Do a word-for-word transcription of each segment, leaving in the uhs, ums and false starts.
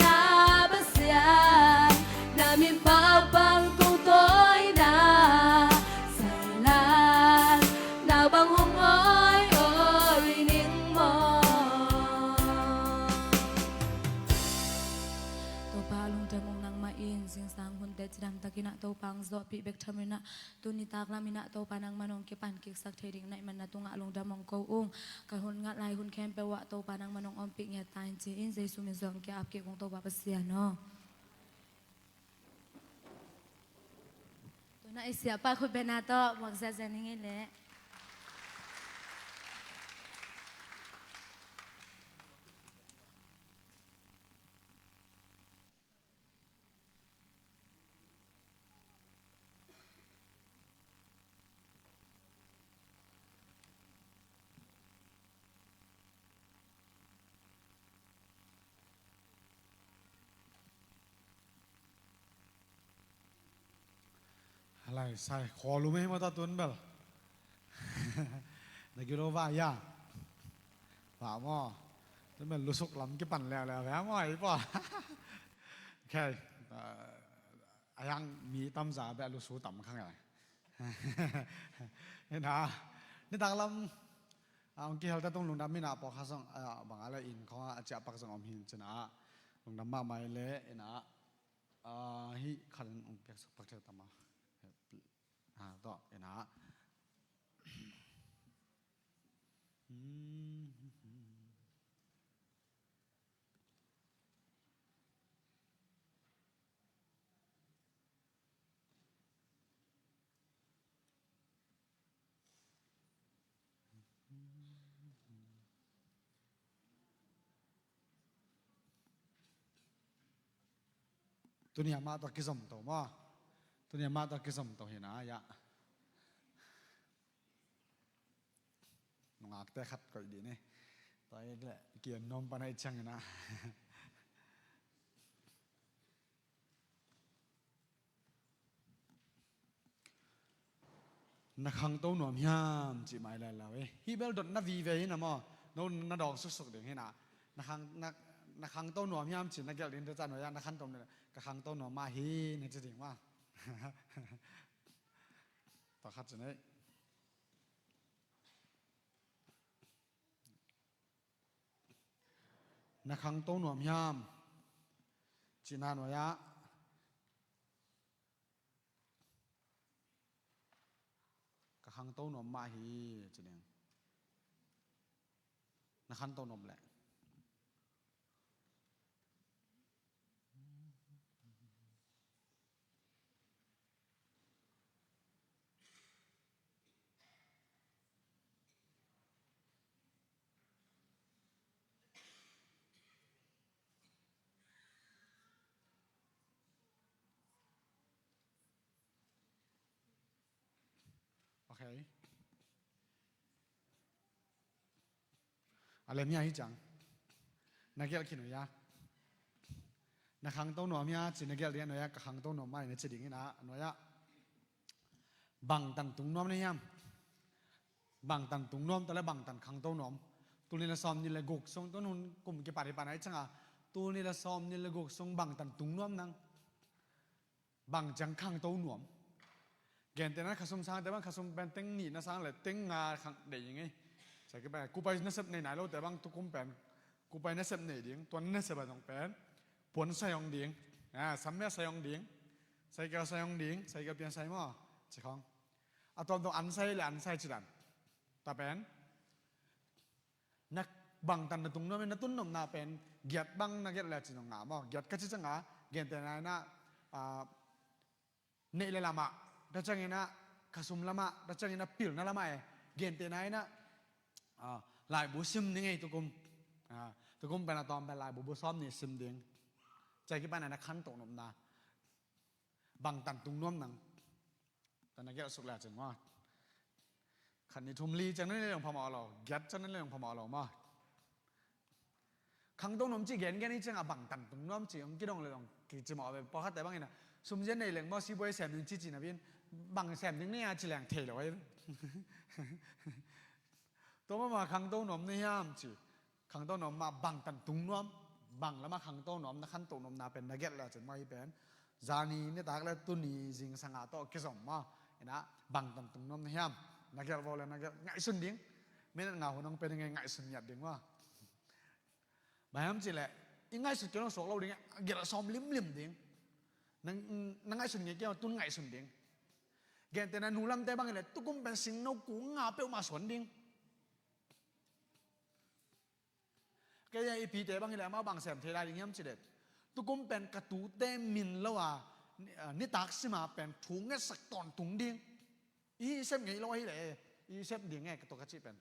Na Pasian, na min pau bang kong tawi na, sailan na bang hong awi awi ning maw. Topa lungdam ung, nangmah in zingsang hun teh cidam takin ah Topa hong zawhpih bek tham in ah, tuni taklam in ah Topa nangman hong kipan kiksak thei ding na hih man na tungah lungdam hong ko ung. Ka hun ngat lai hun khempeuh ah Topa nangman hong ompih ngiat ta in ci-in Jesu min suang kiap kik ung Topa Pasian aw. Tuna i siapa khut bena tawh muak ziahziah ning ei leh. Halai sai khawl uh mei mata tun bel. Na gilo va ya. Va maw. Tun bel lusuk lam kipan leuleu ve maw ei paw. Okay. A hiang mi tamza beh lusu tam khang e. Ina nitak lam a hong kihel ta tung lungdam ina pawlkhat zong a bang a le inn khawng a ciahpak zong om hin cina lungdam mahmah i le ina hih khalin hong piaksak pak thei tama. Ha tawh ina Tuni a mah tawh kizom to maw? Tuni a mah tawh kizom to hi na ya. Nungakte khat koih dih ni. Tua i le kian nuam pan a i ciang hi na. Na khangto nuam hiam cih mai lai lau e. Hih bel dot na vive hi na maw? No na dawng suksuk ding hi na. Na khang, na, na khangto nuam hiam cih na gelh ding te can waya na khantom ni ka khangto nuam mah hi na ci ding maw? Tua khat ci nei. Na khangto nuam hiam? Cihna nuai-ah ka khangto nuam mah hi ci ding. Na khanto nuam leh Okay. A lem hia hi ciang na gelh khin uh hia? Na khangto nuam hia ci na gelh ding a nuai-ah ka khangto nuam mah hi na ci ding hi na a nuai-ah. Bangtan tung nuam na hiam? Bangtan tung nuam ta le bangtan khangto nuam? Tul nih le sawm nih le guk sung tun hun kum kipat hi pan a hi cianga tul nih le sawm nih le guk sung bangtan tung nuam nang? Bang ciang khangto nuam? Gentehna khasum sangte bang khasum pen teng nih na sang le teng nga khang deih ing ei. Sia kipan kupai nasep nei nai lote bang tukum pen kupai nasep nei ding, tua nasep a zong pen puan sai hong ding, a sammeh sai hong ding, saikel sai hong ding, saikel pian sai maw ci khawng. A tuamtuam an sai le an sai ci dan ta pen na bangtan na tung nuam in na tun nopna pen giat bang na gelh le ci nong nga maw? Giat ka ci cianga gentehna in ah neih le lamah, tua ciangin ah khasum lamah, tua ciangin ah pilna lamah e. Gentehna in ah laibu sim ning ei tukum. Tukum pen a tawm pen laibu bu sawm nih sim ding. Cia kipan a na khanto nopna bangtan tung nuam nang? Tana gelh suk le cin maw? Khat nih thum li ciang na nei leng phamawh lo, giat ciang na nei leng phamawh lo maw? Khangto nuam cih gengen i cianga bangtan tung nuam cih hong kidong le dong kici mawh ve. Pawlkhatte bangin a sumzia nei leng maw sibuai sem ding ci cina bin bang sem ding nei a ci leng thei lo ei. Tua mahmah khangto nuam na hiam ci. Khangto nuam mah bangtan tung nuam? Bang lamah khangto nuam, na khantoh nuamna pen na gelh le cin maw, hih pen zani nitak le tuni zingsang a tawh kizom maw, inah bang tantung nuam na hiam? Na gelh vaw le na gelh, ngaihsun ding. Minute nga hun hong pia ding e, ngaihsun ngiat ding maw. Bang hiam cih leh i ngaihsut kei lo suak lo ding e, gelh sawm limlim ding. Na, na ngaihsun ngei kei lo tun ngaihsun ding. Gentehna nu lamte bang hi leh tukum pen singno kung nga peuhmah suan ding. Kei a i pite bang hi leh amau bang sem thei lai ding hiam cih leh, tukum pen ka tute min lo a, ni, a, nitak sima pen thu ngetsak tawntung ding. I sep ngei lo ahi leh i sep ding e, ka tua ka cih pen.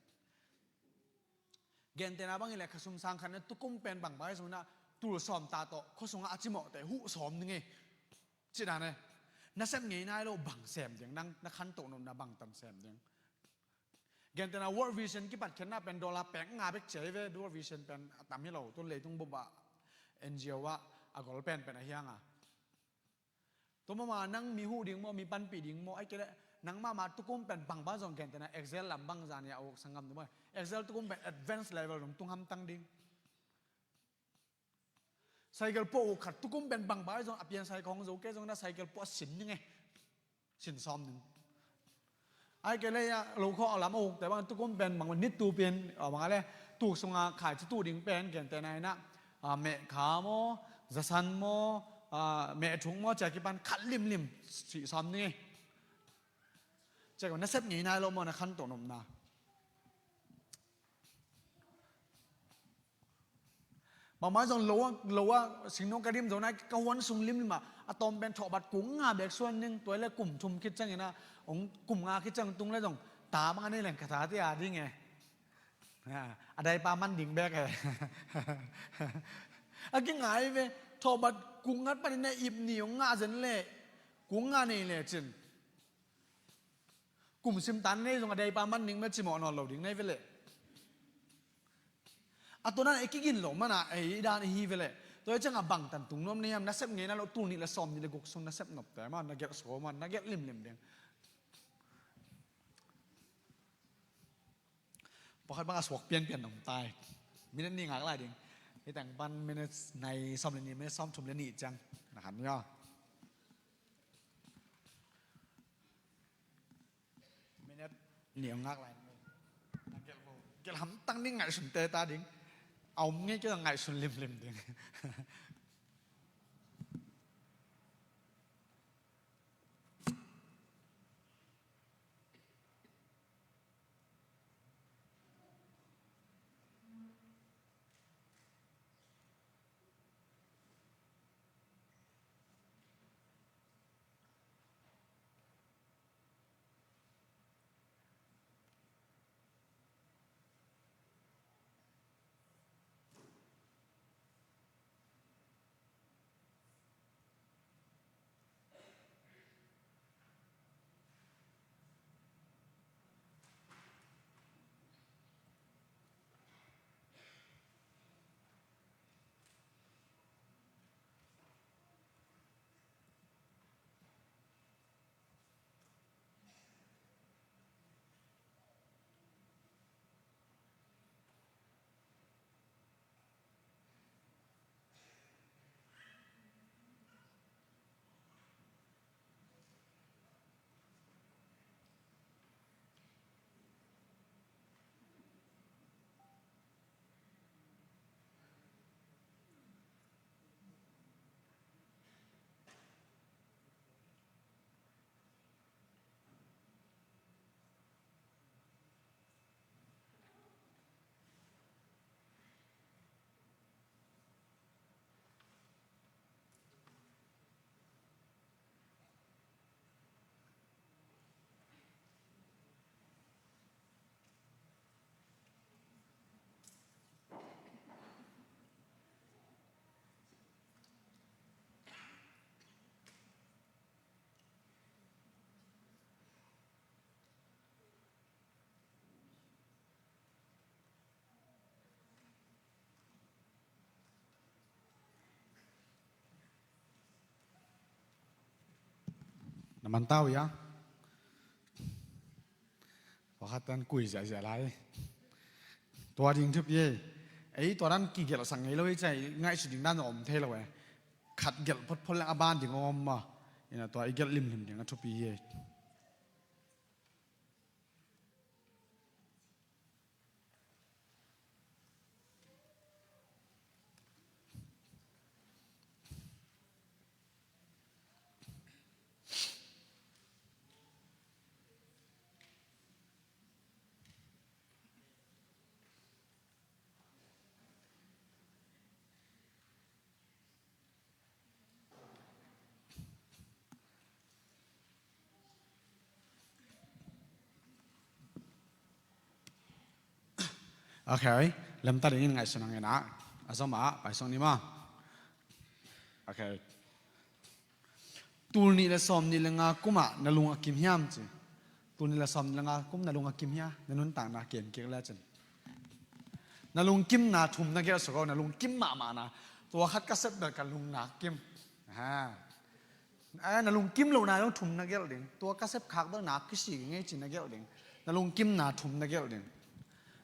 Gentehna bang hi leh khasum sang khat na tukum pen bang bang hi sung na tul sawm ta tawh khua sungah a cimawhte huh sawm ding e. Cih dan e. Na sep ngei nai lo bang sem ding, nang na khantoh nuamna bang tan sem ding. Gentehna World Vision kipatkhiatna pen dollar pek nga bek ci hi ve, World Vision pen a tam hi lo, tun leitung bupah N G O ah a gol penpen ahi hang a. Tua mahmah nang mi huh ding maw, mi panpih ding maw, ahih kei leh nang mahmah tukum pen bangbang zong gentehna Excel lam bang zan hi a, a uk sanggam ding maw, Excel tukum pen advanced level dong tung hamtang ding. Cycle puah uh khat tukum pen bangbang zong a pian cycle hong zo kei zong na cycle puah sin ding e. Sin sawm ding. Ahih kei leh a lo khawh a lam a ukte bang tukum pen bang nit tu pian, a, bang a le tuk sunga khaici tu ding pen gentehna inah, a, mehkha maw, zasan maw, a, mehthuk maw, cia kipan khat limlim sih sawm ding e. Cia ka na sep ngei nai lo maw, na khantoh nuamna. Mahmah zong lo a, lo a, singno ka dim zo nai, ka huan sung limlim ah a tawm pen thawhbat kung nga bek suan ding, tua le kum thum khit ciangin ah, ong kum nga khit ciang tung le zong ta bang a nei leng ka ta tia ding e. A, a daipa man ding bek e. A kingai ve, thawhbat kung ngat panin a ip ni ong ngah zen le kung nga nei le cin. Kum sim tan nei zong a daipa man ning mah cimawh nawn lo ding nei ve leh. A tua nan ei kigin lo mana ei dan ihi ve leh. Tua ei ciangah bang tantung nuam nei hiam, na sep ngei nai lo tul nih le sawm nih le guk sung na sep nopte mah, na gelh sua mah, na gelh limlim ding. Pakhat bang a suak pianpian om tai. Minute nih ngak lai ding. Hih teng pan minute nai sawm le nih, minute sawm thum le nih ciang. Na han ni aw. Minute nih ngak lai. Na gelh bo. Gelh hamtang ding, ngaihsun teta ding. A om ngei kei ngaihsun limlim ding. Na man tau ia. Pakhat tan kui ziahziah lai. Tua ding thupi e. Ei, tua dan kigelhsak ngei lo hi ciang i ngaihsut ding dan zong om thei lo e. Khat gelh photphot leng a ban ding om maw. Ina tua i gelh limlim ding a thupi hi. Ok, lemta dingin ngaihsun hang ina. A zom ah paisong ni maw. Ok. Tul nih le sawm nih le nga kum ah na lung a kim hiam ci. Tul nih le sawm nih le nga kum na lung a kim hia, na nuntakna ken kik le cin. Na lungkimna thum na gelh suk aw, na lungkim mahmahna. Tua khat ka sep bel ka lung na kim. Ha. Eh, na lungkim lohna zong thum na gelh ding. Tua ka sep khak bel na kisik ngei ci na gelh ding. Na lungkimna thum na gelh ding.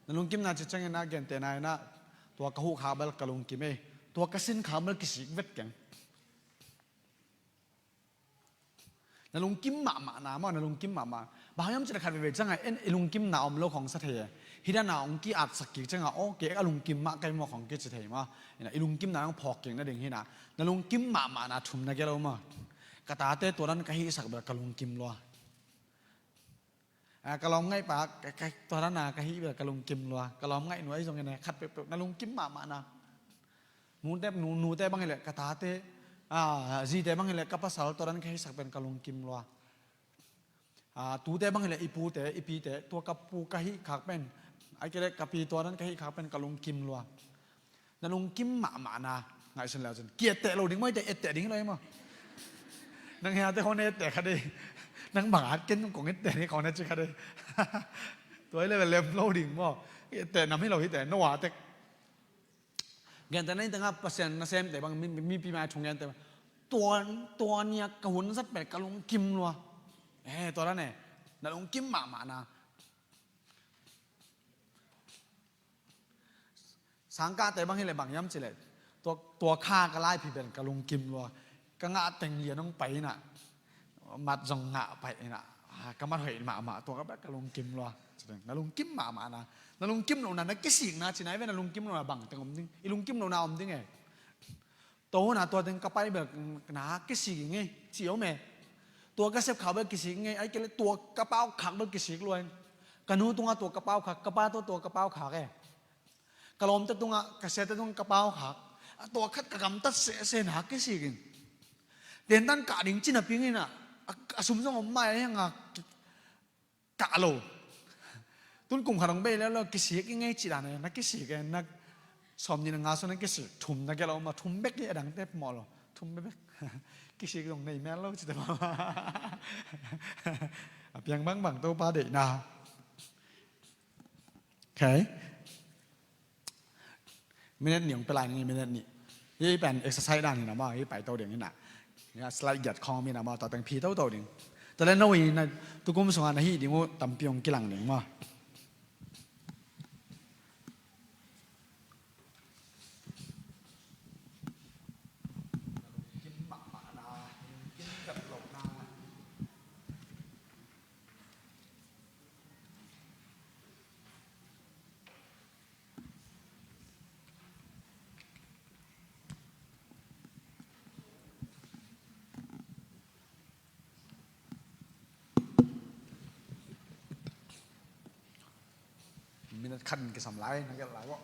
Na lungkimna ci ciangin a gentehna in ah, tua ka huh khak bel ka lungkim ei. Tua ka sin khak bel kisik vet keng. Na lungkim mahmahna maw, na lungkim mahmah. Bang hiam cih leh khat veivei ciangah en i lungkimna om lo khong sa thei e. Hih dan a hong ki-atsak kik ciangah, aw, kei a lungkim mah ka hi maw khong kici thei maw. Ina, i lungkimna hong phawk kik nading hi na. Na lungkim mahmahna thum na gelh aw maw. Ka tate tua dan ka hihsak bel ka lungkim lua. Ah, ka lawmngaihpa, ka, ka, tua dan a ka hih bel ka lungkim lua. Ka lawmngaihnu ahi zongin, eh, khat peuhpeuh na lungkim mahmahna. Nute, nu, nute bang hileh ka tate, ah, zite bang hileh ka pasal tua dan ka hihsak pen ka lungkim lua. Ah, tute bang hileh i pute, i pite, tua ka pu ka hih khak pen, ahih kei leh ka pi tua dan ka hih khak pen ka lungkim lua. Na lungkim mahmahna ngaihsun le uh cin. Ki-etteh lo ding maw, etteh ding hi lo hi maw. Nang hiate khong na etteh kha dei. Nang bang at ken kong etteh ni khong na ci kha dei. Tua hi le lem lo ding maw. Etteh nam hi lo hi te, no a tek. Gentehna in tengah Pasian nasemte bang, mi, mi, mipi mai thunggente bang. Tua, tua nia ka hun zat pen ka lungkim lua. Eh, tua dan e. Na lungkim mahmahna. Sangkahte bang hileh bang hiam cih leh, tua, tua kha ka laiphi pen ka lungkim lua. Ka ngah teng lian hong pai inah, mat zong ngah pai inah, ah, ka mat hoih mahmah, tua ka pen ka lungkim lua. Na lungkim mahmahna, na lungkim lohna, na kisikna ci nai ve, na lungkim lohna bang teng om ding, i lungkim lohna om ding e. Tua hun a tua teng ka pai bel na kisik ing ei ci om e. Tua ka sep khak bel kisik ing ei, ahih kei leh tua ka pau khak bel kisik lua ing. Ka nu tungah tua ka pau khak, ka pa tungah tua ka pau khak e. Ka lawmte tungah, ka siate tungah ka pau khak. A tua khat ka gamtat sehseh na kisik ing. Tentan kah ding ci napi ing inah, a, a sum zong om mah e hang a, kah lo. Tun kum khat hong bei lel lo, kisik ing ei cih dan e, na kisik e, na sawmnih na nga sung na kisik, thum na gelh lo maw, thum bek hi, a dangte phamawh lo, thum bek bek. Kisik zong nei mel lo cihte maw. A piang bangbang Topa deihna. Ok. Minute nih hong pia lai ning, minute nih. Hih pen exercise dan hi na maw, hih pai to ding hi na. Hih slide giat khawng om hi na maw, tua teng phi toto ding. Tua leh no hi na, tukum sungah na hih ding uh tampi hong kilang ding maw. Minute khat in kisam lai, na gelh lai maw.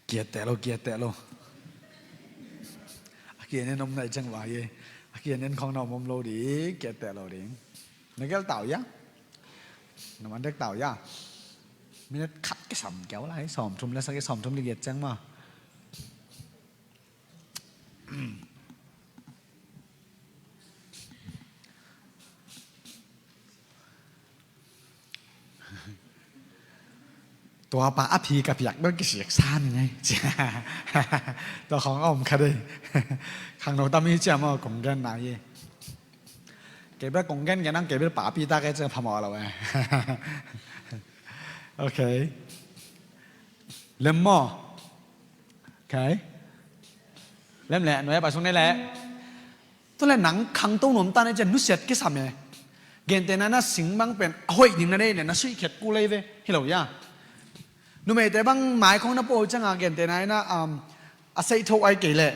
Ki-etteh lo, ki-etteh lo. A ki-en en om nai ciang va hi. A ki-en en khawng na om om lo ding, ki-etteh lo ding. Na gelh tau hia? Na man dek tau hia? Minute khat kisam keu lai, sawmthum le sagih, sawmthum le giat ciang maw. Tua pa a phi ka piak bel kisik sa ni ngei. Tua khawng a om kha dei. Khangno tam hi ciam aw kong gen nai hi. Kei bel kong gen gen ang kei bel papi ta kei ciam phamawh lo eh. Ok. Lem maw. Ok. Lem leh nuai a pai sung nei leh. Tua leh nang khangto nuam ta nei cian nusiat kisam e. Gentehna na sing bang pen a hoih ding na nei leh na suih khet kul ei ve hi lo ia. Numeite bang mai khawng na pua uh cianga gentehna ina a seih tho ai kei leh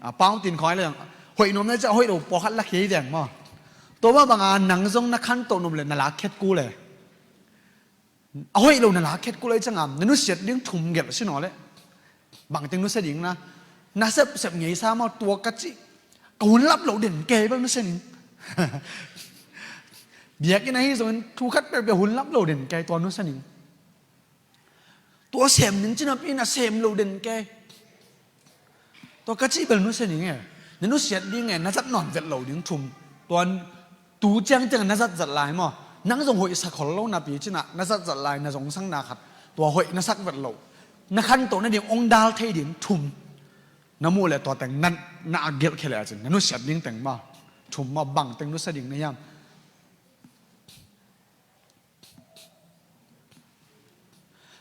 a pau tin khawng ai leh hoih nuam na cian a hoih lo pawlkhat la khei veng maw. Tua mah banga nang zong na khanto nuam leh na lak khet kul e. A hoih lo na lak khet kul ei cianga na nusiat ding thum gelh si naw leh bangteng nusia ding na na sepsep ngei sa maw tua ka cih ka hun lap lo den kei bel nusia ning. Biakinn ahi zongin thu khat peuhpeuh hun lap lo den kei tua nusia ning. Tua sem ning cinapi na sem lo den kei. Tua ka cih bel nusia ning e. Na nusiat ding e na zat nawn vet lo ding thum. Tua tu ciangciang na zatzat lai maw. Nang zong hoih sak khol lo napi cina na zatzat lai na zong sangna khat. Tua hoih na sak vet lo. Na khanto nading ong dal thei ding thum. Na muh leh tua teng na a gelh khia leh a cin na nusiat ding teng maw. Thum maw bangteng nusia ding na hiam.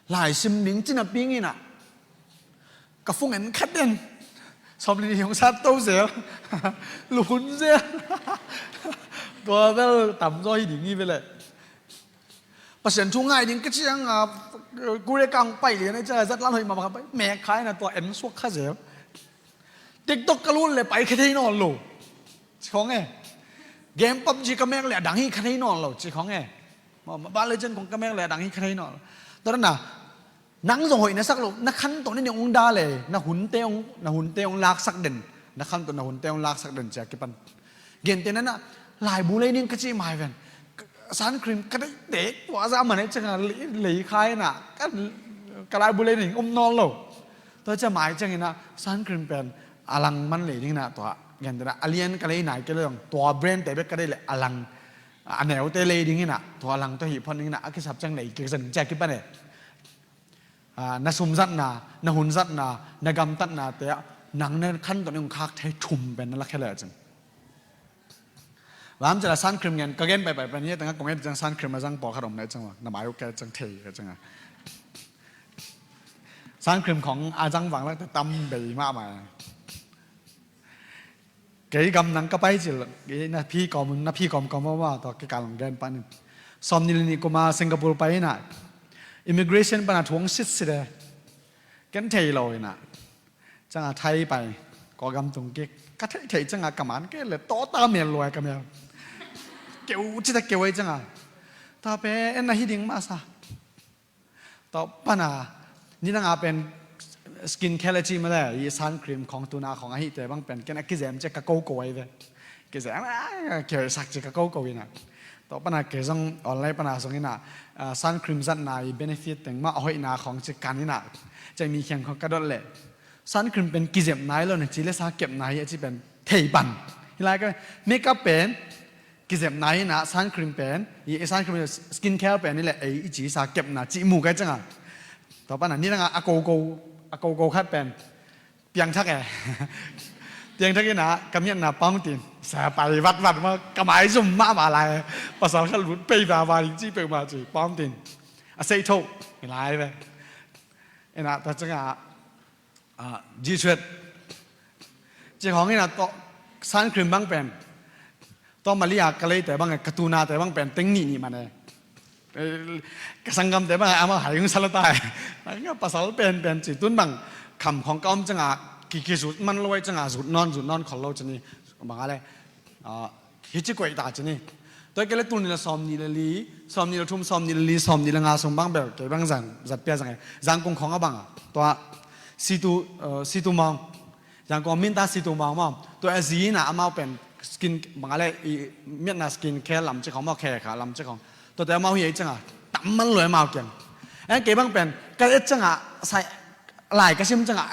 Lai sim ding cina ping ina ka fung en khat den. Sawm li ni hong sat to zel. Luhun zel. Tua bel tamzaw hi ding hi ve leh. Pasian thu ngai ding ka ciang a kure kang pai lian a ciang a zat lan hoih mama kha pai mek khai na tua en suak kha zel. TikTok ka lut leh pai kha thei nawn lo. Ci khawng e. Game PUBG ka mek leh a dang hi kha thei nawn lo ci khawng e. Mobile Legend khawng ka mek leh a dang hi kha thei nawn lo. Tua na nang zong hoih na sak lo na khanto na ning ong dal e na hunte ong na hunte ong laksak den. Na khanto na hunte ong laksak den cia kipan. Gentehna na laibu lei ning ka cih mai ven. Sun cream ka deih tek tua za man e cianga lei khai na ka laibu lei ning um nawn lo. Tua cia mai ciangina sun cream pen a lang man lei dingina tua gentehna a lian ka lei nai kei leh zong tua brand te bek ka deih leh a lang a neute lei dingina tua a lang tua hih phot dingina a kisap ciang lei kei zen cia kipan e. Na sum zatna na hun zatna na gamtatna te ah nang na khanto ning khak thei thum pen na la khia leh a cin. Lam cila sun cream ngen ka gen paipai pen hi a tanga kong et ciang sun cream a zang pawlkhat om na ciang na mai uk ke ciang thei ke cianga. Sun cream khong a zang vang lak te tam bei mahmah. Kei gam nang ka pai cil na phi kawm na phi kawm kawm maw tawh kei ka long gen panin. Sawm ni le ni kuma Singapore pai ina immigration pana thuang sit sit e. Ken thei lo ina. Cianga Thai pai kawgam tung kik ka theih theih cianga ka man ke le tawta mel luai ka mel. Keu cita keu ai cianga ta pen en na hi ding masa. Tawh pana nidanga pen skin care le ci male i sun cream khong tuna khong ahite bang pen ken a kizem cia ka koko ai ve. Kizem a kihoisak cia ka koko ina. Tawh pana kei zong online pana zong ina sun cream zatna i benefit teng mah a hoihna khong ci kan ina. Cia mi khiang khong ka dot le sun cream pen kizepna hi lo na ci le sa kepna hi a ci pen thei pan. Hilai ka makeup pen kizepna hi na sun cream pen i sun cream skin care pen hi le ei i ci sa kepna ci mu kai canga. Tawh pana nidanga a koko a koko khat pen piangthak e. Piangthak ina ka miatna pawngtin sa pai vatvat ma ka maizum mahmah lai. Pasal khat lut pei vava ding ci peuhmah ci pawngtin a seih tho. Hilai ve ina ta canga G-Suede ci khawng ina tawh sun cream bang pen tawh Malia ka leite bang e ka tunate bang pen teng nih nih man e. Ka sanggamte bang e amau hai hong sala ta e. Pasal pen pen ci tun bang kham khawng ka om canga kikizut man lo ai canga zut nawn zut nawn khol lo cini bang a le. Hi ci koih ta ci ni. Tua kei le tul ni le sawm ni le li sawm ni le thum sawm ni le li sawm ni le nga sung bang bel kei bang zan zat pia zang e zang kung khong a bang a tua situ situ mawng zang kung minta situ mawng mawng tua a zi na amau pen skin bang a le i miatna skin care lam ci khong mawng khe kha lam ci khong tua te amau hi ei canga tam man lo amau kiang. En kei bang pen ka et canga sai lai ka sim canga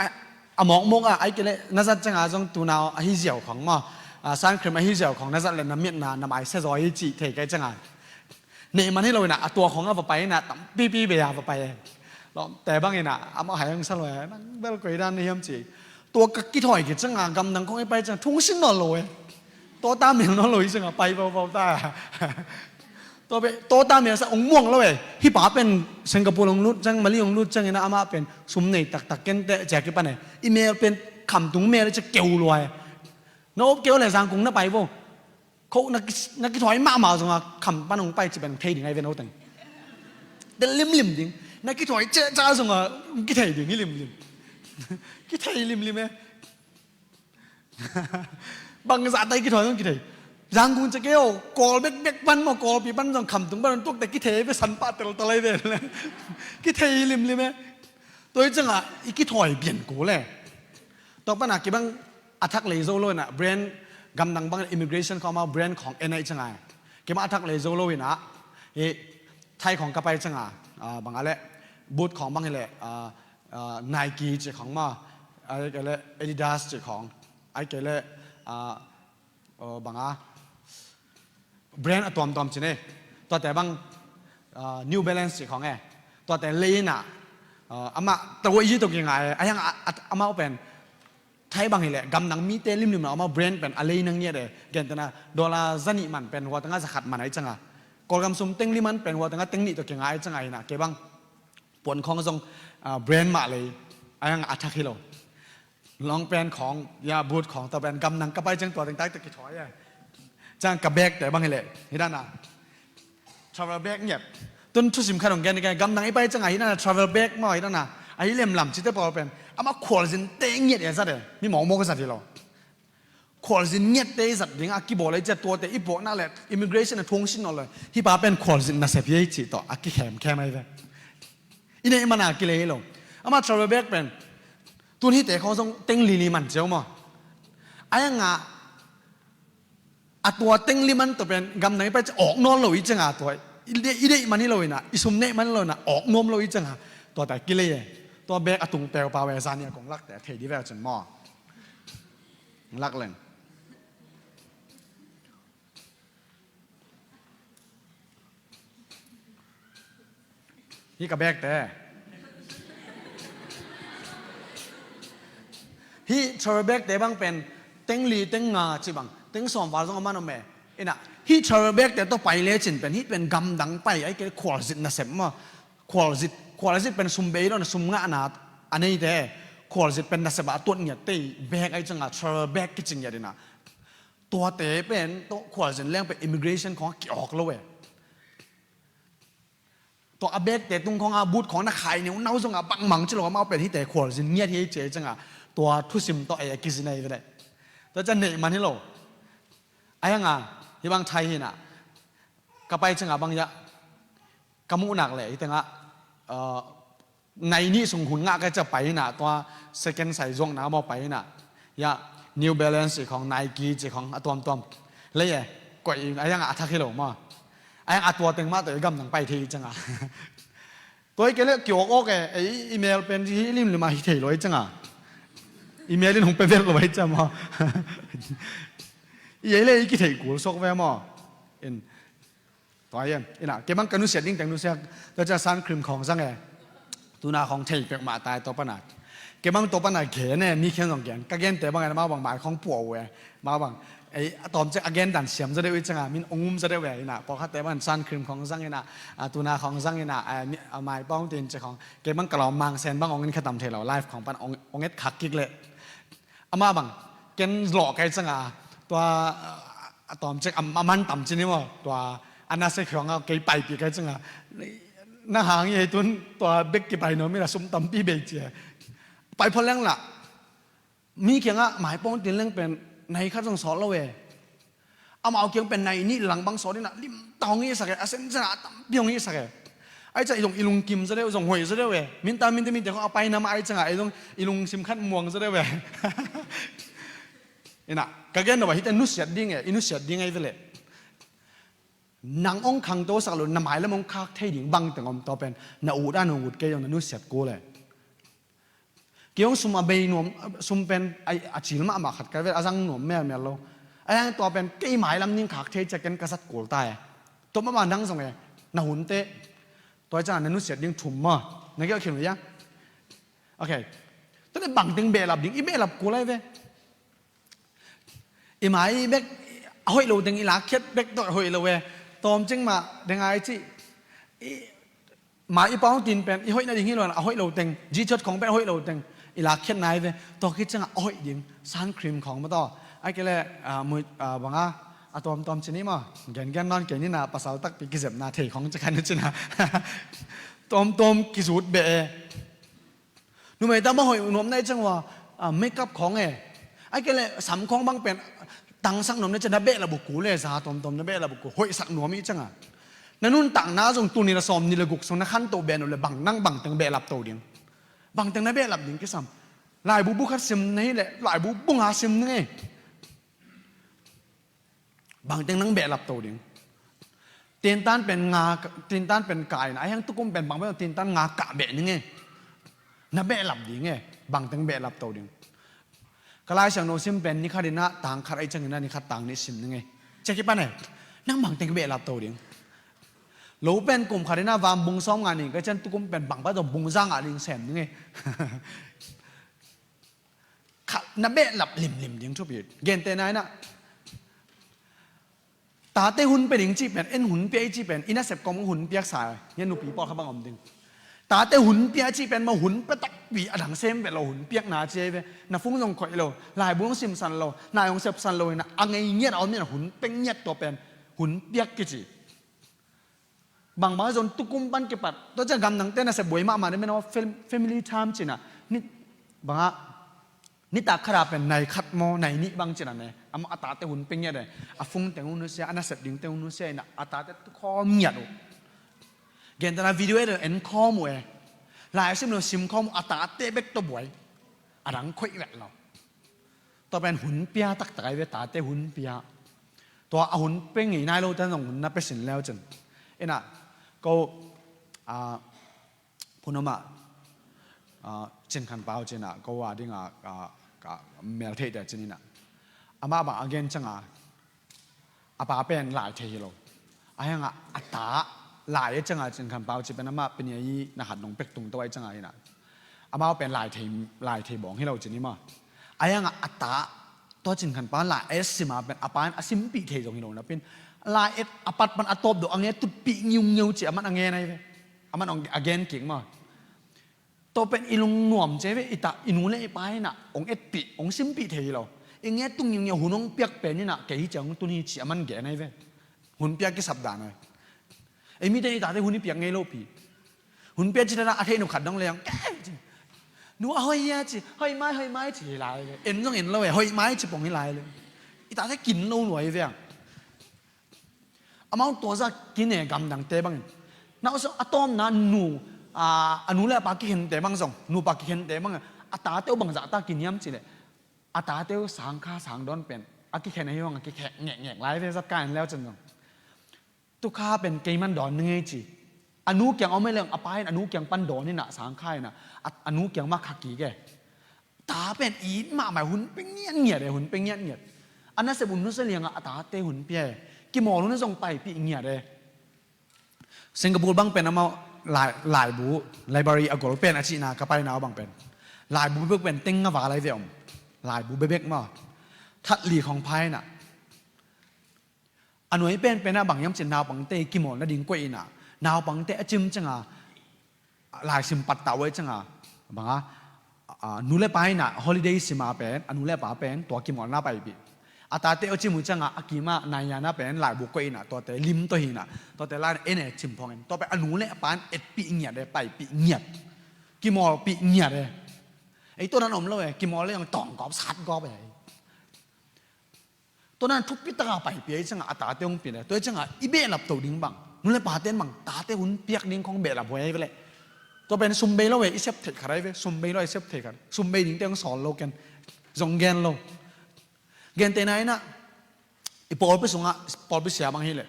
a mawkmawk a ai kei le na zat canga zong tunau ahi ziau khong maw sun cream ahi ziau khong na zat le na miatna na mai sia zaw hi cih thei kai canga. Neih man hi lo ina a tua khong a va pai ina tampipi bei a va pai e. Lawmte bangin ah amah hai ang sa lo e, nang bel koi dan na hiam ci. Tua ka kithawi khit ciangah gamdang khawng i pai ciang thungsin nawn lo e. Tua ta mel nawn lo i ciangah pai vauvau ta. Tua pen tua ta mel sa ong muang lo e. Hih pa pen Singapore ong lut ciang, Mali ong lut ciangin ah amah pen sum nei taktak kenteh ci a kipan e. I mel pen khamtung mel i ci keu lua e. Na op keu le Zangkong na pai vo. Ko na ki, na kithawi mahmah zongah kham pan hong pai ci pen thei ding ai ve no teng. Del limlim ding. Na kithawi cehca zongah kithei ding hi limlim. Kithei limlim e. Bangzah tai kithawi zong kithei. Zangkong ci kei o, Kawl bekbek pan maw, Kawlpi pan zong khamtung pan tuakte kithei ai ve, san pah teltel ai ve. Kithei limlim e. Tua hi ciangah i kithawi pian kul e. Tua panah kibang a thak lei zo lo inah brand gamdang bang immigration khawng amau brand khawng en aih ciangah kibang a thak lei zo lo inah i Thai khawng ka pai ciangah, ah, bangah le boot khawng bang hileh, ah, ah, Nike ci khawng maw, ai kei le Adidas ci khawng, ai kei le, ah, oh, bangah brand a tuamtuam ci ne. Tuate bang, ah, New Balance ci khawng e. Tuate lei inah, ah, amah tawh i tawh kingah e. A hiang a, a, amau pen Thai bang hileh gamdang mite limlim lo amau brand pen a lei na ngiat e. Gentehna dollar zanih man pen hua tengah zakhat man ai ciangah, Kawlgam sum tengli man pen hua tengah tengnih tawh kingah ai ciangah inah kei bang puan khawng zong, ah, brand mah lei. A hiang a thak hi lo. Long pant khawng, ya, boot khawng, tua pen gamdang ka pai ciang tua teng tai tawh kithawi e. Ciang ka bag te bang hileh hi dana travel bag ngiat. Tun thusim khat hong gen, gamdang i pai ciangah hi dana travel bag maw hi dana, ahi lemlam cite pawl pen amah khualzin te ngiat e zat e. Mi mawkmawk zat hi lo. Khualzin ngiatte i zat dingah a kibawl ahi ciah tuate i puaknak le immigration a thungsin nawn lo. Hih pa pen khualzin nasep hi ei cih tawh a kikhemkhem ahi ve. I neih mana kilei hi lo. Amah travel bag pen tun hihte khawng zong teng lili man ciau maw? A hiangah a tua teng li man tawh pen gamdang i pai ciah awk nawn lo i ciangah tua i deih, i deih man hi lo inah, i sum neih man hi lo inah awk nuam lo i ciangah tuate kilei e. Tua bag a tung peupau e, zani a kong lakte a thei di ve a cun maw? Lak leng. Hih ka bag te. Hih travel bag te bang pen teng li, teng nga ci bang, teng sawm val zong a man om e. Inah hih travel bag te tawh pai lecin pen hih pen gamdang pai ai kei khualzit nasep maw? Khualzit, khualzit pen sum bei lo na sum ngahna a neite. Khualzit pen nasep ah a tuat ngiat tei bag ai ciangah travel bag kici ngiat inah. Tuate pen tawh khualzin leng pen immigration khawng a ki-awk lo e. Tua a bag te tung khawng a boot khawng na khai neu nau zongah bangmang ci lo amau pen hihte khualzin ngiat hi ei ci ei ciangah tua thusim tawh ei a kizin ahi ve le. Tua ciah neih man hi lo. A hiangah hih bang Thai hi inah ka pai ciangah bang hiah ka muhnak le hih tengah, uh, nai nih sung hun ngah ka ciah pai inah tua second sai zuakna maw pai inah. Hiah New Balance ci khawng, Nike ci khawng a tuamtuam lei e. Koih a hiangah a thak hi lo maw? A hiangah a tua teng mah tawh i gamdang pai thei i ciangah. Tua hi kei le kiawk awk e, ei i mel pen hi limlim ah hi thei lo i ciangah. I mel in hong pe vet lo i ciang maw? I ei le i kithei kul suak ve maw? In Tua hi e, inah kei bang ka nusiat ding teng nusiat. Tua ciah sun cream khawng zang e. Tuna khawng thei pek mah tai tua pana. Kei bang tua pana gen e, mi khian zong gen. Ka gente bang e, amau bang mai khawng puah uh e. Amau bang ei a tawm ciah a gen dan siam zaw deuh i ciangah min ong um zaw deuh e inah. Pawlkhatte bang sun cream khawng zang inah, a, tuna khawng zang inah, a, mi, a, mai pawng tin ci khawng. Kei bang ka lawm Mang Sen bang ong in kha tam thei lo, live khawng pan ong, ong et khak kik leh. Amah bang ken lawh kai ciangah tua, a tawm ciang a, a man tam ci ni maw? Tua a nasia khiangah kei paipih kai ciangah, na hang i hei tun tua bek kipai nuam ila sum tampi bei ci e. Pai phot leng lah mi kiangah maipawng tin leng pen nai khat zong sawt lo e. Amau kiang pen nai nih lang bang sawt inah limta hong hisak e, a sensen ah a tampi hong hisak e. Ai ciah i zong i lungkim zaw deuh, zong hoih zaw deuh e. Minta minte minte khawng a paina mah ai ciangah i zong i lungsim khat muang zaw deuh e. Inah ka gen lo bah hihte nusiat ding e, i nusiat ding ahi veleh. Nang hong khangtosak lo, na mailam hong khak thei ding bangteng om, tua pen na ut a nong ut kei zong na nusiat kul e. Kei hong sum a bei nuam, sum pen a, a cil mahmah khat ka vel a zang nuam melmel lo. A hiang tua pen kei mailam ning khak thei ciah ken ka zat kul ta e. Tua mahmah nang zong e, na hunte. Tua hi ciangah na nusiat ding thum maw? Na gelh khin uh ia? Ok. Tua le bangteng behlap ding, i behlap kul lai ve. I mai bek a hoih lo teng i lakkhiat bek tawh a hoih lo ve. Tawm cing mah deng ai ci. I mai i pau tin pen i hoih nading hi lo, a hoih lo teng, G-Shock khawng pen a hoih lo teng i lakkhiat nai ve. Tua khit ciangah a hoih ding sun cream khawng mah tawh, ai kei le, ah, mui, ah, banga, a tawmtawm ci ni maw. Gengen nawn kei ni na, pasal takpi kizepna thei khawng ci kha ni ci na. Tawmtawm kizut beh e. Numei ta bang hoih nuam na i ciang ua, ah, makeup khawng e. Ai kei le sam khawng bang pen tangsak nuam na i ciang na behlap uh kul le, za tawmtawm na behlap uh kul, hoihsak nuam i ciang a. Na nuntakna zong tuni na sawm ni le guk sung na khanto beh nuam le bang, nang bangteng behlap to ding. Bangteng na behlap ding kisam. Laibu bu khat sim na hi le, laibu bu nga sim na nge. Bangteng nang behlap to ding. Tintan pen nga, tintan pen kah in, a hiang tukum pen bang pen tintan nga kah beh ning e. Na behlap ding e, bangteng behlap to ding. Ka Lai Siangtho sim pen ni khat in a tang khat, a i ciang in a ni khat tang nih sim ning e. Ciah kipan e, nang bangteng behlap to ding. Lo pen kum khat in a vam bung sawm nga ning, ka i ciang tukum pen bang pa zong bung za nga ning sem ning e. Kha, na behlap limlim ding thupi. Gentehna in a, tate hun pia ding cih pen, en hun pia i cih pen, i nasep kawm hun piaksa, ngen nupi pawlkhat bang om ding. Tate hun pia cih pen maw, hun pia takpi, a dang sem ve lo, hun piakna ci ei ve. Na phone zong khoih lo, laibu zong simsan lo, nai zong sepsan lo, hi na, a ngei ngiat a om in a hun pia ngiat tua pen, hun piak kici. Bangbang zong tukum pan kipat. Tua ciang gamdangte nasep buai mahmah ni, men a fam-, family time ci na. Ni, banga, nitak khat a pen nai khat maw, nai nih bang ci na ne. Amah a tate hun pia ngiat e. A phone teng hun nusia, a nasep dingte hun nusia in a, a tate tu khawm ngiat uh. Gentehna video e, en khawm uh e. Lai sim lo sim khawm uh, a tate bek tawh buai. A dang khoih vet lo. Tua pen hun pia taktak ai ve, tate hun pia. Tua a hun pia ngei nai lo ten zong hun na pia sin leu cin. Ina, ko, a, phunoma, a, Cin Khan Pau cina, ko a dinga, a, ka mel theih te cin ina. Amah bang a gen cianga, a pa pen lai thei hi lo. A hianga a ta lai a cianga Cin Khan Pau ci pen amah pen i na hat nong pek tung to a cianga hi na. Amau pen lai thei, lai thei bawng hi lo cin hi maw. A hianga a ta tua Cin Khan Pau lai a sima pen a pa in a simpih thei zong hi lo na pen. Lai et a pat pan a tawp do a nge tutpih ngiungiu ci a man a nge nai ve. A man a gen kik maw. Tua pen i lungnuam ci ve, i ta, i nu le i pa in a hong etpih, hong simpih thei hi lo. I nge tung ngiungiu hun hong piak pen in a kei hi ciang hong tun hi ci a man gen nai ve. Hun piak kisap dan nai. Ei mite i tate hun i piak ngei lo pi. Hun piak ci tana a theih nu khat dong le ang. Kei ci. Nu a hoih hia ci. Hoih mai, hoih mai ci hi lai ve. En zong en lo e. Hoih mai ci pong hi lai le. I tate kin lo nuai ve ang. Amau tua za kine gamdangte bangin. Na uso a tawmna nu, a, a nu le a pa kikhente bang zong. Nu pa kikhente bang. A tate uh bang zahta kiniam ci le. A tate uh sangkha sangdawn pen. A kikhen a hi hong a kikhek ngekngek lai ve zat ka en leu cin zong. Tukha pen kei man dawn ni ngei ci. A nu kiang om ei leng a pa in a nu kiang pan dawn ina sang kha ina. A, a nu kiang mah kha kik e. Ta pen it mahmah hun pe ngiatngiat e, hun pe ngiatngiat. A nasep hun nusia lianga a tate hun pia e. Kimawl hun zong paipih ngiat e. Singapore bang pen amau lai, laibu, library a gol pen a cihna ka paina bang pen. Laibu bebek pen teng nga va lai ve om. Laibu bebek maw. That li khong pha ina. A nuai penpen ah bang hiam cin naupangte kimawl nading koih inah, naupangte a cim cianga laisim pattah uh ai cianga banga, a, nu le pa inah holiday sima pen, a nu le pa pen tua kimawlna paipih. A tate a cim uh cianga a kima naiyana pen laibu koih inah tuate lim tawh hi inah tuate lai en e cim phongin tua pen a nu le a pa in etpih ngiat e, paipih ngiat, kimawlpih ngiat e. Ei tua nan om lo e, kimawl le ang tawng gawp sat gawp e. Tua nan thupi taka paipih a i cianga a tate hong pia le tua i cianga i behlap to ding bang, nu le pate in bang tate hun piak ding khong behlap huai a i ve leh. Tua pen sum bei lo e, i sep theih khat a i ve, sum bei lo e, i sep theih khat, sum bei dingte hong sawl lo ken, zong gen lo. Gentehna inah i pawlpi sungah pawlpi sia bang hi leh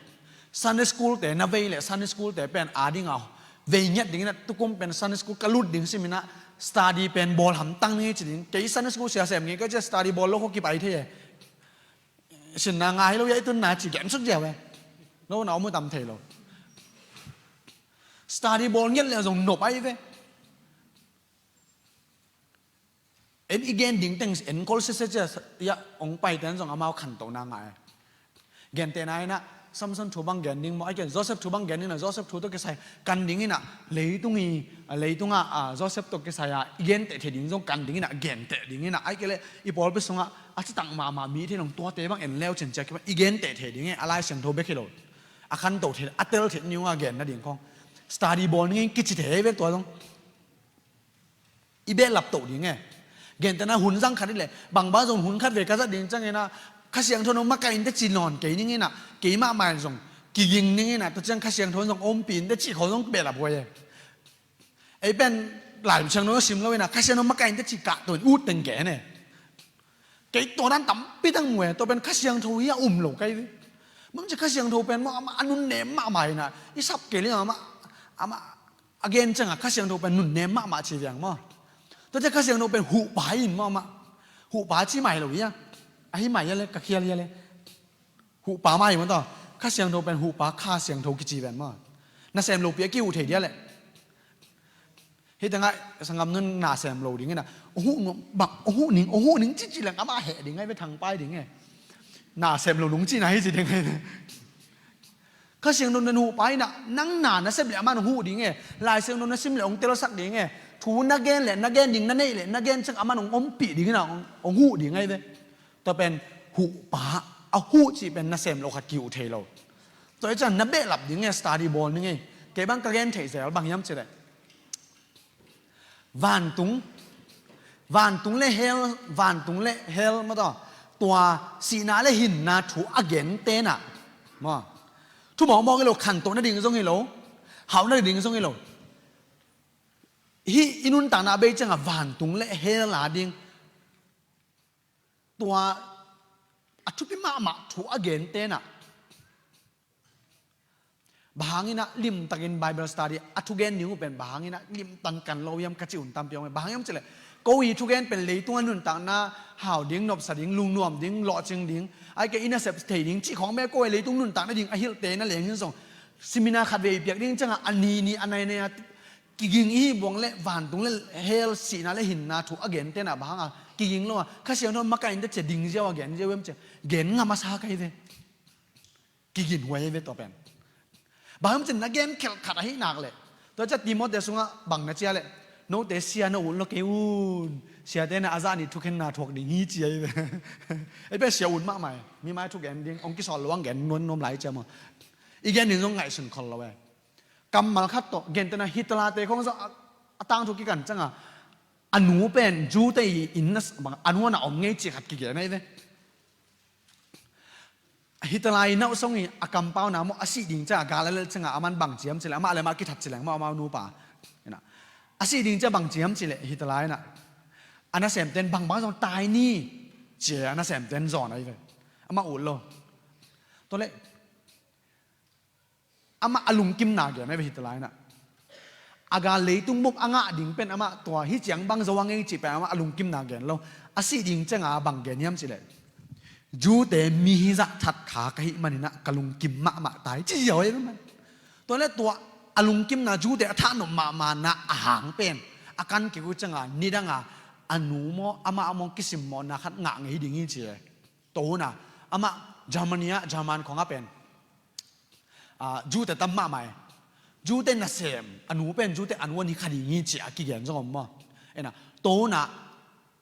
Sunday school te na vei leh Sunday school te pen a dinga vei ngiat ding inah tukum pen Sunday school ka lut ding sim inah study pen bawl hamtang ni ci ding. Kei Sunday school sia sem ngei ka cia study bawl lo kho kipai thei e. Sinna ngai lo ya i tunna ci gen suk ziau e. No na om uh tam thei lo. Study bawl ngiat le zong nop ai ve. En i gen ding teng en kol sese cia, ia, ong paite in zong amau khantohna ngah e. Gentehna in ah, Samson thu bang gen ding maw, a gen Joseph thu bang gen ding in ah, Joseph thu tawh kisai kan ding in ah, leitung i, a, leitung ah, a, Joseph tawh kisai a i genteh thei ding zong kan ding in ah, genteh ding in ah, ahih kei leh i pawlpi sungah a citak mahmah mi thei nong tuate bang en leu cin cia kibang i genteh thei ding e, a Lai Siangtho bek hi lo. A khantoh thei, a tel thei ni ung a genna ding khong. Study bawl ning in kici thei ve tua zong. I behlap toh ding e. Gentehna hun zang khat hi leh, bangbang zong hun khat vei ka zat ding ciangin ah, Kha Siangtho in hong makaih in teh ci nawn kei ning in ah, keimah mah in zong kiging ning in ah, tua ciang Kha Siangtho in zong ompih in teh cih khawng zong behlap huai e. Ei pen Lai Siangtho sim lo in ah, Kha Siangtho in hong makaih in teh ci kah tua in ut teng gen e. Kei tua dan tampi tak mu e, tua pen Kha Siangtho hi a um lo ka hi ve. Bang ci Kha Siangtho pen maw, amah a nunnem mahmah in ah, i sap kei leh amah, amah a gen ciangah Kha Siangtho pen nunnem mahmah ci viang maw. Tua ciang Kha Siangtho pen huhpa hi in maw amah. Huhpa ci mai lo hi a. A hi mai hi a leh, ka khial hi a leh. Huhpa mai hi maw tua. Kha Siangtho pen huhpa, Kha Siangtho kici ven maw. Nasem lopi a kihuh thei dia leh. Hih tengah sanggam nun nasem lo ding in ah. Ong huh nuam, bang, ong huh ning, ong huh ning ci ci leng amah heh ding ai ve, thangpai ding e. Nasem lo nung cihna hi ci ding ai ve. Kha Siangtho in huhpa in ah, nang na na sep leh amah in ong huh ding e. Lai Siangtho na sim leh ong telsak ding e. Thu na gen leh, na gen ding na neih leh, na gen ciang amah in ong ompih ding in ah, ong, ong huh ding ai ve. Tua pen huhpa, a huh cih pen nasem lo khat kihuh thei lo. Tua hi ciang na behlap ding e, study bawl ning e. Kei bang ka gen theih zel bang hiam ci leh, vantung, vantung le hell, vantung le hell maw tua, tua sihna le hinna thu a gentehna maw. Thu mawkmawk hi lo, khantoh nading zong hi lo, hauh nading zong hi lo. Hih i nuntakna a bei ciangah vantung le hell a ding, tua a thupi mahmah thu a gentehna. Bang hangin ah limtakin Bible study a thugen ding uh pen bang hangin ah limtan kan lo hiam ka cih hun tampi om e. Bang hang hiam ci leh, ko i thugen pen leitung a nuntakna hau ding, nopsa ding, lungnuam ding, lawhcing ding, ahih kei leh i nasep thei ding cih khawng bek, ko i leitung nuntakna ding a hilhte na leng hi zong, seminar khat vei piak ding ciangah a ni ni, a nai nai a kiging i hih buang leh vantung le hell, sihna le hinna thu a gentehna bang hang a kiging lo a, Kha Siangtho in hong makaih in teh ci a ding ziau a gen ziau hiam ci a, gen ngam a sa ka hi ve. Kigin huai ve tua pen. Bang hiam cih leh na gen khelh khat ahih nak leh. Tua ciang Timothy sungah bang na ci a leh, note sia na ut lo kei un. Siate in a zah nih thukhenna thuak ding hi ci ahi ve. Ei pen sia ut mahmah e. Mi mai thugen ding, ong kisawl lo ang gen nuam nuam lai ci a maw. I gen ding zong ngaihsun khol lo e. Kammal khat tawh, gentehna Hitler te khawng zong a, a tangthu kikan ciangah, a nu pen Jew te i inn a, a nu a na om ngei cih khat kigen ahi ve. Hitler i nauhsong i a kampauna maw, a sih ding ciang a gal a lelh ciangah aman bang ci hiam ci leh, amah le amah kithat ci leng maw, amau nupa. Ina. A sih ding ciang bang ci hiam ci leh Hitler ina, a nasemte'n bangbang zong tai ni ci a, a nasemte'n zawn ahi ve. Amah ut lo. Tua leh amah a lungkimna gen ahi ve Hitler ina. A gal leitung bup a ngah ding pen amah tua hi ciang bang zo a ngei cih pen amah a lungkimna gen lo. A sih ding ciangah bang gen hiam ci leh, Jew te mi hizah that kha ka hih manin ah ka lungkim mahmah tai ci ziau ahi ve man. Tua leh tua a lungkimna Jew te a thahnop mahmahna a hang pen a kan kik uh ciangah nidangah a nu maw, amah maw kisimmawhna khat ngah ngei ding hi ci e. Tua hun ah amah Germany ah, German khawng ah pen, ah, Jew te tam mahmah e. Jew te nasem, a nu pen Jew te a nu a ni kha ding hi ci a kigen zong om maw. Ina, tua hun ah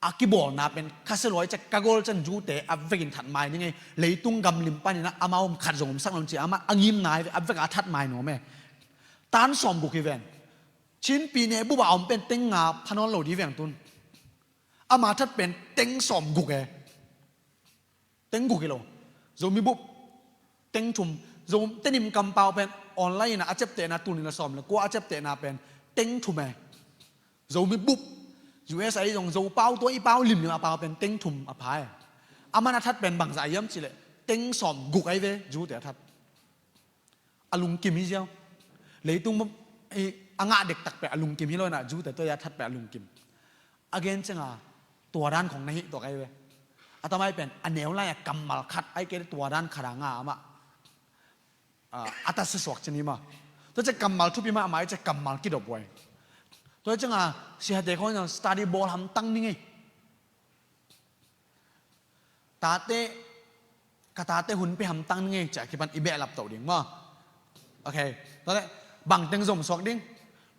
a kibawlna pen khasia luai ciang ka gol ciang Jew te a vekin that mai ning e. Leitung gam lim panin ah amau om khat zong omsak nuam ci a, amah a ngimna hi ve, a vek a that mai nuam e. Tan sawmguk hi ven. Chin pyine bup a om pen teng nga pha nawn lo ding veng tun. Ama that pen teng sawmguk e. Teng guk hi lo. Zomi bup teng thum. Zo Tedim kampau pen online in a ciaptehna, tul nih le sawm le kua a ciaptehna pen teng thum e. Zomi bup, U S A zong Zopau tua i pau limlim a pau pen teng thum a pha e. Aman a that pen bangzah hiam ci leh teng sawmguk ahi ve, Jew te a that. A lungkim hi ziau. Leitung bup, eh, a ngah dektak pen a lungkim hi lo ina, Jew te tua a that pen a lungkim. A gen ciangah tua dan khong na hih tuak ahi ve. A tamai pen a neu lai a kammal khat, ahih kei leh tua dan khat a ngah amah, ah, a tatsia suak ci ni maw. Tua ciang kammal thupi mahmah ahih ciang kammal kidop huai. Tua ciangah siate khong in study bawl hamtang ning e. Tate, ka tate hun pia hamtang ni ngei, ci a kipan i behlap toh ding maw. Ok. Tua leh bangteng zom suak ding?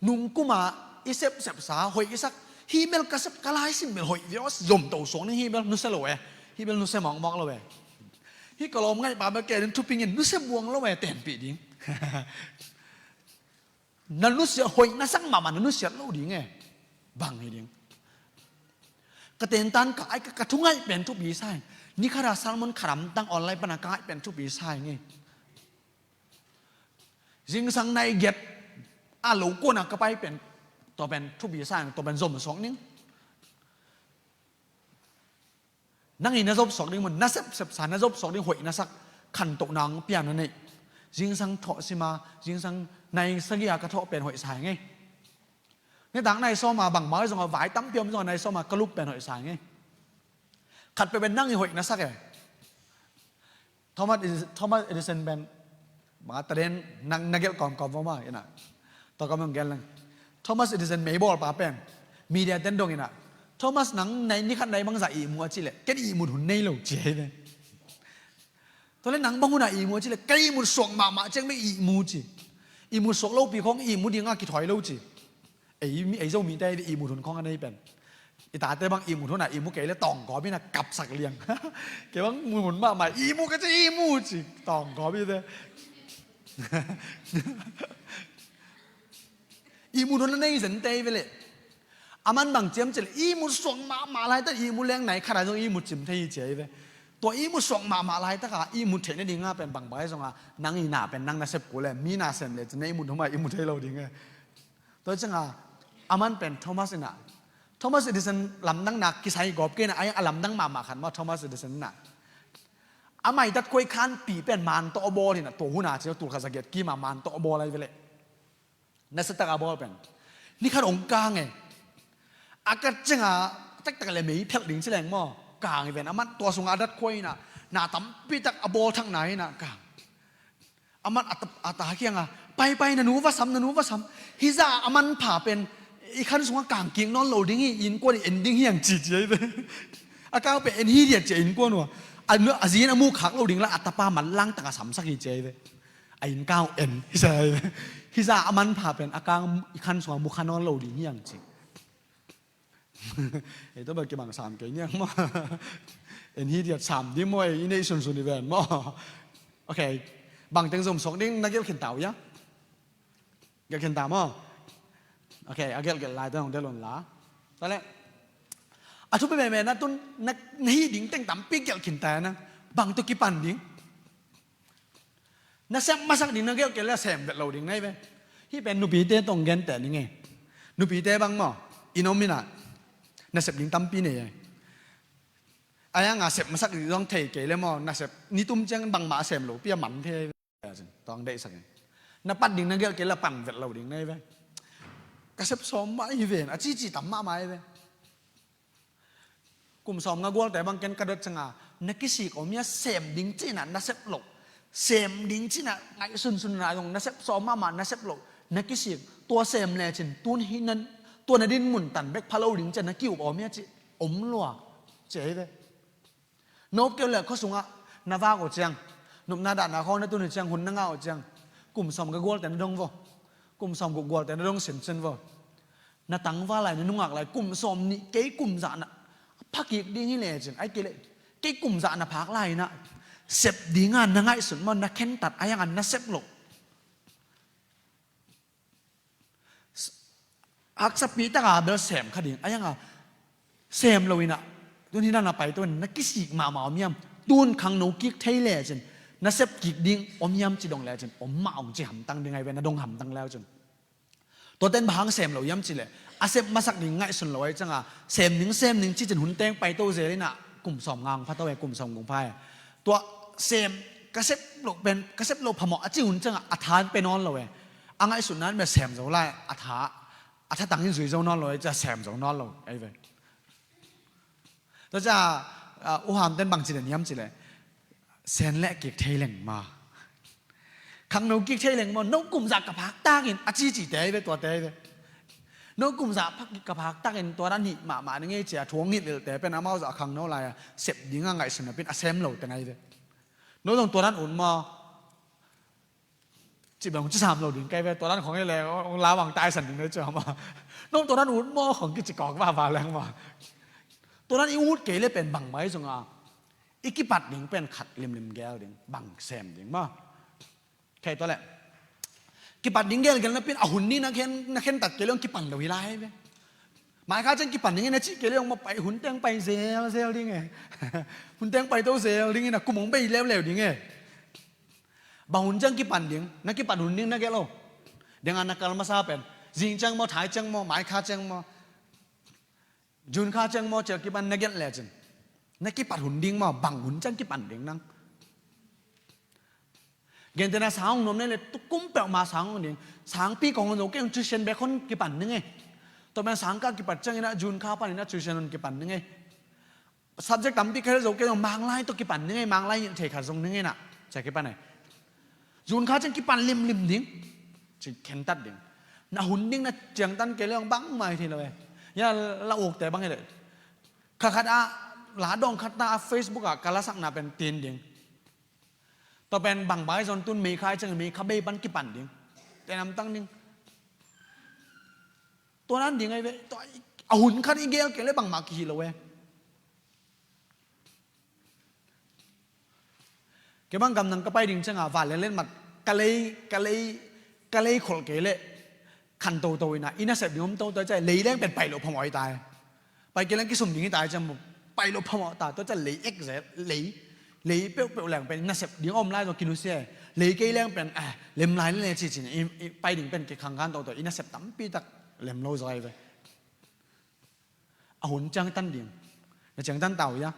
Nungkuma i sepsepsa hoih i sak. Hih bel ka sep, ka laisim bel hoih viau, zom to suak ding. Hih bel nusia lo e. Hih bel nusia mawkmawk lo e. Hih ka lawm ngaihpa bel kei ding thupingin nusia buang lo e, tenpih ding. Na nusiat hoih na sak mahmah, na nusiat lo ding e. Bang hi ding? Ka tentan ka ai ka, ka thungaih pen thupi sa ing. Ni khat a sermon khat hamtang online pana ka ngaih pen thupi sa ing e. Zingsang nai giat a lo kuana ka pai pen, tua pen thupi sa ing, tua pen zom suak ning. Nang i na zop suak ding mun, na sepsepsa na zop suak ding, hoih na sak, khantohna hong pia na neih. Zingsang thawh sima, zingsang nai sagih a ka thawh pen hoih sa ing e. Nitak nai sawma bangmah zong a vai tampi om zong a nai sawma ka lup pen hoih sa ing e. Khat peuh pen nang i hoih na sak e. Thomas Edis-, Thomas Edison pen, bang a taden na, na gelh kawmkawm vo maw, ina. Tua kawm hong gelh leng. Thomas Edison meibawlpa pen, media ten dong ina, Thomas, nang nai, ni khat nai bangzah ihmu a cih leh, ken ihmut hun nei lo, ci hi ve. Tua leh nang bang hun a ihmu a cih leh, ka ihmut suak mahmah ciang bek ihmu ci. Ihmut suak lopi khawng ihmu dinga kithawi lo ci. Ei mi, ei Zomite ihmut hun khawng a nei pen. I tate bang ihmut hun a ihmu kei leh tawng gawp ina kapsak liang. Kei bang mut hun mahmah ihmu ka ci, ihmu ci. Tawng gawp i ve. Ihmut hun a nei zente i ve leh. A man bang ci hiam cih leh ihmut suak mahmah laitak, ihmu leng nai khat a zong ihmut cim thei hi ci a i ve. Tua ihmut suak mahmah laitaka ihmut theih nadinga pen bangbang ahi zonga nang i na pen nang na sep kul e, mi na sem le cin na ihmut hun a ihmut thei lo ding e. Tua cianga a man pen Thomas ina, Thomas Edison lamdangna kisai gawp kei ina, a lamdang mahmah khat maw Thomas Edison ina. A maitat khuai khanpih pen man tawh a bawl ina, tua huna ci tua tulkhat zagiat kima man tawh a bawl ahi ve leh. Nasiatak a bawl pen ni khat hong kang e. A kat cianga taktak le mei phelh ding ci leng maw, kang i ven. A man tua sunga a dat khuai ina, na tampitak a bawl thakna ina kang. A man a ta, a ta kianga, pai pai, na nu va sam, na nu va sam. Hih zah a manpha pen i khan sunga kang kik nawn lo ding hi, innkuan i en ding hi ang ci ci ahi ve. A kang pen en hi diat ci a innkuan uh a, a zi in a mu khak lo ding la a tapa manlang taka samsak hi ci ahi ve. A inn kang uh en hi sa ahi ve. Hih zah a manpha pen a kang i khan sunga mu kha nawn lo ding hi ang ci. Ei tawh bel kibang sam kei niang maw. En hi diat sam ding maw, ei i neih sunsun i ven maw. Ok. Bangteng zom suak ding na gelh khin ta uh ia? Gelh khin ta maw. Ok, a gelhgelh lai tawh hong delh un la. Tua leh a thupi meme na tun na, na hih ding teng tampi gelh khin ta ia na. Bang tawh kipan ding? Na sem masak ding na gelh kei leh sem vet lo ding na hi ve. Hih pen nupite tawh hong genteh ning e. Nupite bang maw, i nom ina, nasep ding tampi nei e. A ianga sep masak ding zong thei kei leh maw, nasep ni tum ciang bangmah a sem lopi a man thei ve. Tawh hong deihsak e. Na pan ding na gelh kei leh pan vet lo ding na hi ve. Ka sep sawm mah hi ven, a cici tam mahmah hi ve. Kum sawm nga gualte bang ken ka dot cianga na kisik om ia, sem ding cina na sep loh, sem ding cina ngaihsunsun na zong na sep sawm mahmah na sep loh, na kisik. Tua sem lecin tun hi nan, tua na din mun tan bek pha lo ding cia na ki-up om ia ci om lua ci ahi ve. Na up kei uh leh khua sungah na vak uh ciang, nopna dahna khawng na tun uh ciang, hun na ngah uh ciang, kum sawm nga gualte na dong vo, kum sawm guk gualte na dong sinsin vo. Na tangval lai, na nungak lai, kum sawm nih, kei kum zah na pha kik ding hi lecin, ai kei leh kei kum zah na phak lai ina, sep dinga na ngaihsun maw, na khentat a ianga na sep loh. Haksapi taka bel sem kha ding a ianga sem lo ina, tun hi na na paito in na kisik mahmah om hiam? Tun khangno kik thei lecin na sep kik ding om hiam ci dong lecin om mah hong ci hamtang ding ahi ve, na dong hamtang lecin. Tuate in bang hang sem lo hiam cih leh, a sep masak ding ngaihsun lo ahi cianga, sem ning, sem ning cicin hun teng paito zel ina, kum sawm nga hong pha to e, kum sawm gung pha e. Tua sem, ka sep loh pen, ka sep loh phamawh a ci hun cianga a tha in pe nawn lo e. A ngaihsutna in bia sem zo lai, a tha, a thatang in zui zo nawn lo e, cia sem zo nawn lo ahi ve. Tua cia, ah, U Hamten bang ci den hiam cih leh, sen leh kik thei leng maw, khangno kik thei leng maw, no kum zah ka phak takin a cicite ahi ve, tuate ahi ve. No kum zah phak ka phak takin tua dan hih mahmah ni ngei cia thuang hih lelte pen amau zah khangno lai-a sep dinga ngaihsun napin a sem lo teng ahi ve. No zong tua dan ut maw? Ci bang ci sam lo ding kai ve, tua dan khong i le ong la bang taisan ding le cia maw? No tua dan ut maw khong kici kawk vava leng maw? Tua dan i ut kei le pen bang mai zong a i kipat ding pen khat limlim gel ding, bang sem ding maw? Kei tua le kipat ding gelgel napin a hun ding na khen, na khen tat kei le ong kipan lo hi lai ve. Mai kha ciang kipan ding e na cih kei le ong ma pai hun teng pai zelzel ding e. Hun teng pai to zel ding e na kum ong bei leuleu ding e. Bang hun ciang kipan ding, na kipat hun ding na gelh lo. Deng a na kal masa pen zing ciang maw, thai ciang maw, mai kha ciang maw, June kha ciang maw, ciang kipan na gelh lecin na kipat hun ding maw, bang hun ciang kipan ding nang. Gentehna sang hong nuam nei le tukum peuhmah sang hong ding. Sangpi kong hong zo kei hong tuition bek hong kipan ding e. Tua pen sang kha kipat ciangin ah June kha panin ah tuition hong kipan ding e. Subject tampi kha zo kei hong Manglai tawh kipan ding e, Manglai ngilh thei khat zong ding e na. Cia kipan e. June kha ciang kipan limlim ding. Ci khentat ding. Na hun ding na ciangtan kei le hong bangmah hi thei lo e. Ya la ukte bang hi le. Kha khat ah la dawng khat ta a Facebook ah ka lasakna pen tin ding. Tua pen bang bai zon tun May kha ciang May kha bei pan kipan ding. Te namtang ding. Tua nan ding ai ve. Tua a hun khat i gel kei le bangmah kihi lo e. Kei bang gamnang ka pai ding ciang a van lenlen mat ka lei, ka lei, ka lei kholh kei le khan toto ina, i nasep ding om toto ciang lei leng pen pai lo phamawh i tai. Pai kei leng kisum ding i tai ciang mu pai lo phamawh ta, tua ciang lei ek zet, lei, lei peuhpeuh leng pen nasep ding om lai zaw kinusia. Lei kei leng pen, eh, lem lai le le ci cin, i, i pai ding pen kikhang khan toto, i nasep tampi tak lem lo zaw ai ve. A hun ciangtan ding. Na ciangtan tau ia.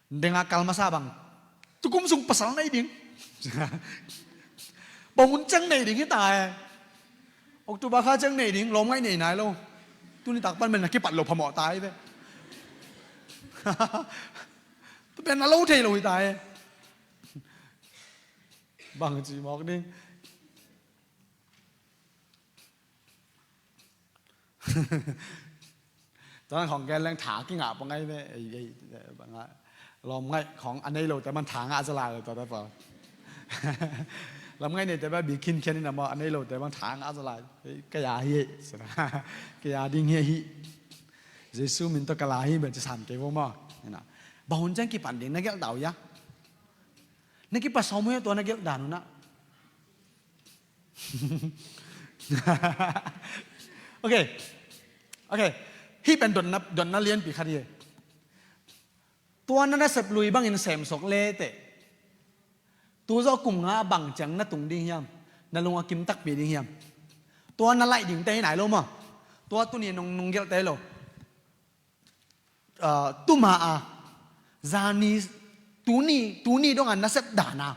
Deng a kal masa bang. Tukum sung pasal nei ding. Bang hun ciang nei ding hi ta e. October kha ciang nei ding, lawm ngaih nei nai lo. Tuni tak pan men na kipat lo phamawh ta ai ve. Tu pen na lo thei lo hi ta e. Bang ci mawk ding. Tua khong gen leng tha kingah pang ai ve. Ei, ei, bang a lawm ngaih khong a nei lote bang tha ngah za lai lo tua ta pa. Lam ngaih neite bang bi khinkhian ina maw a nei lote bang tha ngah za lai. Ei, ka ya hi ei. Ka ya ding hi ei hi. Jesu min tawh ka la hi bang ci sam kei vo maw. Ina. Bang hun ciang kipan ding na gelh dau ia. Na kipat sawm uh ia tua na gelh dan uh na. Ok. Ok. Hih pen dotna, dotna lianpi khat hi. Tua na nasep lui bangin semsok leteh tu zawh kum nga bang ciang na tung ding hiam? Na lung a kim takpi ding hiam? Tua na laih dingte hi nai lo maw? Tua tuni nong, nong gelhte lo. Ah, tuma a zani, tuni, tuni dong a na sep dan a,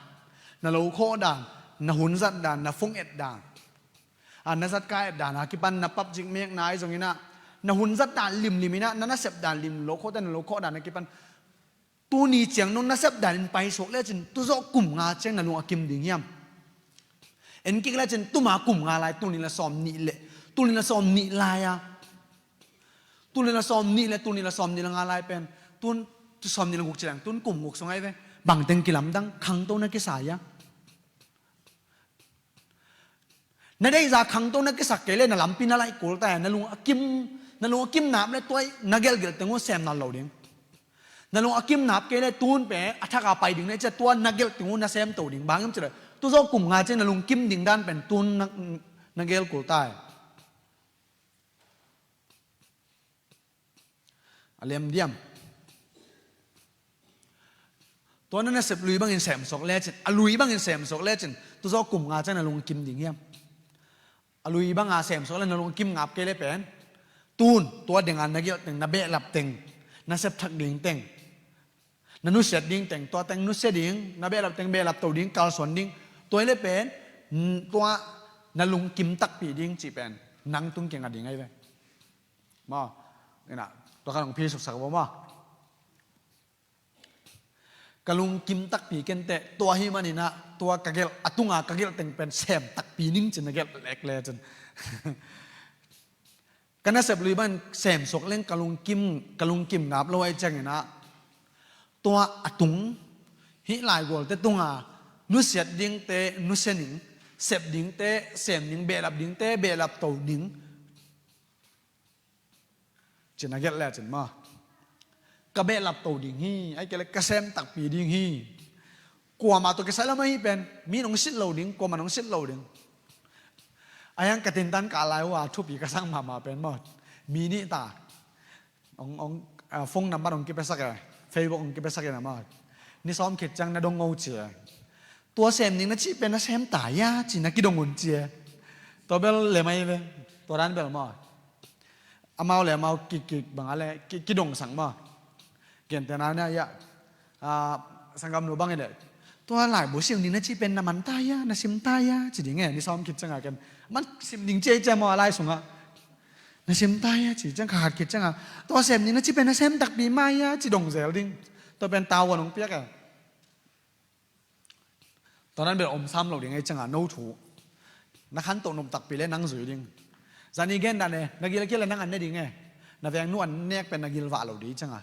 na lo khawh dan, na hun zat dan, na phone et dan, a na zat ka et dan a kipan na pap cik mek nai zongin ah, na hun zat dan limlim in ah, na na sep dan lim lo khawh dan, na lo khawh dan a kipan tuni ciang nong na sep dan in paisuak lecin tuzawh kum nga ciang na lung a kim ding hiam? En kik lecin tuma kum nga lai, tuni la sawm nih le, tuni la sawm nih lai a Tuni la sawm nih le, tuni la sawm nih la nga lai pen, tun, tu sawm nih la guk ci leng, tun kum guk sung ai ve. Bangteng kilamdang, khangto na kisa ia. Na deihza khangto na kisak kei le, na lampi na laih kul ta ia, na lung a kim, na lung a kim nap le tuai, na gelgel teng uh sem nal lo ding. Na lung a kim nap kei le, tun pen, a thak a pai ding le, cia tua na gelh teng uh na sem to ding. Bang hiam ci le, tu zawh kum nga ciang na lung kim ding dan pen, tun na, na gel kul ta ia. A lem diam. Tua na nasep lui bangin semsok lecin, a lui bangin semsok lecin, tu zawh kum nga ciang na lungkim ding hiam? A lui banga semsok le na lungkim ngap kei le pen, tun, tua denga na gelh teng, na behlap teng, na septhak ding teng, na nusiat ding teng, tua teng nusia ding, na behlap teng behlap to ding, kalsuan ding, tua hi le pen, tua na lungkim takpi ding cih pen nang tung kiang a ding ahi ve. Maw, ina, tua khan hong phi suksak vo maw. Ka lungkim takpi kenteh, tua hi maninah, tua ka gelh, a tunga ka gelh teng pen sem takpi ning ci-in na gelh lek le cin. Ka nasep lui bang sem suak leng ka lungkim, ka lungkim ngap lo ahih cianginah, tua a tung, hih laigualte tunga nusiat dingte nusia ning, sep dingte sem ning, behlap dingte behlap to ning. Cin a gelh le cin maw. Ka behlap to ding hi, ahih kei leh ka sem takpi ding hi. Kuamah tawh kisai lo mah hi pen, mi nong silh lo ding, kuamah nong silh lo ding. A hiang ka tintan ka lai uh a thupi ka sang mahmah pen maw. Mi nih ta. Ong, ong, ah, phone number ong kipiasak e, Facebook ong kipiasak e na maw. Ni sawm khit ciang na dong ngo ci e. Tua sem ning na cih pen na sem ta hia ci na kidong un ci e. Tua bel le mai ve. Tua dan bel maw. Amau le amau kik, kik bang a le, ki, kidong sang maw. Gentehna na hia. Ah, sanggam nu bang hi le. Tua laibu sim ning na cih pen na man ta hia, na sim ta hia ci ding e, ni sawm khit ciang a ken. Man sim ning ci e ci a maw a lai sungah. Na sim ta hia ci ciang, kha khat khit ciang a. Tua sem ning na cih pen na sem takpi mah hia ci dong zel ding. Tua pen tau a nong piak e. Tua nan bel om sam lo ding ahih cianga no thu. Na khantoh nop takpi le nang zui ding. Zani gen dan e, na gilkial le nang an ne ding e. Na vengnu an nek pen na gilvah lo ding ahih cianga.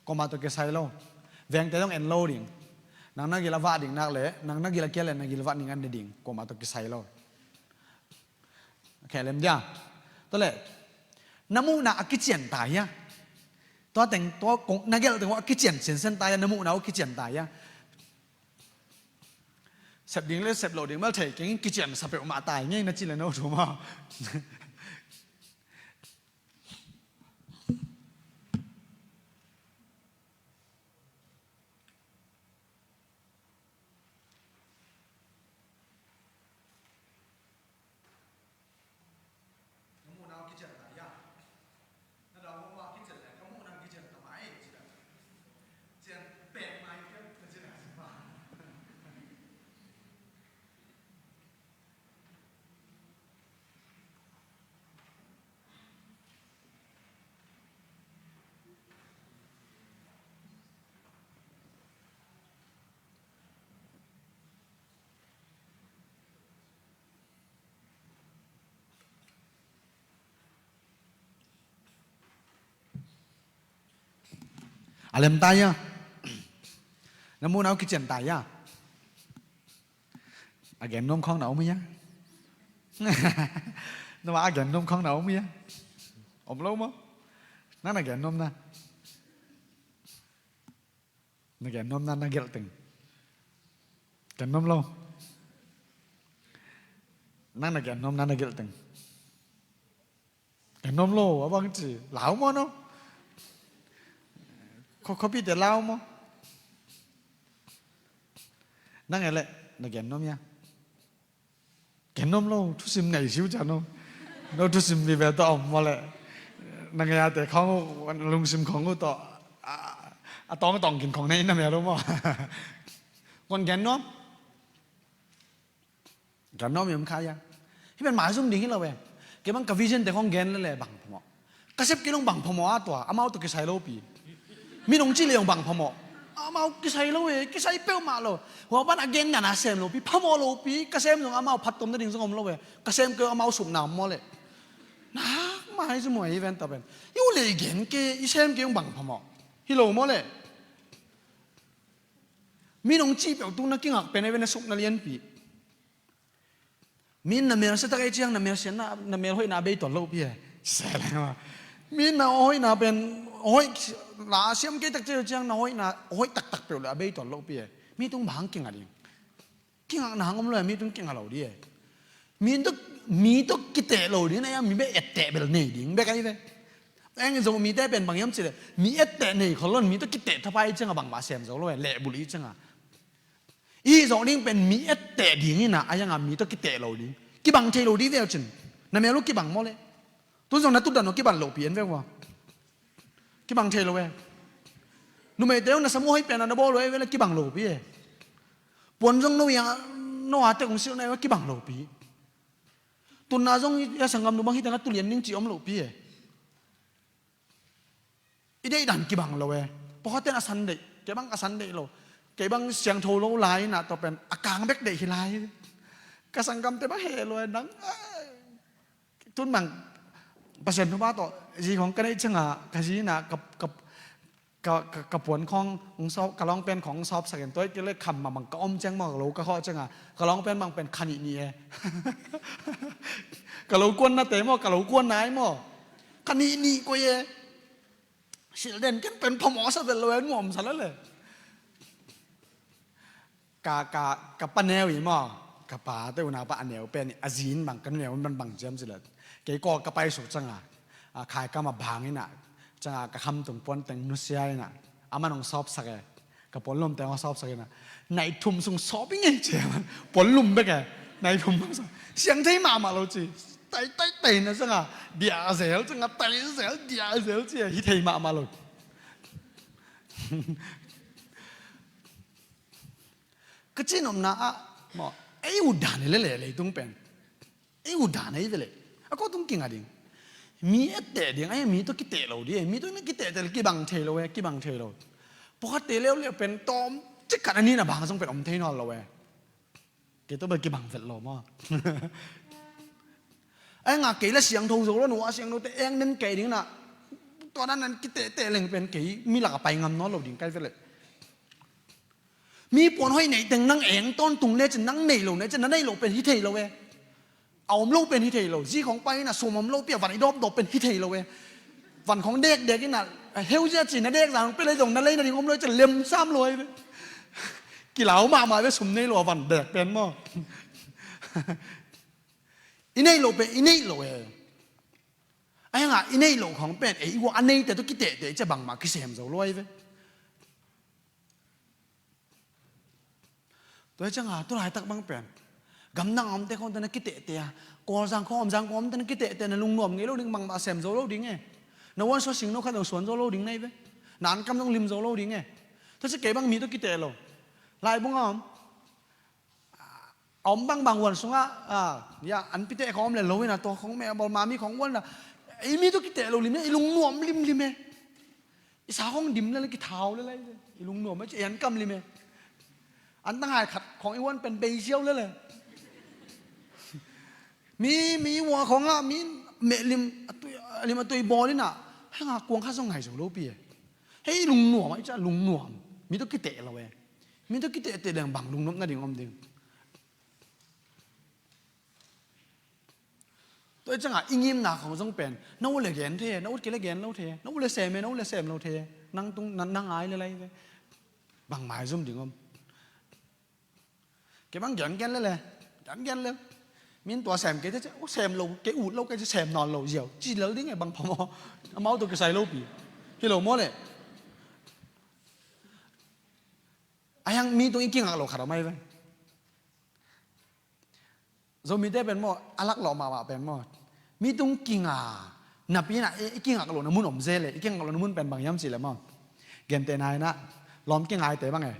Kuamah tawh kisai lo. Vengte zong en lo ding. Nang na gil a vah ding nak le, nang na gilkial le na gilvah ning an ne ding. Kuamah tawh kisai lo. Khelem dia. Tua le. Na muhna a kician ta hia. Tua teng, tua kong, na gelh teng uh a kician sinsen ta hia, na muhna uh a kician ta hia. Sep ding le sep lo ding bel thei keng in kician sa peuhmah ta hi ngei na ci le no thu maw. Na muhna uh kician ta hia. Na dau mah kician le, ka muhna kician ta mah ei, ci dan. Cian pek mai kei, na ci dan. A lem ta hia. Na muhna uh kician ta hia. A gen nuam khawng na om hia. Na ma a gen nuam khawng na om hia. Om lo maw. Nang na gen nuam na. Na gen nuam na na gelh teng. Gen nuam lo. Nang na gen nuam na na gelh teng. Gen nuam lo, a bang ci. Lau maw no. Kho, kho pi te lau maw. Nang e le, na gen nuam hia. Gen nuam lo, thusim nei siu ca no. No thusim vive tawh om maw le. Na ngei a te khawng uh, lungsim khawng uh tawh. A, a tawng tawng kin khawng nei na mel uh maw. Kuan gen nuam. Gen nuam i om kha hia. Hih pen maizum ding hi lo ve. Kei bang ka vision te khawng gen le le bang phamawh. Ka sep kei long bang phamawh a tua, amau tawh kisai lopi. Mi nong cih le ong bang phamawh. Amau kisai lo e, kisai peuhmah lo. Hua pan a gen nana sem lopi, phamawh lopi, ka sem zong amau phattuam nading zong om lo e. Ka sem kei amau supna om maw le. Nak mai zu maw i ven ta pen. I uh le i gen kei, i sem kei ong bang phamawh. Hi lo maw le. Mi nong cih peuh tung na kingak pen e ven a supna lianpi. Mi in na mel siatak ei ciang, na mel siatna, na mel hoihna a bei tuan lohpi e. Sia leng a. Mi in na hoihna pen, hoih, la siam kei tak ciang, na hoihna, hoih taktak peuh le a bei tuan lohpi e. Mi tung bang kinga ding. Kingakna hang om lo e, mi tung kinga lo ding e. Mi tung, mi tung kiteh lo ding, na ia mi bek etteh bel nei ding, bek ai ve. Eng Zomite pen bang hiam cih leh, mi etteh nei khol lo in, mi tung kiteh thapai ciang a bangmah sem zo lo e, lehbulh i ciang a. I zawh ding pen mi etteh ding hi na, a ianga mi tawh kiteh lo ding. Kibang thei lo ding veu cin. Na mel uh kibang maw le. Tun zong na tutdan uh kibang lopi en veu ua. Kibang thei lo e. Numeite uh na sam uh hoih pen a na bawl uh e ve le kibang lopi e. Puan zong no ia, no a tek ung silh na e ve kibang lopi. Tunna zong ia sanggam nu bang hi teng a tulian ning ci om lopi e. I deih dan kibang lo e. Pawlkhat ten a san deih, kei bang a san deih lo. Kei bang siangtho lo lai inah tua pen a kang bek deih hi lai. Ka sanggamte bang heh lo e nang. Tun bang Pasian thupha tawh zi khawng ka neih ciangah ka zi inah ka, ka, ka, ka, ka puan khawng hong sawp, ka lawngpen khawng hong sawpsak in, tua hi kei le kham mah bang ka om ciang maw, ka lo ka khawh ciangah ka lawngpen bang pen kha nih nih e. Ka lo kuan nate maw, ka lo kuan nai maw, kha nih nih koi e. Silh den ken pen phamawh sa vet lo e, nuam sa lele. Ka, ka, ka pa neu i maw, ka pate unau pa a neu pen i a zin bang, ka neu in bang bang ciam cileh. Kei kawl ka paisuk ciangah a, khaikam a bang inah, ciangah ka khamtung puanteng nusia inah, aman hong sawpsak e. Ka puanlum teng hong sawpsak inah, nai thum sung sawp i ngei ciam, puanlum bek e. Nai thum hong sawp, siang thei mahmah lo ci. Tai tai tai na ciangah dia zel, ciangah tai zel dia zel ci e, hi thei mahmah lo. Ka cihnopna ah maw, ei uh dan hi lele leitung pen. Ei uh dan hi vele. A ko tung kinga ding. Mi etteh ding, ai mi tawh kiteh lo ding, mi tawh na kiteh tel kibang thei lo e, kibang thei lo. Pawlkhatte leuleu pen tawm cik khat a nina bang zong pen om thei nawn lo e. Kei tawh bel kibang vet lo maw. Ai nga kei la siangtho zo lo, nu a siangthote eng den kei ding na. Tua dan nan kiteh teh leng pen kei mi lak a pai ngam nawn lo ding kai vele. Mi puan hoih neih teng nang eng tawntung ne cin, nang nei lo ne cin, na nei lo pen hi thei lo e. A om lo pen hi thei lo. Zi khawng pai na sum om lo pi a van i dawpdawp pen hi thei lo e. Van khawng dekdek ina heu zia ci na dek zang pe lei zong na lei na ding om lo e cin lem sam lo e. Kilau mahmah ve sum nei lo a van dek pen maw. I neih loh pen i neih loh e. Ahi hanga i neih loh khawng pen ei i guah a neite tawh kitehteh i cia bangmah kisem zo luai ve. Tua hi cianga tu laitak bang pen gamdang a omte khawngte na kitehteh a, Kawlzang khawng, Omzang khawng omte na kitehteh, na lungnuam ngei lo ding, bangmah sem zo lo ding e. Na uan sua sing no khat zong suan zo lo ding na hi ve. Na ankam zong lim zo lo ding e. Tua cia kei bang mi tawh kiteh lo. Laibung a om a om bangbang huan sungah, ah, ya, an piteh khawng om le lo ina tua khawng meh a bawl mami khawng huan la. I mi tawh kiteh lo lim e, i lungnuam limlim e. I sa khawng dim le la kithau le lai e. I lungnuam e ci, i an kam lim e. An tangai khat khawng i huan pen bei ziau le le. Mi, mi hua khawngah mi meh lim a tui, a lim a tui bawl ina. Hanga kuang khat zong ngai zo lo pi e. Hei lungnuam a i ca lungnuam. Mi tawh kiteh lo e. Mi tawh kitehteh leng bang lungnop nading om ding. Tua i cangah i ngimna khawng zong pen na ut le gen thei e, na ut kei le gen lo thei e, na ut le sem e, na ut le sem lo thei e. Nang tung na, na ngai le lai ve. Bang maizum ding om. Kei bang gen gen le le, gen gen le. Min tua sem kei te ce, u sem lo kei, ut lo kei ce, sem nawn lo ziau ci lel ding e, bang phamawh. Amau tawh kisai lo pi. Hi lo maw le. A hiang mi tung i kingak lo khat a mai ve. Zomite pen maw a lak lawh mahmah pen maw, mi tung kinga napi ina i kingak lohna mun om zel e. I kingak lohna mun pen bang hiam cih le maw, gentehna ina lawm kingaite bang e,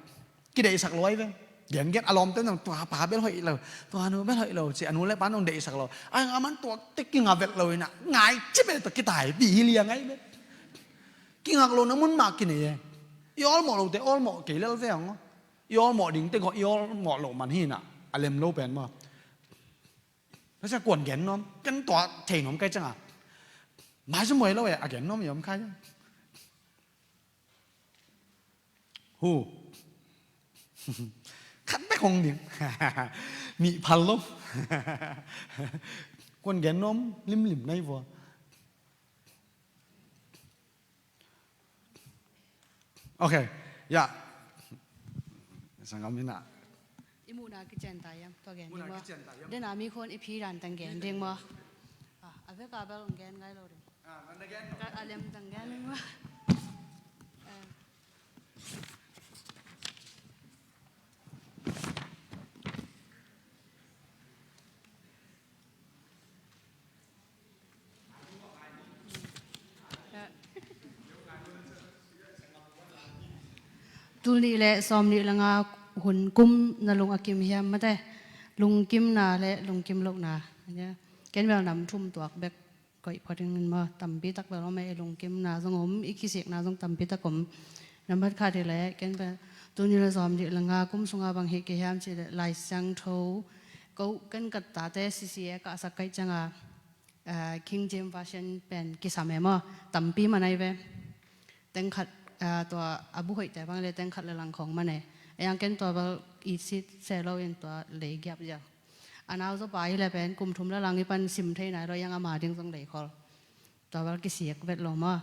kideihsak lo ai ve. Gengen a lawmte nang tua pa bel hoih lo, tua nu bel hoih lo ci, a nu le pa nang deihsak lo ai, a man tuakte kinga vet lo ina ngai cip e, tua kitaipi hi liang ai ve. Kingak lohna mun mah kinei e. I awlmawh lote awlmawh kei lel ve ang aw. I awlmawh dingte gawh i awlmawh loh man hi ina a lem lo pen maw. Tua cia kuan gen nuam, ken tua thei nuam kai cianga. Maizum buai lo e, a gen nuam i om khai. Hu. Khat bek hong ding. Mih phal lo. Kuan gen nuam limlim nai vua. Ok. Ya. Sanggam ina. I muhna kician ta hiam? Tua gen ding maw? Dena mi khon i phi dan tang gen ding maw? Ah, a veka bel gen ngai lo ding. Ah, man da gen. Ka a lem tang gen ding maw? Eh. Tul nih le sawm nih le nga hun kum na lung a kim hiam mate? Lungkimna le lungkim lohna. Ken bel nam thum tuak bek koih phot in maw, tampi tak bel om e, i lungkimna zong om, i kisikna zong tampi tak om. Nambat khat hi le ken bel Tuni la zawm dih langa kum sunga bang hi kei hiam cih leh Lai Siangtho ko ken ka tate C C A ka sak kaih cianga, eh, King James Version pen kisam e maw, tampi man ai ve. Tengkhat, eh, tua a bu hoihte bang le tengkhat le lang khong man e. Ayang ken tua bel i sit se lo in tua lei giap ziau. A nau zaw pa hi le pen kum thum la lang i pan sim thei nai lo, ayang ama ding zong lei khol. Tua bel kisik vet lo maw.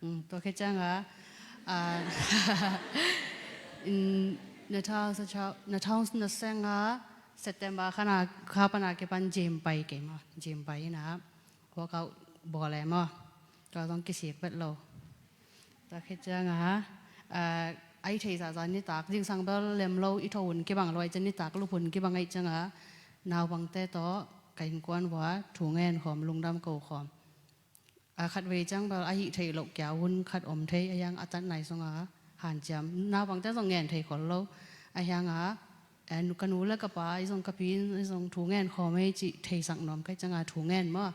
Mm, tua khit cianga, ah, in, na thau sa thau, na thau na senga September khana kha pana kipan gym pai kei maw. Gym pai ina workout bawl e maw. Tua zong kisik vet lo. Tua khit cianga, ah, ai thei zahzah nitak zingsang bel lem lo i tho hun kibang lo ai cian nitak lup hun kibang ai cianga naupangte tawh ka innkuan vua thu ngen khawm, lungdam ko khawm. A khatvei ciang bel a hih theih loh kia hun khat om thei, a hiang a tat nai sunga hanciam. Naupangte zong ngen thei khol lo. A hianga, eh, nu, ka nu le ka pa, i zong ka pi, i zong thu ngen khawm ei cih theisak nuam kai cianga thu ngen maw.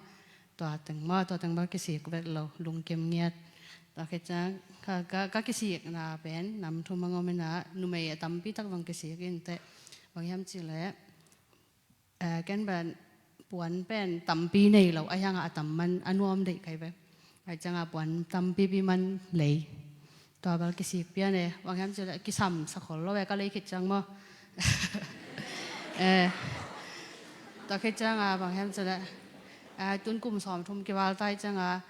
Tua teng maw, tua teng bel kisik vet lo, lungkim ngiat. Tua khit ciang, ka, ka, ka kisikna pen, nam thum a ngom ina, numei a tampi tak zong kisik in teh. Bang hiam cih leh, eh, ken ban puan pen tampi nei lo, a hianga a tam man a nuam deih kai ve. Ai cianga puan tampipi man lei. Tua bel kisik pian e, bang hiam cih leh kisam sa khol lo e, ka lei khit ciang maw. Eh, tua khit cianga bang hiam cih leh, eh, tun kum sawm thum kival tai cianga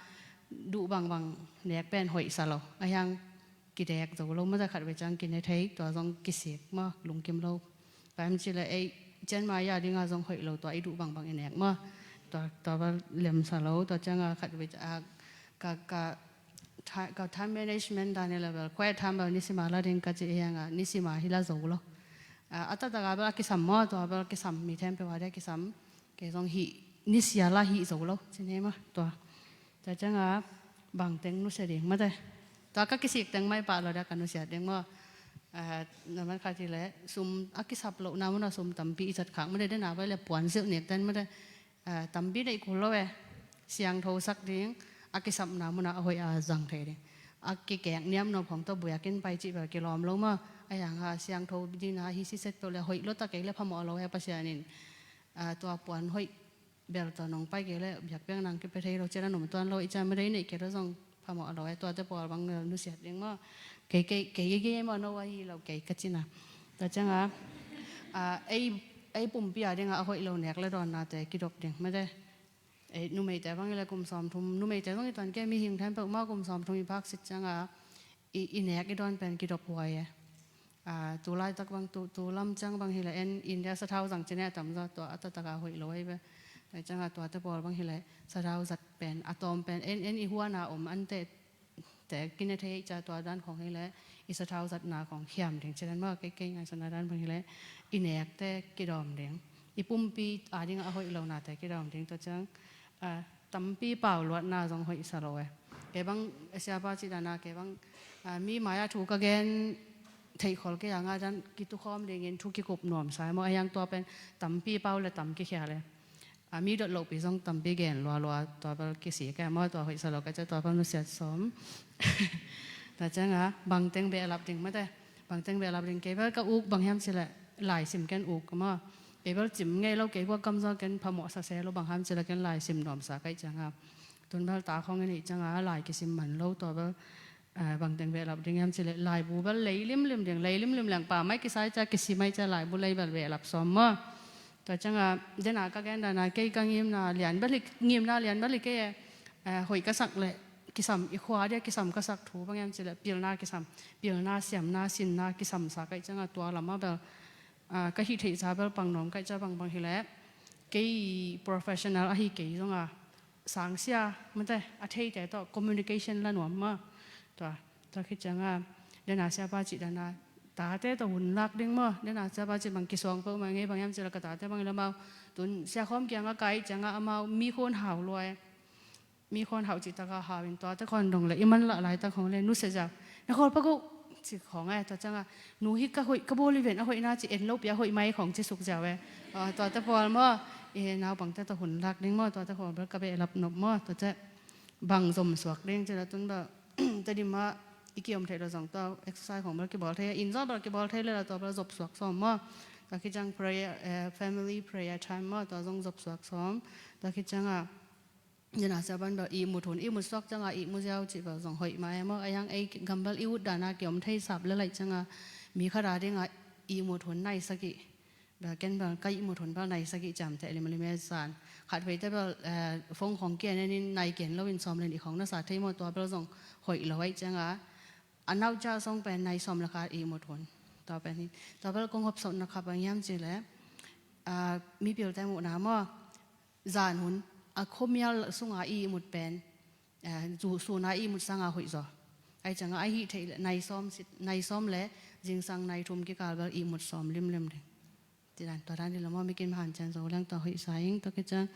duh bangbang nek pen hoih sa lo. A hiang kidek zo lo, maw, za khat ve ciang kine thei, tua zong kisik maw, lungkim lo. Bang hiam cih leh ei cian mai a dinga zong hoih lo, tua i duh bangbang i nek maw. Tua, tua bel lem sa lo, tua cianga khat ve a, ka, ka, tha-, ka time management dan hi le bel, quiet time bel nisima la ding ka ci hianga, nisima hi la zo lo. A, a taktak a bel a kisam maw, tua bel kisam, mi thempeuh a dia kisam, kei zong hih, nisia la hih zo lo, ci ni maw, tua. Tua cianga bang teng nusia ding mate. Tua ka kisik teng mai pah lo dia ka nusia ding maw. Ah, na man khat hi leh, sum a kisap lohna muna sum tampi i zat khak mate, dena vai le puan silh nek ten mate. Ah, tampi deih kul lo e. Siangtho sak ding, a kisapna muna a hoih a zang thei ding. A kikek niam nop hong tawh buiakin pai cih bel kilawm lo maw. A hianga siangtho dina hi siset peuh le hoih lo ta kei le phamawh lo he Pasian in. Ah, tua puan hoih bel tawh nong pai kei leh biakpiak nang kipia thei lo, cian a num tuan lo, i cian mate i neih kei lo zong phamawh lo e, tuate pawl bang nusiat ding maw. Kei, kei, kei, kei, kei maw, no ahi lo kei ka cina. Tua cianga, ah, ei, ei pumpi a dinga a hoih lo nek le dawnnate kidop ding mate. Ei, numeite bang i le kum sawm thum, numeite zong i tuan kei mihing thempeuh maw kum sawm thum i phak sit cianga, i, i nek i dawn pen kidop huai e. Ah, tu laitak bang tu, tu lam ciang bang hi le en India sathau zang cine a tam zaw tua a taktak a hoih lo ei ve. Tua cianga tuate pawl bang hi le sathau zat pen, a tawm pen, en, en i huana om ante te kine thei ei ca tua dan khong hi le i sathau zatna khong khiam ding. Cian maw kei, kei ngaihsutna dan bang hi le i nekte kidawm ding. I pumpi a dinga a hoih lonate kidawm ding. Tua ciang, ah, tampi pau luatna zong hoih sa lo e. Kei bang, siapa cih dana kei bang, ah, mi mai-ah thu ka gen theih khol kei a nga dan kitukhawm dingin thu kikup nuamsa e maw, a hiang tua pen tampi pau le tam kikhial e. Ah, mi dot lohpi zong tampi gen lualua, tua bel kisik e maw, tua hoih sa lo ka cia, tua bel nusiat sawm. Tua cianga bangteng behlap ding mate. Bangteng behlap ding, kei bel ka uk bang hiam cih leh laisim ken uk maw. Kei bel cim ngei lo, kei guak kam zaw ken phamawh sa se lo, bang hiam cih leh ken laisim nuamsa kaih cianga. Tun bel ta khong i neih cianga lai kisim man lo, tua bel, eh, bangteng behlap ding hiam cih leh laibu bel lei limlim ding, lei limlim leng pa mai kisai cia, kisim mai cia, laibu lei bel behlap sawm maw. Tua cianga dena ka gen dana kei ka ngimna lian bel hi, ngimna lian bel hi kei e, eh, hoih ka sak leh kisam, i khua dia kisam ka sak thu bang hiam cih leh pilna kisam, pilna, siamna, sinna kisamsa kaih cianga tua lama bel, ah, ka hih theihsa bel pang nuam kaih cia, bang bang hi leh kei professional ahi kei zonga sangsia mate a theite tawh communication la nuam maw. Tua, tua khit cianga dena siapa cih dana tate tawh hun lak ding maw. Dena siapa cih bang kisuang peuhmah ngei, bang hiam cih leh ka tate bang hi le amau tun siakhawm kianga kai cianga amau mi khun hau lua e. Mi khun hau cihtaka hau in tuate khawng dong le i man lah laitak khong le nusia ziau. Na khawl pak uh ci khong e, tua cianga nu hi ka hoih, ka bawl hi ven, a hoihna ci en lopi a hoih mai khong ci suk ziau e. Ah, tuate pawl maw, i naupangte tawh hun lak ding maw, tuate khong bel ka behlap nop maw, tuate bang zom suak ding ci la tun bel Tedim ah i kiom theih lo zong tua exercise khong bel kibawl thei, inn zong bel kibawl thei le la tua bel zop suak sawm maw. Tua khit ciang prayer, eh, family prayer time maw, tua zong zop suak sawm. Tua khit ciang a, ina sia ban bel ihmut hun, ihmut suak ciang a ihmu ziau cih bel zong hoih mah e maw. A yang ei gam bel i ut dan a kiom thei sap le laih ciang a mi khat a ding a ihmut hun nai sagih. Bel ken bel ka ihmut hun bel nai sagih ciamteh limlim e san. Khat veite bel, eh, phone khong kian en in nai kian lo in sawm len i khong na sa thei maw, tua bel zong hoih lo aih ciang a. A nau ca song pen nai sawm le khat ihmut hun. Tua pen hi. Tua bel kong hopsot na kha bang hiam cih le, ah, mipilte muhna maw. Zan hun, a khuamial sung a ihmut pen, eh, zu sun a ihmut sang a hoih zaw. Aih ciang a, a hih theih le nai sawm sit, nai sawm le zingsang nai thum kikal bel ihmut sawm limlim ding. Ci dan, tua dan hi lo maw, mi kim han ciang zo leng tua hoih sa ing, tua khit ciang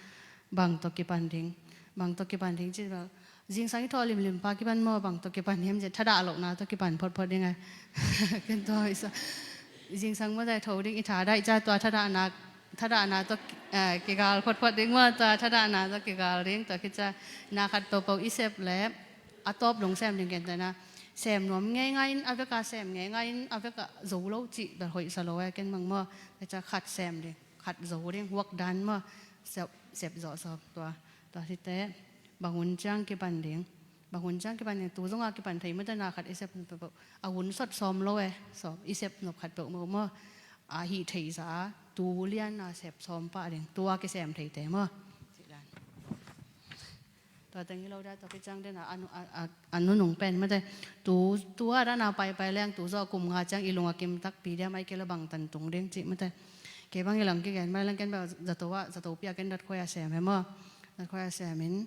bang tawh kipan ding. Bang tawh kipan ding cih bel. Zingsang i thawh limlim pa kipan maw, bang tawh kipan hiam cih, thadah lohna tawh kipan photphot ding a. Ken tua hoih sa. Zingsang maw zai tho ding, i thadah i ca tua thadahna, thadahna tawh, eh, kigal photphot ding maw, tua thadahna tawh kigal ding, tua khit ciang na khat peuhpeuh i sep le, a tawp lung sem ding ken tena. Sem nuam ngeingai in, a veka sem ngeingai in, a veka zo lo cih bel hoih sa lo e, ken bang maw. Tua ciang khat sem ding, khat zo ding, work done maw. Sep, sep zawh sawm tua. Tua hi te, bang hun ciang kipan ding. Bang hun ciang kipan ding, tu zong a kipan thei maw tena khat i sep nop peuh. A hun sawt sawm lo e, sawm, i sep nop khat peuh maw maw. A hih theih sa a, tu lian a sep sawm pah ding, tu a kisem thei te maw. Ci dan. Tua teng hi lo dia, tua khit ciang den a, a nu, a, a, a nunung pen mate. Tu, tu a dan a paipai leng, tu zawh kum nga ciang i lung a kim takpi dia, mai kei lo bang tan tung ding cih mate. Kei bang i lang kigen mai leng ken bel zato a, zato pi a ken dat khoi a sem he maw. Dat khoi a sem in.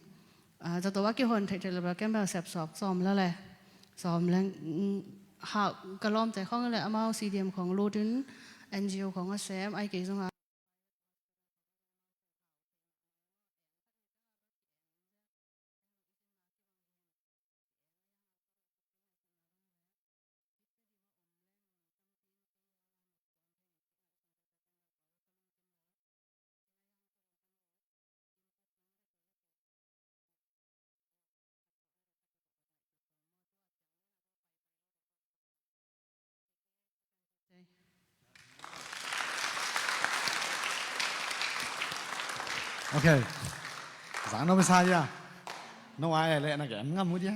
Ah, zato a kihon theih theih lo bel ken bel sep sawk sawm la le. Sawm leng, mm, ha, ka lawmte khong le amau C D M khong lut in N G O khong a sem, ai kei zong a Ok. Zang no masa ya. No ai le na gen ngam mu dia.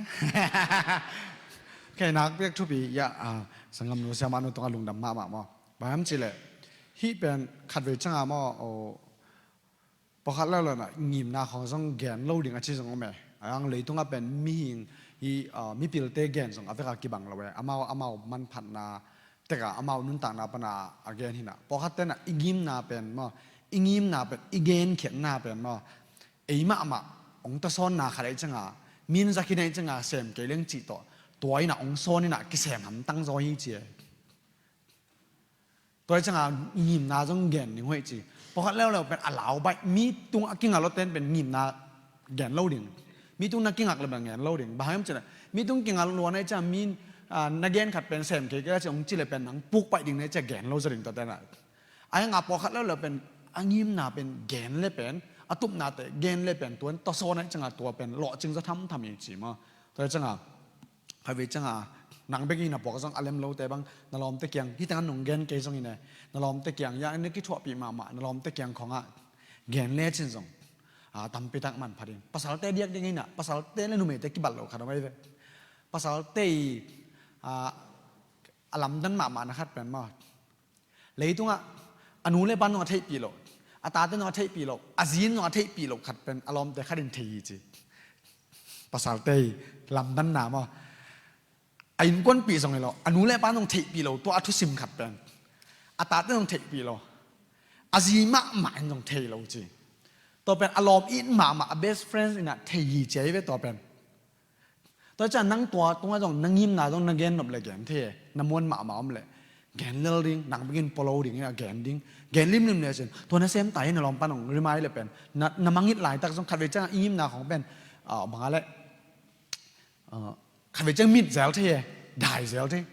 Ok, nak piak thupi ya, ah, sanggam nu siamah nu tungah lungdam mahmah maw. Bang hiam cih leh hih pen khatvei ciang a maw, oh, pawlkhat leuleu in ah ngimna khawng zong gen lo ding a ci zong om e. A hang leitungah pen mihing hi, ah, mipilte gen zong a vekah kibang lo e. Amau, amau manphatna tekah amau nuntakna pan a gen hi in ah. Pawlkhatte in ah i ngimna pen maw, i ngimna pen, i genkhiatna pen maw, ei mahmah hong tawsawnna khat ahih ciang a, min za khin ahih ciang a sem kei leng cih tawh, tua in ah hong sawn in ah kisem hamtang zaw hi ci e. Tua ahih ciang a ngimna zong gen ding hoih ci. Pawlkhat leuleu pen a lau baih, mi tung a kingak lo ten pen ngimna gen lo ding. Mi tung na kingak le pen gen lo ding. Bang hiam cih leh mi tung kingak luan ahih ciang mi, ah, na gen khat pen sem kei kei a ci hong ci le pen nang puk paih ding na ahih ciang gen lo zaw ding tua ten ah. A hang a pawlkhat leuleu pen a ngimna pen gen le pen, a tupnate gen le pen, tua in tawsawn ahih ciang a tua pen lawhcing zaw thamtham hi ci maw. Tua ahih ciang a Khatvei ciang a, nang bek in a puak zong a lem lote bang, na lawmte kiang, hih teng a nong gen kei zong in e, na lawmte kiang, ya, na kithuahpih mahmah, na lawmte kiang khawng ah, gen lecin zong, a, tampi tak manpha ding. Pasalte diak ding in a, pasalte le numeite kibat lo khat om ahi ve. Pasalte i, a, a lamdang mahmah na khat pen maw. Leitungah a nu le pa in zong a theihpih loh, a tate in zong a theihpih loh, a zi in zong a theihpih loh khat pen a lawmte khat in thei hi ci. Pasalte i lamdanna maw. A innkuanpih zong hi lo, a nu le pa in zong theihpih loh, tua a thusim khat pen. A tate in zong theihpih loh. A zi mahmah in zong thei lo ci. Tua pen a lawm it mahmah, a best friend in a thei hi ci ahi ve tua pen. Tua ciang nang tua tungah zong na ngimna zong na gen nop le gen thei e, na muan mahmah om le. Gen lel ding, nang bek in pua lo ding, a gen ding. Gen limlim le cin, tua na sem ta hi na lawm pan hong remind le pen. Na, na mangngilh laitak zong khatvei ciang i ngimna khawng pen, ah, bang a le, ah, khatvei ciang mit zel thei e, dai zel thei.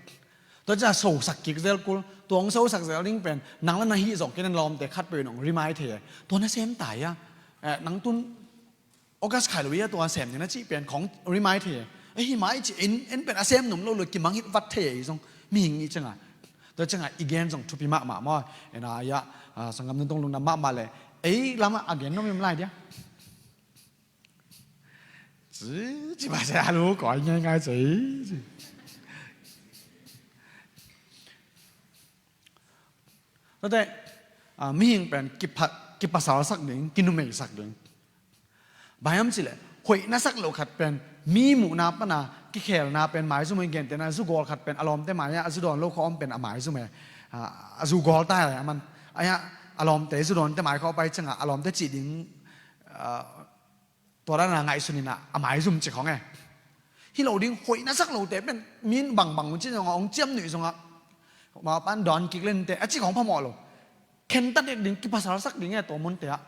Tua ciang sosak kik zel kul, tua hong sosak zel ding pen, nang le na hih zawh kei na lawmte khatpeuh in hong remind thei e. Tua na sem ta hi a, eh, nang tun August khai lo hi a tua sem ni na cih pen khawng remind thei e. Ei hi mai ci, en, en pen a sem nuam lo lo, kimang hi vat thei ei zong, mihing i cianga. Tua cianga i gen zong thupi mahmah maw. Ena ia, a, sanggam nung tong lungdam mahmah le, ei lamah a gen nuam im lai dia. Ci, ci ba se a lu koi ngai ngai ci. Tate, a, mihing pen kipa, kipasalsak ding, kinumeisak ding. Bang hiam cileh, hoihna sak lo khat pen, mi muhna pana, kikhelna pen, maizum hi. Gentehna, zu gawl khat pen, a lawmte mai-ah, a zu dawn lo khawm pen, a maizum hi. A, a zu gawl ta hi, a man. Aia, a lawmte, zu dawnte mai khawm pai cianga, a lawmte cih ding, a, tua dana ngaihsun ina, a maizum ci khong e. Hi lo ding, hoihna sak lote pen, min bangbang un ci zonga, ong ciam nuih zonga. Ma pan dawn kik lente, a ci khong phamawh lo. Khentat ding, kipasalsak ding e, tua munte ah.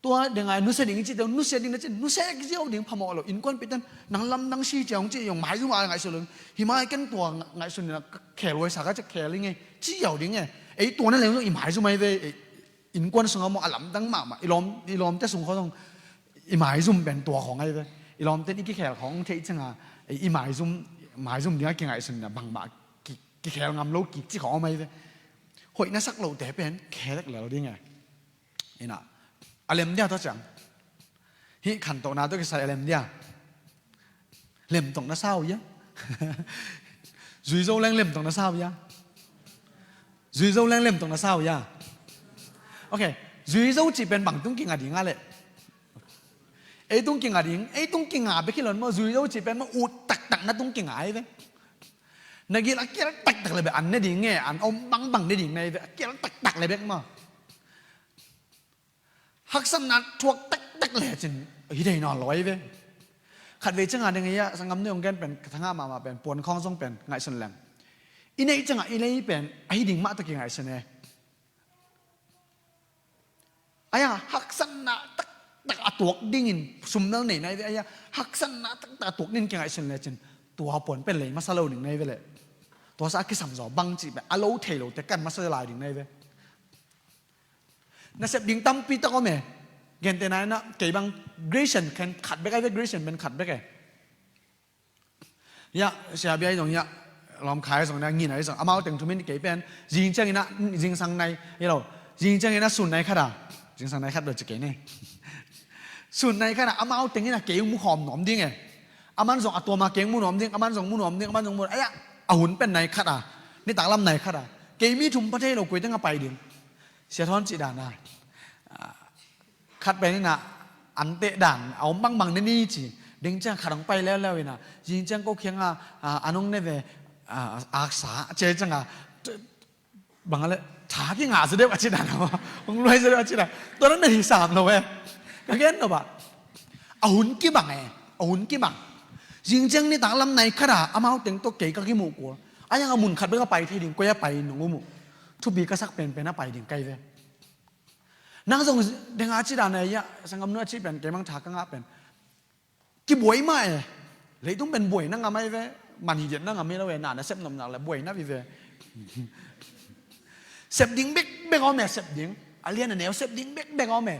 Tua dinga, nusia ding i cite, nusia ding na ci, nusia ek ziau ding phamawh lo. Innkuanpihten, nang lamdang si cia ong ci, ong maizum a ngaihsun lo. Hi mai ken tua ngaihsun ina, khelhuai sa ka ci khel ing e, ci ziau ding e. Ei tua na leng zong i maizum ai ve, ei, innkuan sunga maw a lamdang mahmah, i lawm, i lawmte sung khawng zong i maizum pen tua khawng ai ve. I lawmten i kikhel khawng thei cianga, i maizum, maizum dinga kingaihsun ina bangmah ki, kikhel ngam lo kik ci khawng om ai ve. Hoihna sak lote pen, khelek lel ding e. Ina, a lem dia tua ciang. Hih khantohna tua kisai a lem dia. Lemtong na sau ia. Zuizo leng lemtong na sau ia. Zuizo leng lemtong na sau ia. Ok. Zuizo cih pen bang tung kinga ding a leh. Ei tung kinga ding, ei tung kinga bek hi lon maw, zuizo cih pen maw, ut taktak na tung kinga ai ve. Na gil a kial taktak le bek an ne ding e, an om bangbang ne ding na ai ve, a kial taktak le bek maw. Haksatna thuak taktak le cin, hi thei nawn lo ai ve. Khatvei cianga ding ia, sanggam nung gen pen, ka thangah mahmah pen, puan khawng zong pen, ngaihsun leng. I neih cianga, i lei pen, ahi ding mah tak i ngaihsun e. Aia, haksatna taktak a tuak dingin, sumnal nei nai ve, aia, haksatna taktak a tuak dingin kingaihsun le cin, tua puan pen lei masa lo ding nai ve le. Tua sa a kisam zaw bang cih pen, a lo thei lo te kan masa lai ding nai ve. Nasep ding tampi tak om e. Gentehna ina, kei bang Grecian khen khat bek ai ve, Grecian pen khat bek e. Ia, sia bia i zong ia, lawm khai zong na ngin ai zong. Amau teng thumin kei pen, zing ciang ina, zingsang nai, ia lo. Zing ciang ina sun nai khat a. Zingsang nai khat lo ci kei ne. Sun nai khat a, amau teng ina kei mu khawm nuam ding e. Aman zong a tuama kei mu nuam ding, aman zong mu nuam ding, aman zong mu. Aia, a hun pen nai khat a. Nitak lam nai khat a. Kei mi thum pha thei lo koi teng a pai ding. Sia Thawn cih dan a. A, khat pen ina, an teh dan, a om bangbang ne ni ci. Ding ciang khat hong pai leuleu ina. Zing ciang ko khiang a, a, an hong ne ve, a, aksa, ci ciang a. Bang a le, tha kingah zaw deuh a ci dan a. Hong luai zaw deuh a ci dan. Tua dan na hi sam lo e. Ka gen lo ba. A hun kibang e, a hun kibang. Zing ciang nitak lam nai khat a, amau teng tawh kei ka kimuh kul. A yang a mun khat bek a pai thei ding, koi a pai nung um uh. Thupi ka sak penpen a pai ding kai ve. Nang zong deng a ci dan e ia, sanggam nu a ci pen, kei mang tha ka ngah pen. Kibuai mah e. Leitung pen buai na ngam ai ve. Man hi diat na ngam hi lo e, na na sep nop nak le buai na vive. Sep ding bekbek om e, sep ding. A lian a neu sep ding bekbek om e.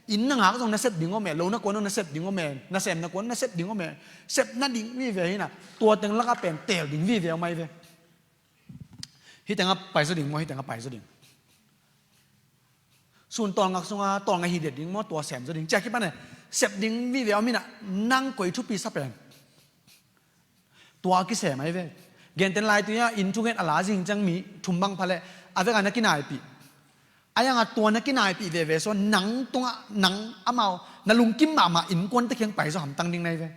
Inn na ngak zong na sep ding om e, lo na kuan zong na sep ding om e, na sem na kuan na sep ding om e. Sep na ding vive hi na. Tua teng lak a pen teel ding vive om ai ve. Hih teng a pai zaw ding maw, hih teng a pai zaw ding. Sun tawlngak sunga, tawlngak hi diat ding maw, tua sem zaw ding. Cia kipan e, sep ding vive om hi na, nang koi thupi sa pen. Tua kisem ai ve. Gentehna lai tui a, inn thungen a la zing ciang mi, thum bang pha le, a vek a na kinaipih. A yang a tua na kinaipih veve so, nang tungah, nang amau, na lungkim mahmah innkuante kiang pai zaw hamtang ding nai ve.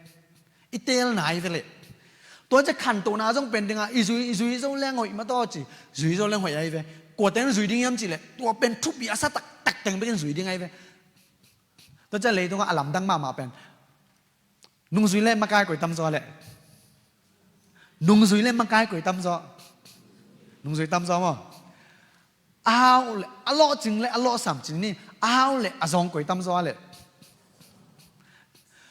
I teel nai ve le. Tua cia khantohna zong pen ding a, i zui, i zui zo leng hoih mah tawh ci, zui zo leng hoih ai ve. Kuate in zui ding hiam ci le, tua pen thupi a sa taktak teng bekin zui ding ai ve. Tua cia leitungah a lamdang mahmah pen. Nungzui le makai koi tamzaw le. Nungzui le makai koi tamzaw. Nungzui tamzaw maw. A hau le, a lawhcing le, a lawhsam cin ni. A hau le, a zawng koi tamzaw le.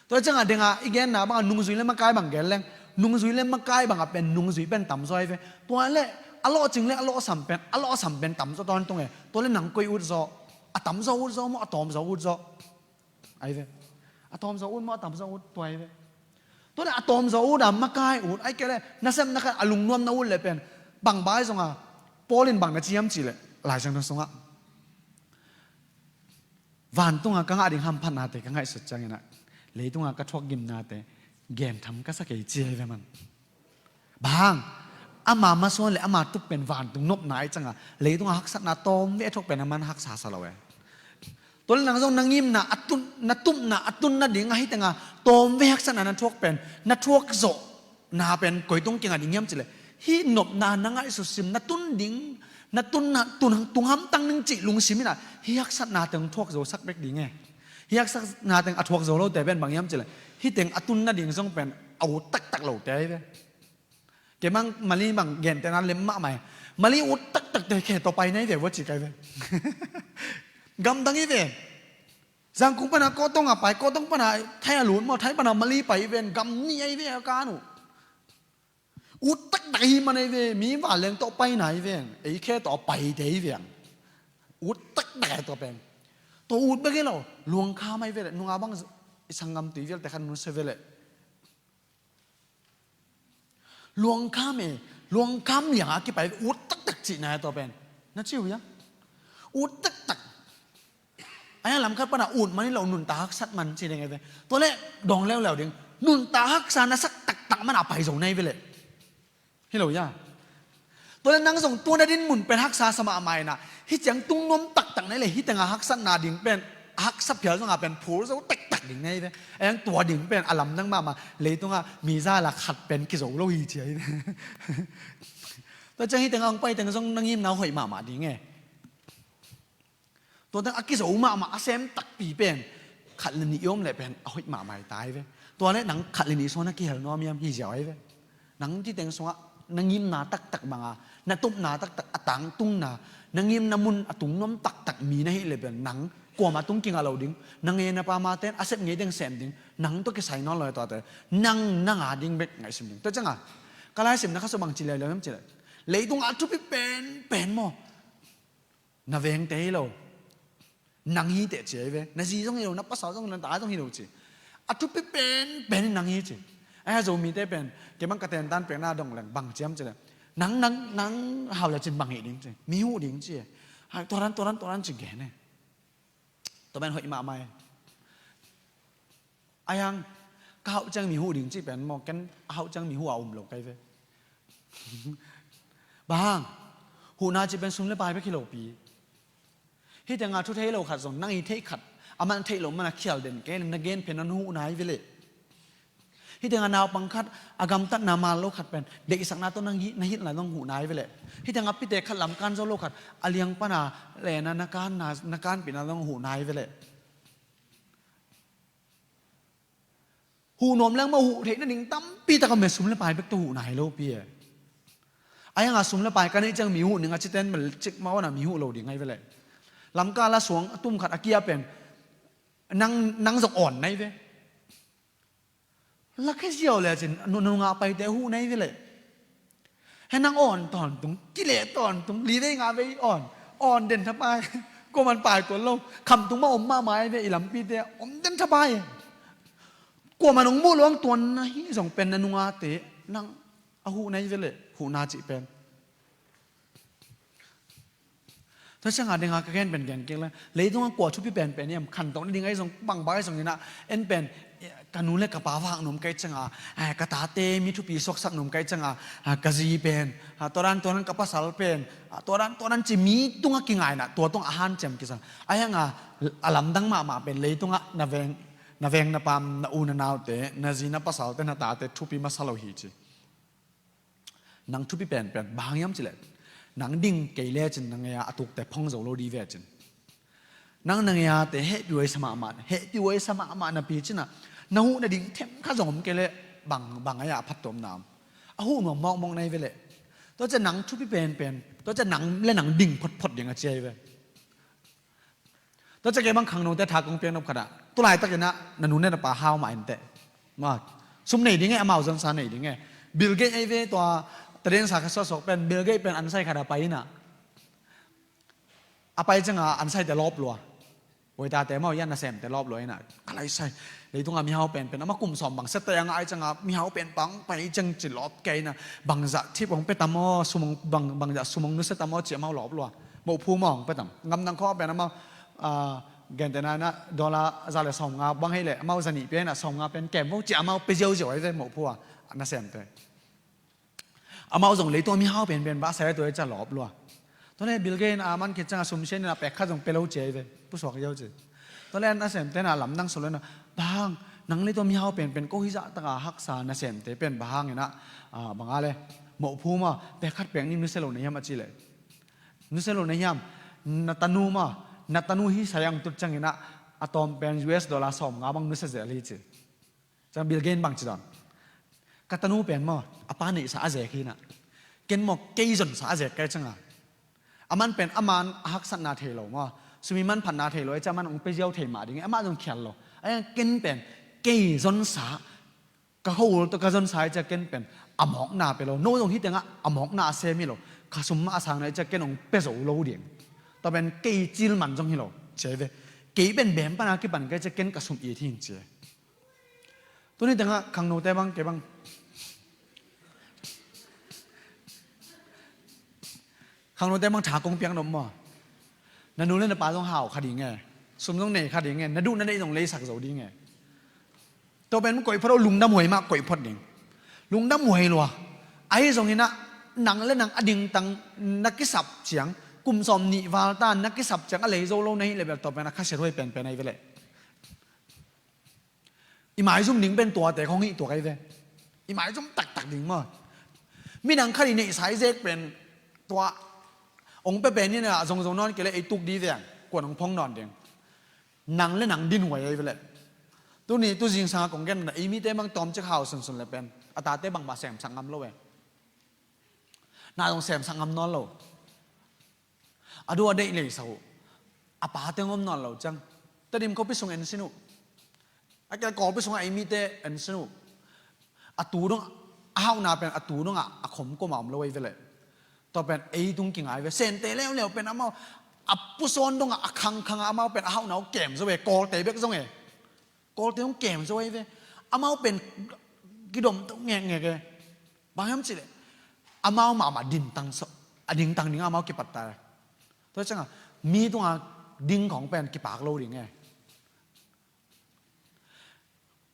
Tua ciangah dengah, i genna bangah nungzui le makai bang gen leng. Nungzui le makai bangah pen, nungzui pen tamzaw ai ve. Tua le, a lawhcing le, a lawhsam pen, a lawhsam pen tamzaw tawntung e. Tua le nang koi utzaw. A tamzaw utzaw maw, a tawmzaw utzaw. Ai ve. A tawmzaw ut maw, a tamzaw ut tua ai ve. Tua le a tawm zaw ut a makai ut, ai kei le nasepna khat a lungnuam na ut le pen bang bai zonga Paul in bang na ciam cih le Lai Siangtho sungah vantunga ka ngah ding hamphatnate ka ngaihsut cianginah leitunga ka thuak gimnate gentham ka sa kei ci hi ve man. Bang ama masuan le ama tup pen vantung nopna ai cianga leitunga haksatna tawm ve a thuak pen a man haksa sa lo e. Tua le nang zong na ngimna a tun, na tupna a tun nading ahi tenga tawm ve haksatna na thuak pen na thuak zawh na pen koi tung kinga ding hiam cileh hih nopna na ngaihsut sim na tun ding, na tunna tun tung hamtang ning cih lungsim inah hih haksatna teng thuak zo sak bek ding e. Hih haksatna teng a thuak zo lote pen bang hiam cileh hih teng a tun nading zong pen a ut taktak lote ahi ve. Kei mang mali bang gentehna lem mahmah e. Mali ut taktakte khe tawh pai na hi ve vua ci kai ve. Gamdang hi ve. Zangkung pana Kawtong a pai, Kawtong pana Thai a lut maw, Thai pana mali pai ven, gam nih ahi ve a kan uh. Ut taktak hi man ahi ve, mi vanleng tawh pai na hi ven, ei khe tawh a paite hi ven. Ut taktak ahi tua pen. Tua ut bek hi lo, luangkham ahi ve le, nunga bang i sanggam tui vialte khan nunsia ve le. Luangkham e, luangkham lianga a kipai ut taktak cihna e tua pen. Na ci uh ia? Ut taktak. Aia lamkhat pana ut man hi lo nunta haksat man ci ding e ve. Tua le dawng leuleu ding. Nunta haksa na sak taktak mana pai zo na hi ve le. Hi lo ia? Tua le nang zong tua na din mun pen haksa sa mahmah inah hih ciang tung nuam taktak na hi le hih tenga haksatna ding pen haksa phial zonga pen phur zo taktak ding na hi ve. Aia tua ding pen a lamdang mahmah leitunga mi za la khat pen kizo lo hi ci ahi ve. Tua ciang hih tenga hong pai teng zong na ngimna hoih mahmah ding e. Tua teng a kizo mahmah a sem takpi pen khat le nih i om le pen a hoih mahmah hi ta hi ve. Tua le nang khat le nih suan a kihel nuam hiam hi ziau ahi ve. Nang ti teng sungah na ngimna taktak banga na tupna taktak a tangtungna na ngimna mun a tung nuam taktak mi na hih le pen nang kuama tung kingah lo ding. Na ngei na pamate a sep ngei teng sem ding. Nang tua kisai nawn lo e tuate nang nanga ding bek ngaihsim ding. Tua cianga ka laisimna kha sua bang ci leuleu hiam cileh leitungah a thupi penpen maw? Na vengte hi lo. Nang hi teh ci ahi ve. Na zi zong hi lo, na pasal zong, na ta zong hi lo ci. A thupi penpen in nang hi ci. Aia Zomite pen kei bang ka tentan pekna dong leng bang ciam cileh nang, nang, nang hau le cin bang hi ding ci. Mi huh ding ci e. Hai, tuaran, tuaran, tuaran ci gen e. Tua pen hoih mahmah e. Aia ka hauh ciang mi huh ding ci pen maw, ken a hauh ciang mi huh a um lo kai ve. Bang huhna ci pen sum le pai bek hi lopi. Hih tenga thu thei lo khat zong nang i theih khat a man theih lo mana khial den kei na gen pen na huhna hi ve le. Hih tenga naupang khat a gamtatna mal lo khat pen deihsakna tawh na hilhna zong huhna hi ve le. Hih tenga pite khat lamkan zo lo khat a liang pana lena na kanpihna zong huhna hi ve le. Huh nuam leng maw huh theih nading tampi taka me sum le pai bek tawh huhna hi lopi e. Aia nga sum le pai ka neih ciang mi huh ning a citen mel cik mah ona mi huh lo ding ahi ve le. Lamkal a suang a tum khat a kia pen nang, nang zong awn na hi ve. Lakhia ziau le cin nunga paite huh na hi ve le. He nang awn tawntung, kile tawntung, li vei nga vei awn, awn den thapai. Kuaman pai tuan lo, khamtung mah om mahmah ve i lampite om den thapai. Kuaman hong muh luang tuan na hi zong pen na nungate nang a huh na hi ve le, huhna cih pen. Tua cianga dinga ka gen pen gen kik le leitunga kua thupi penpen hiam khantoh nading ahi zong bangbang ahi zong inah en pen ka nu le ka pa vak nuam kai cianga, eh, ka tate mi thupi suaksak nuam kai cianga, ah, ka zi pen, ah, tuadan tuadan ka pasal pen, ah, tuadan tuadan ci mi tunga kingaina tua tunga a hanciam kisang ahi hanga a lamdang mahmah pen leitunga na veng, na veng na pam na u na naute na zi na pasalte na tate thupi masa lo hi ci. Nang thupi penpen bang hang hiam cileh nang ding kei lecin na ngeia a tukte phong zo lo di vecin. Nang na ngeia te hehpih huai sa mahmah, hehpih huai sa mahmah napi cinah na huh nading them kha zong om kei leh bang, bang aia a phattuamna om. A huh nuam mawkmawk na hi ve leh. Tua ciah nang thupi penpen, tua ciah nang le nang ding photphot ding a cia hi ve. Tua ciah kei bang khangnote tha kong piak nop khatah tulaitakinah na nu ne na pa hau mah inteh. Ma, sum nei ding e, amau zonsa nei ding e. Bill Gates ei ve tua tadinsa kha suaksuak pen Bill Gates pen an sai khatah pai inah a pai cianga an saite lawp lua. Uaitate mau ia nasemte lawp lua inah ka lai sai. Leitunga mihau penpen, amah kum sawm bang sette a ngai cianga mihau pen bang pai ciang ci lawp kei na, bangzah thip hong pia tam aw, sum hong, bang, bangzah sum hong nusia tam aw ci amau lawp lua. Moh phu maw hong pia tam. Ngamdang khawng pen amau, ah, gentehna inah dollar za le sawmnga bang hei leh amau za nih pia inah sawmnga pen kem vo ci amau pia ziauziau ahi ve moh phu a, nasemte. Amau zong leitung mihau penpen bah sai tua i ca lawp lua. Tua le Bill Gates a man khit cianga sum sian inah pek khat zong pia lo ci ahi ve. Pusuak ziau ci. Tua le nasemte na lamdang sawm lo inah, bang hang nang leitung mihau penpen ko hi zah taka haksa nasemte pen bang hang inah, ah, banga le moh phu maw pek khat pek ning nusia lo na hiam a ci leh. Nusia lo na hiam, na tanu maw, na tanu hi sai ang tut ciang inah a tawm pen U S dollar sawmnga bang nusia zel hi ci. Ciang Bill Gates bang ci dawn. Ka tanu pen maw, a pa neihsa a zek hi inah. Ken maw, kei zonsa a zek kei cianga. A man pen a man a haksatna thei lo maw. Sum i manphatna thei lo, e ciang a man hong pia ziau thei mah ding, amah zong khial lo. A ken pen, kei zonsa, ka kho ul tawh ka zonsa i ciang ken pen a mawkna pia lo. No zong hi tengah a mawkna a sem hi lo. Ka sum mah a sang na i ciang ken hong pia zo lo ding. Tua pen kei cil man zong hi lo. Ci ahi ve. Kei pen bem pana kipan kei ciang ken ka sum it hi ci. Tuni tengah khangnote bang, kei bang. Khangnote bang tha kong piak nop maw. Na nu le na pa zong hau kha ding e. Sum zong nei kha ding e. Na duh na deih zong leisak zo ding e. Tua pen koih phot lo, lungdam huai mah koih phot ding. Lungdam huai lua. Ahi zong inah nang le nang a dingtang na kisap ciang, kum sawm nih val ta na kisap ciang a lei zo lo na hih leh bel tua pen a khasiat huai penpen ahi ve leh. I maizum ding pen tuate khong hih tuak ahi ve. I maizum taktak ding maw. Midang khat i neihsa i zek pen tua hong pia pen inah zongzong nawn kei leh ei tuk di veng. Kuan hong phong nawn ding. Nang le nang din huai ahi ve leh. Tuni tu zingsanga kong gen na ei mite bang tawmcik hau sunsun le pen a tate bangmah semsak ngam lo e. Na zong semsak ngam nawn lo. A duh a deih leisa uh. A pate ngom nawn lo ciang. Tedim khuapi sung en sin uh. A kia Kawlpi sungah ei mite en sin uh. A tu dong, a hauhna pen a tu dongah a khomkom a om lo ei ve leh. Tua pen ei tung kingai ve. Sente leuleu pen amau a pusawn dongah a khangkhangah amau pen a hauhna uh kem zo ve. Kawlte bek zong e. Kawlte hong kem zo ahi ve. Amau pen kidom to ngekngek e. Bang hiam cih leh amau mahmah dingtang so, a dingtang dingah amau kipat ta e. Tua ciangah mi tungah ding khong pen kipak lo ding e.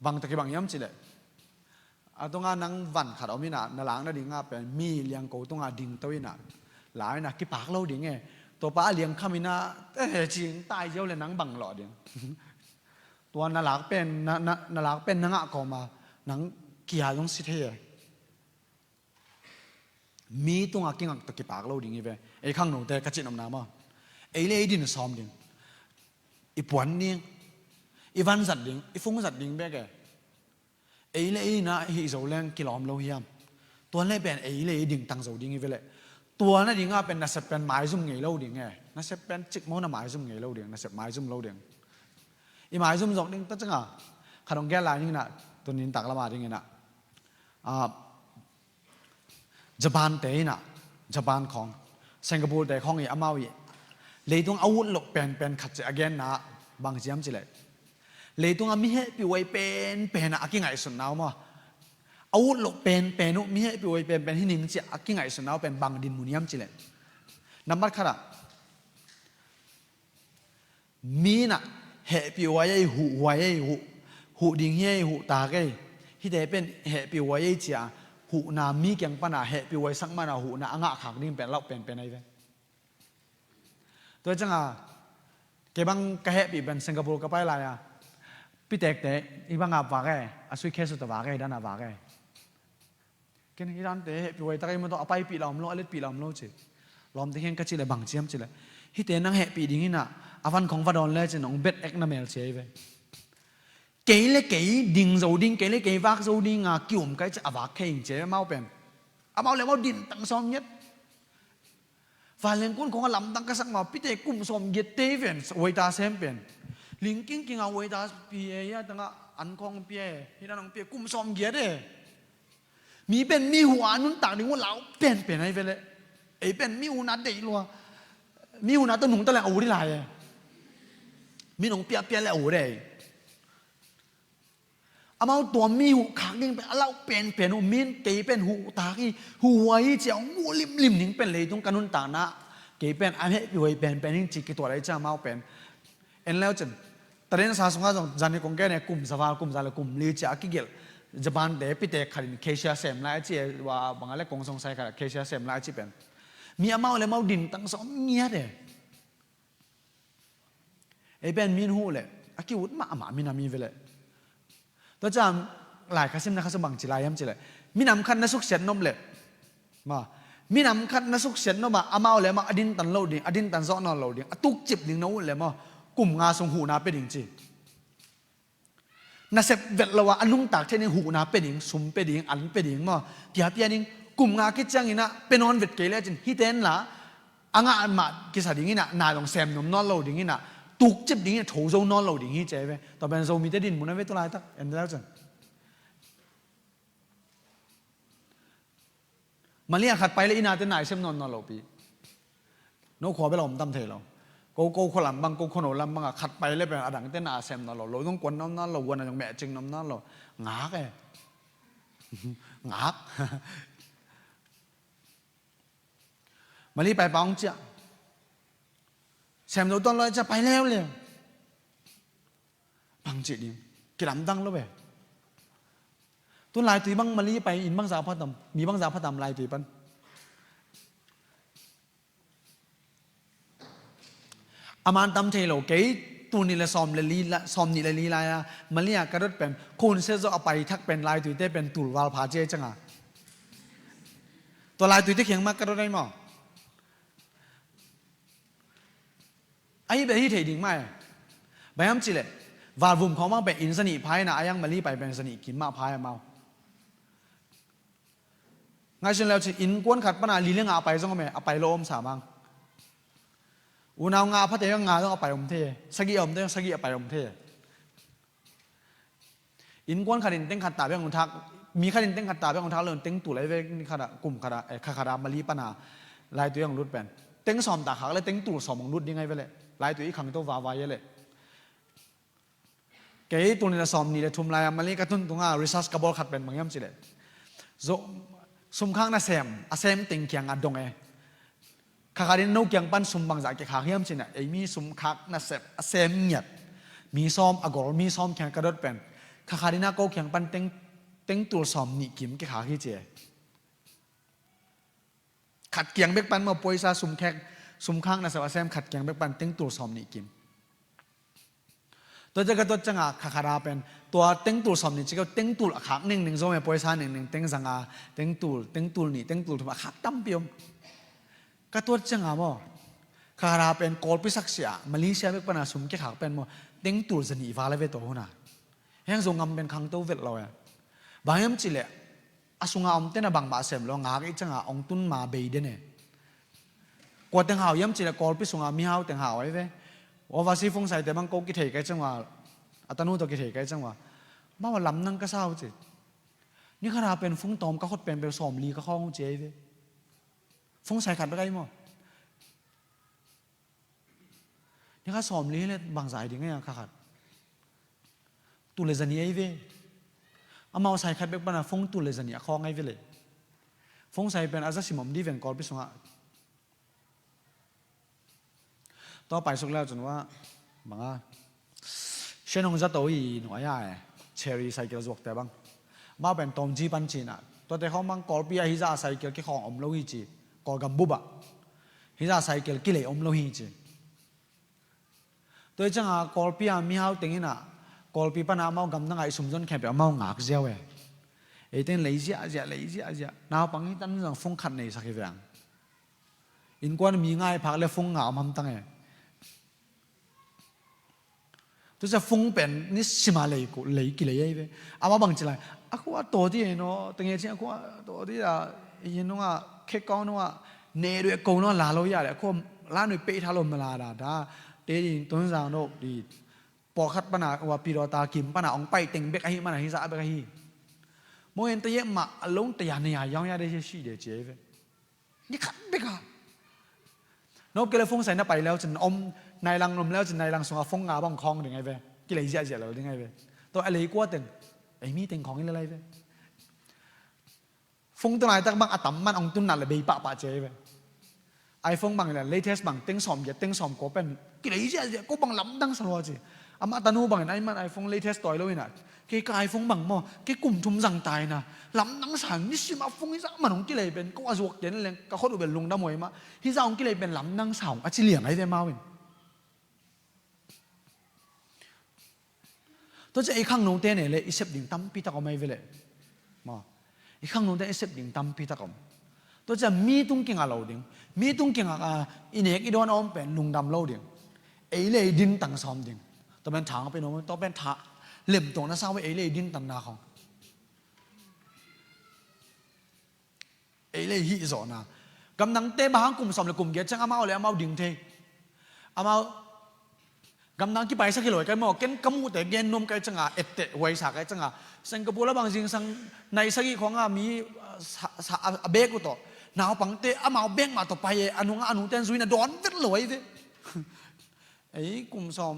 Bang tawh kibang hiam cih leh a tungah nang van khat om inah na lakna dingah pen mi liangko tungah dingto inah la inah kipak lo ding e. Tuapa a liangkham inah eh cing tai ziau le nang bang lawh ding. Tua na lak pen, na, na, na lak pen na ngah kawma nang kia zong si thei e. Mi tungah kingak tawh kipak lo ding hi ve. Ei khangnote ka cihnopna maw. Ei le ei din sawm ding. I puan ding. I vanzat ding. I fungzat ding bek e. Ei le ei na hih zo leng kilawm lo hiam. Tuan le pen ei le ei dingtang zo ding hi ve leh. Tua na dingah pen nasep pen maizum ngei lo ding e. Nasep pen cikmawh na maizum ngei lo ding. Nasep maizum lo ding. I maizum zawk ding ta ciangah khat hong gen lai ning inah, tuni in taklam a ding inah, ah, Japan te inah, Japan khawng, Singapore te khawng i amau i leitung a ut loh penpen khat ci a genna bang ci hiam cih leh, leitung a mi hehpih huai penpen ah a kingaihsutna uh maw. A ut loh penpen uh, mi hehpih huai penpen hi ning ci a kingaihsutna uh pen bang dinmun hiam cih leh, nambat khat ah, mi inah hehpih huai ei, huh huai ei, huh, huh ding hi ei, huh tak ei. Hihte pen hehpih huai ei ci a huhna, mi kiang pana hehpih huai sak mana huhna a ngahkhak ding pen lauh penpen ahi ve. Tua ciangah kei bang ka hehpih pen Singapore ka pai lai-a pitekte i bangah vak e, a suitcase uh tawh vak e, dan a vak e. Ken hi dante hehpih huai tak ei maw, tua a paipih la om lo, a letpih la om lo ci. Lawmte kiang ka cih leh bang ci hiam cih leh, hihte nang hehpih ding inah a van khong va dawn lecin hong bet ek na mel ci ahi ve. Kei le kei ding zo ding, kei le kei vak zo dinga ki-um kai ci a vak khe ing ci ahi ve amau pen. Amau le amau dintang sawm ngiat. Vanleng kun khong a lamdang ka sak mah, pite kum sawm giat te ven, waiter sem pen. Ling kingking a waiter pi e, hia tangah an khong pia e, hih dan hong pia, kum sawm giat e. Mi pen mi huh a nuntak ding uh lau penpen ahi ve leh. Ei pen mi huhna deih lua. Mi huhna tawh nungta leng a ut hi lai e. Mi nong piapia leh a ut e. Amau tua mi huh khak ding pen a lauh penpen uh, min kei pen huh tak hi, huh huai hi ci a hong muh limlim ding pen leitung ka nuntakna, kei pen a hehpih huai penpen hi ci kituat ahi ciang amau pen. En leu cin, taden sa sungah zong zan hi kong gen e, kum za val, kum za le kum li ci a kigelh Japan te pite khat in cashier sem lai a ci e, wa bang a le kong song sai khat a cashier sem lai a ci pen. Mi amau le amau din tang sawm ngiat e. Ei pen min huh leh a ki-ut mahmah minam hi ve leh. Tua ciang lai kha simna kha sung bang ci lai hiam cih leh, minam khat na suksiat nop leh, ma, minam khat na suksiat nop a, amau le amau a dintan lo ding, a dintan zawh nawn lo ding, a tukcip ding na ut leh maw, kum nga sung huhna pia ding ci. Nasep vet lo a, a nungtak thei ding huhna pia ding, sum pia ding, an pia ding maw, tia pia ding. Kum nga khit ciangin ah pia nawn vet kei lecin, hih ten la a ngah mah kisa dingin ah, na dong sem nuam nawn lo dingin ah, tukcip dingin ah, tho zo nawn lo ding hi ci ve. Tua pen Zomite dinmun a ve tu laitak en leu cin. Mali a khat pai le i nate na i sem nawn nawn lo pi. No khua bel a om tam thei lo. Ko, ko khua lam bang, ko khua no lam bang a khat pai le pen a dangte na sem nawn lo. Lo zong kuan nawn nawn lo, guan a zong mehcing nawn nawn lo. Ngak e. Ngak. Mali pai pa hong ciah. Sem lo tuan lo ciah pai leuleu. Bang cih ding. Kilamdang lo ve. Tun laitui bang Mali pai in bang za phatam, mi bang za phatam laitui pan. A man tam thei lo, kei tul nih le sawm le li la, sawm nih le li lai a, Mali a ka dot pen, khun se zo a pai thak pen laituite pen tul val pha cia i canga. Tua laituite khiang mah ka dot ai maw. Ahi beh hi thei ding mah e. Bang hiam cih leh, valvum khawng bang pen inn zanih pha ina, a yang Mali pai pen zanih kim mah pha e mau. Ngaihsun leu cin innkuan khat pana li le nga a pai zong om e, a pai lo om sa mang. Unau nga a phate nga zong a pai om thei e. Sagih a om thei, sagih a pai om thei e. Innkuan khat in teng khat ta bek hong thak, mi khat in teng khat ta bek hong thak lo in teng tul a i vek ni khat ah, kum khat ah, eh, kha khat ah Mali pana laitui hong lut pen. Teng sawm ta khak le teng tul sawm hong lut ding a i ve leh. Laitui i khangto vava i a leh. Kei tul nih le sawm nih le thum lai a Mali ka tun tunga research ka bawl khat pen bang hiam cih leh. Zo, sumkhak nasem, a sem teng kiang a dong e. Kha khat in no kiang pan sum bangzah kikhak hiam cih na, ei mi sumkhak nasep, a sem ngiat. Mi sawm a gol, mi sawm kiang ka dot pen. Kha khat in a ko kiang pan teng, teng tul sawm nih kim kikhak hi ci e. Khat kiang bek pan maw poisa sumkhek, sumkhak nasep a sem khat kiang bek pan teng tul sawm nih kim. Tua ciang ka tuat cianga kha khat a pen. Tua teng tul sawm nih ci keu teng tul a khak nengneng zo me poisa nengneng teng zanga, teng tul, teng tul nih, teng tul thum a khak tampi om. Ka tuat cianga maw. Kha khat a pen Kawlpi saksia, Malaysia bek pana sum kikhak pen maw. Teng tul zanih val a ve tua huna. Heng zo ngam pen khangto vet lo e. Bang hiam cih leh. A sunga omte na bangmah sem lo ngak i canga ong tun ma bei den e. Kua teng hau hiam cih leh Kawlpi sunga mihau teng hau ai ve. Overseas fungsaite bang ko kithei kai cangwa. A tanu tawh kithei kai cangwa. Mau a lam nang ka sau ci. Ni khat a pen fung tawm ka khot pen bel sawm li ka khawng ci ai ve. Fungsai khat bek ai maw. Ni kha sawm li le bangzah ding a kha khat. Tul le zanih ai ve. Amau sai khat bek pana fung tul le zanih a khawng ai ve le. Fungsai pen a za sim om di ven Kawlpi sungah. Tua paisuk leu cun wa banga. Shen hong za to i nuai a e. Cherry cycle zuakte bang. Mau pen tawm ji pan cina. Tuate khawng bang Kawlpi a hi za a cycle kikhawng om lo hi ci. Kawlgam bup ah. Hi za a cycle kilei om lo hi ci. Tua i canga Kawlpi a mihau tengin ah Kawlpi pana amau gamdang ah i sumzon khempeuh amau ngak ziau e. Eiten lei ziahziah, lei ziahziah. Naupang hi tan zang fung khat nei sak hi veng. Innkuan mi ngai phak le fung nga om hamtang e. Tucia fung pen ni sima lei ko, lei kilei ei ve. Ama bang ci lai. A khua tawti ei no, tenge ci a khua tawti a, ei nunga, khek kau nunga, ne duh ko no la lo ya le, a khua la nui pei tha lo ma la da, da. Te ding tun zang no, di. Pawlkhat pana, wa pi daw ta kim pana, ong pai teng bek ahi mana, hi za bek ahi. Mo en te ye ma, a long te ya ne ya, yong ya de si de ci ei ve. Ni khat bek a. No kele fung sai na pai leu cin om, nai lang nom leu cin nai lang sunga fung nga bang khawng ding ai ve. Kilei ziahziah lo ding ai ve. Tua a lei kua teng. Ei mi teng khawng i le lai ve. Phone tu laitak bang a tam man ong tun nat le bei pahpah ci ei ve. iPhone bang le latest bang teng sawm giat teng sawm kua pen kilei ziahziah, ko bang lamdang sa lua ci. Amah tanu bangin ai man iPhone latest tawi lo ina, kei ka iPhone bang maw, kei kum thum zang ta ina, lamdang sa, nisim a phone i zah man ong kilei pen ko a zuak ken leng ka khot uh bel lungdam huai mah, hi zah ong kilei pen lamdang sa ong a ci liang ai ve amau in. Tua ciah i khangnote ne le i sep ding tampi tak om ai ve le. Maw, i khangnote i sep ding tampi tak om. Tua ciah mi tung kinga lo ding, mi tung kinga, ah, i nek i dawn a om pen lungdam lo ding. Ei le i din tang sawm ding. Tua pen thang a pen om, tua pen tha lemtawng na sau ei le i din tang na khong. Ei le hih zawhna. Gamdangte bang hang kum sawm le kum giat ciang amau le amau ding thei. Amau gamdang kipaisak hi lo ai kai maw, ken ka muhte gen nuam kai cianga, etteh huaisa kai cianga, Singapore la bang zingsang nai sagih khawnga mi, ah, sa, sa, a, a bek uh tawh naupangte amau bek mah tawh pai e, a nungah a nungte an zuina dawn vet lo ai ve. Ei kum sawm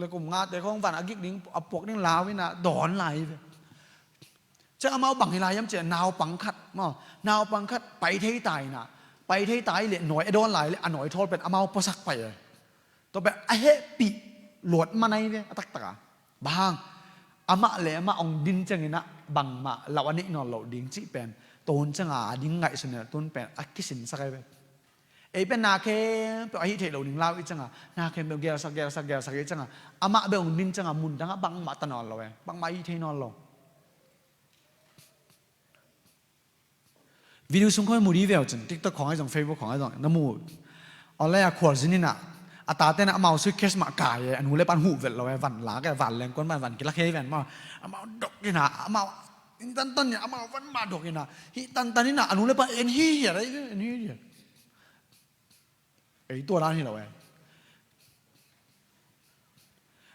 le kum ngate khawng van a gik ding a puak ding lau ina dawn lai ve. Ciah amau bang hi lai hiam ciah naupang khat maw, naupang khat pai thei ta ina, pai thei ta i le nawi a dawn lai le a nawi thawl pen amau puasak pai e. Tua pen a hehpih luat man ai ve a taktaka. Bang hang amah le amah ong din ciangina bangmah lau a neih nawn loh ding cih pen tun cianga a ding ngaihsun ina tun pen a kisinsak ai ve. Ei pen na khempeuh a hih theih lo ding lau i cianga na khempeuh gelsak gelsak gelsak i cianga amah beuh ong din cianga mun dangah bangmah ta nawn lo e, bangmah a hih thei nawn lo. Video sung khawng mu di veu cin, TikTok khawng ai zong, Facebook khawng ai zong na mu. Awle a khualzin ina a tate na amau suitcase mah kai e, a nu le pan huh vet lo e, van lak e, van lengkuan mah van kilak hei ven maw. Amau dok ina amau in tantan ina amau van mah dok ina hih tantan ina a nu le pan en hi hiat ai, en hi hiat. Ei tua dan hi lo e.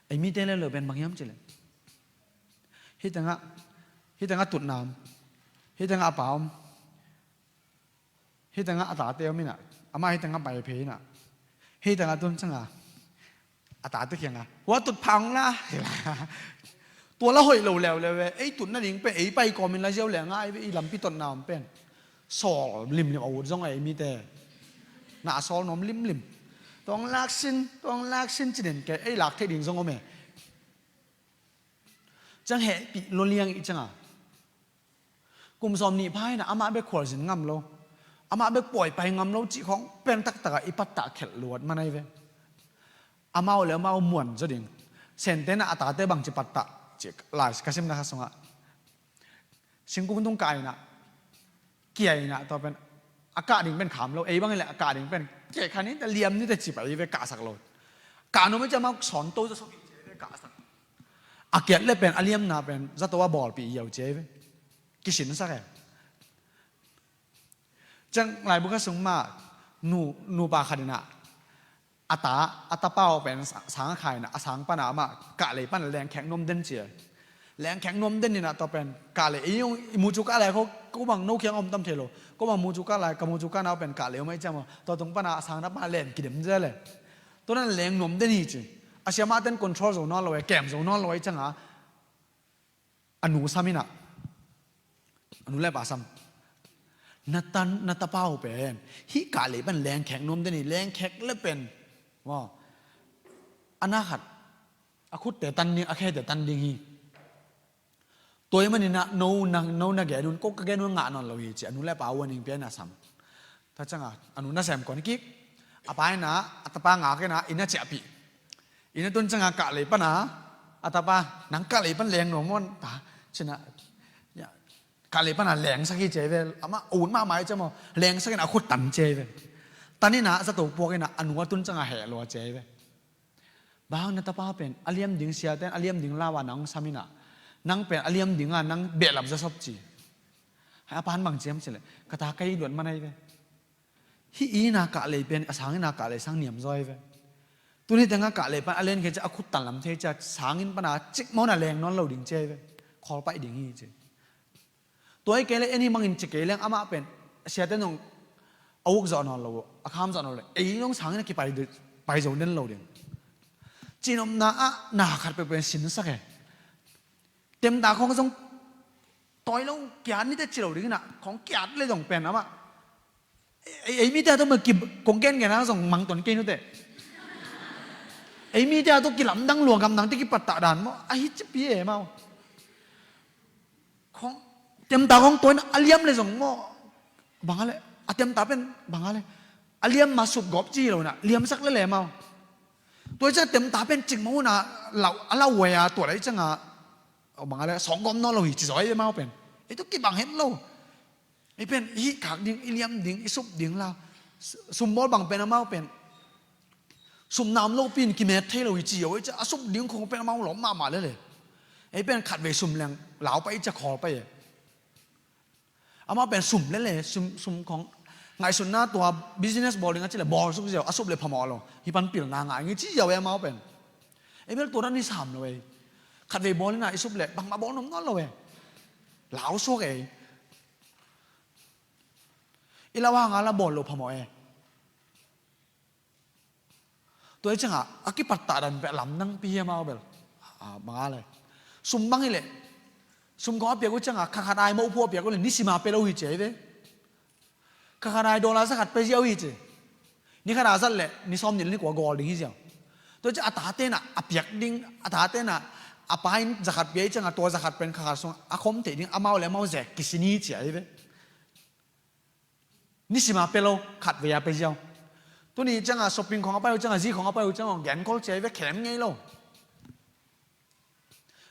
Ei mite le lo pen bang hiam cile. Hih tengah, hih tengah tutna om. Hih tengah a pa om. Hih tengah a tate om ina. Amah hih tengah pai phei ina. Hih tengah tun cianga a tate kianga hua tut phang la. Tua la hoih lo leuleu e, ei tut nading pen ei pai kawmin la ziau le ngai ve, i lampi totna om pen. Sawl limlim a ut zong a ei mite. Na a sawl nuam limlim. Tuang laksin, tuang laksin ci den ke, ei lak thei ding zong om e. Ciang hehpih lo liang i cianga. Kum sawm nih pha ina amah bek khualzin ngam lo, amah bek pawi pai ngam lo cih khawng pen taktaka i pattah khelh luat man ai ve. Amau le amau muan zaw ding. Sente na a tate bangci pattah cih lai ka simna kha sungah singkung tung kah ina, kia ina tua pen a kah ding pen kham lo, ei bang le a kah ding pen keh kha ni ta liam ni ta ci pai ve, kahsak lo. Kah nuam i ci amau sawn to zaw sawk i ci ve, kahsak. A kiat le pen a liamna pen zato a bawlpih i au ci ai ve. Kisinsak e. Ciang laibu kha sung mah nu, nupa khat ina a ta, a tapa uh pen sa, sang a kha ina a sang pana amah kahlei pana lengkhek nuam den ci e. Lengkhek nuam den ina tua pen kahlei ei ung i mu cu kahlei ko, ko bang no kiang om tam thei lo. Ko bang mu cu kahlei, ka mu cu kahlei uh pen kahlei om ai ciang maw, tua tung pana a sang na pana len kidem zel e. Tua nan leng nuam den hi ci. A siamah ten control zo nawn lo e, kem zo nawn lo e cianga. A nu sam ina, a nu le pa sam. Na tan, na tapa uh pen hih kahlei pan lengkhek nuam den hi, lengkhek le pen maw, a na khat a khutte tan ding, a khete tan ding hi. Tua ahih manin ah no na, no na gen un, ko ka gen un ngah nawn lo hi ci, a nu le pa warning pia in a sam. Tua ciangin a nu nasem kuan kik, a pa in ah a tapa ngak in ah inn ah ciahpih. Inn ah tun ciangin kahlei pan ah a tapa, nang kahlei pan leng nuam un ta ci in ah, kahlei pan ah lengsak hi ci a hi ve. Amah a ut mahmah hi ci maw, lengsak in ah a khut tan ci a hi ve. Tan in ah zato puak in ah a nu a tun ciangin heh lua ci a hi ve. Bang hang na tapa pen a liam ding, siate in a liam ding lau a nang sam in ah, nang pen a liam ding a nang behlap zawsop ci. Hai a pan bang ci hiam cih leh, ka ta ka it luat man a hi ve. Hih inn ah kahlei pen a sang inn ah kahlei sang niam zaw a hi ve. Tuni tengah kahlei pan a lenkhia ciah a khut tan lam thei ciah sang inn pan a cikmah un a leng nawn lo ding ci a hi ve. Khawl paih ding hi ci. Tua hi kei leh en hi mangin ci kei leng amah pen siate in zong a uk zawh nawn lo, a kham zawh nawn lo. Ei zong sang in ah kipai, pai zo den lo ding. Cihnopna ah na khat peuhpeuh in sinsak e. Temta khawng zong tawi lo, kiat nite ci lo ding inah, khawng kiat le zong pen amah. Ei, ei mite a tua ma ki kong gen gen a zong mangton kei nute. Ei mite a tua kilamdang lua gamdang te kipattah dan maw, a hi cipi e maw. Khawng, temta khawng tawi inah a liam le zong maw. Bang a le, a temta pen, bang a le. A liam ma sut gawp ci hi lo inah, liamsak le le maw. Tua hi ciang temta pen cikmah unah, lau, a lau wei a tua lai ciang a, bang a le, sawk gawp nawn lo hi ci zaw ei amau pen. Ei tua kibang het lo. Ei pen, i hih khak ding, i liam ding, i sup ding la. Sum bawl bang pen amau pen. Sum nam lo pin kimet thei lo hi ci zaw ei ciang, a sup ding khong pen amau lawm mahmah le le. Ei pen khat vei sum leng, lau pai ciang khawl pai e. Amau pen sum le le, sum, sum khong ngaihsutna tua business bawl ding a ci le bawl suk ziau, a sup le phamawh lo. Hih pan pilna ngai ngi ci ziau e amau pen. Ei bel tua dan i sam lo ei. Khat vei bawl ina i sup le, bangmah bawl nom nawn lo e. Lau suak ei. I lau hanga la bawl lo phamawh e. Tua hi ciangah, a kipattah dan peh lamdang pi hiam a bel. A, bang a le. Sum bang hi leh. Sum khawng a piak uh ciangah, kha khat ai moh phu a piak uh leh, ni sima pe lo hi ci ai ve. Kha khat ai dollar za khat pe ziau hi ci. Ni khat a zat leh, ni sawm ni le ni kua gawl ding hi ziau. Tua hi ciang a tate na, a piak ding, a tate na, a pa in za khat pia hi ciangah, tua za khat pen kha khat sung, a khom theih ding, amau le amau zek, kisin hi ci ai ve. Ni sima pe lo, khat vei a pe ziau. Tuni ciangah shopping khawng a pai uh ciangah, zi khawng a pai uh ciangah, gen kol ciai ve khem ngei lo.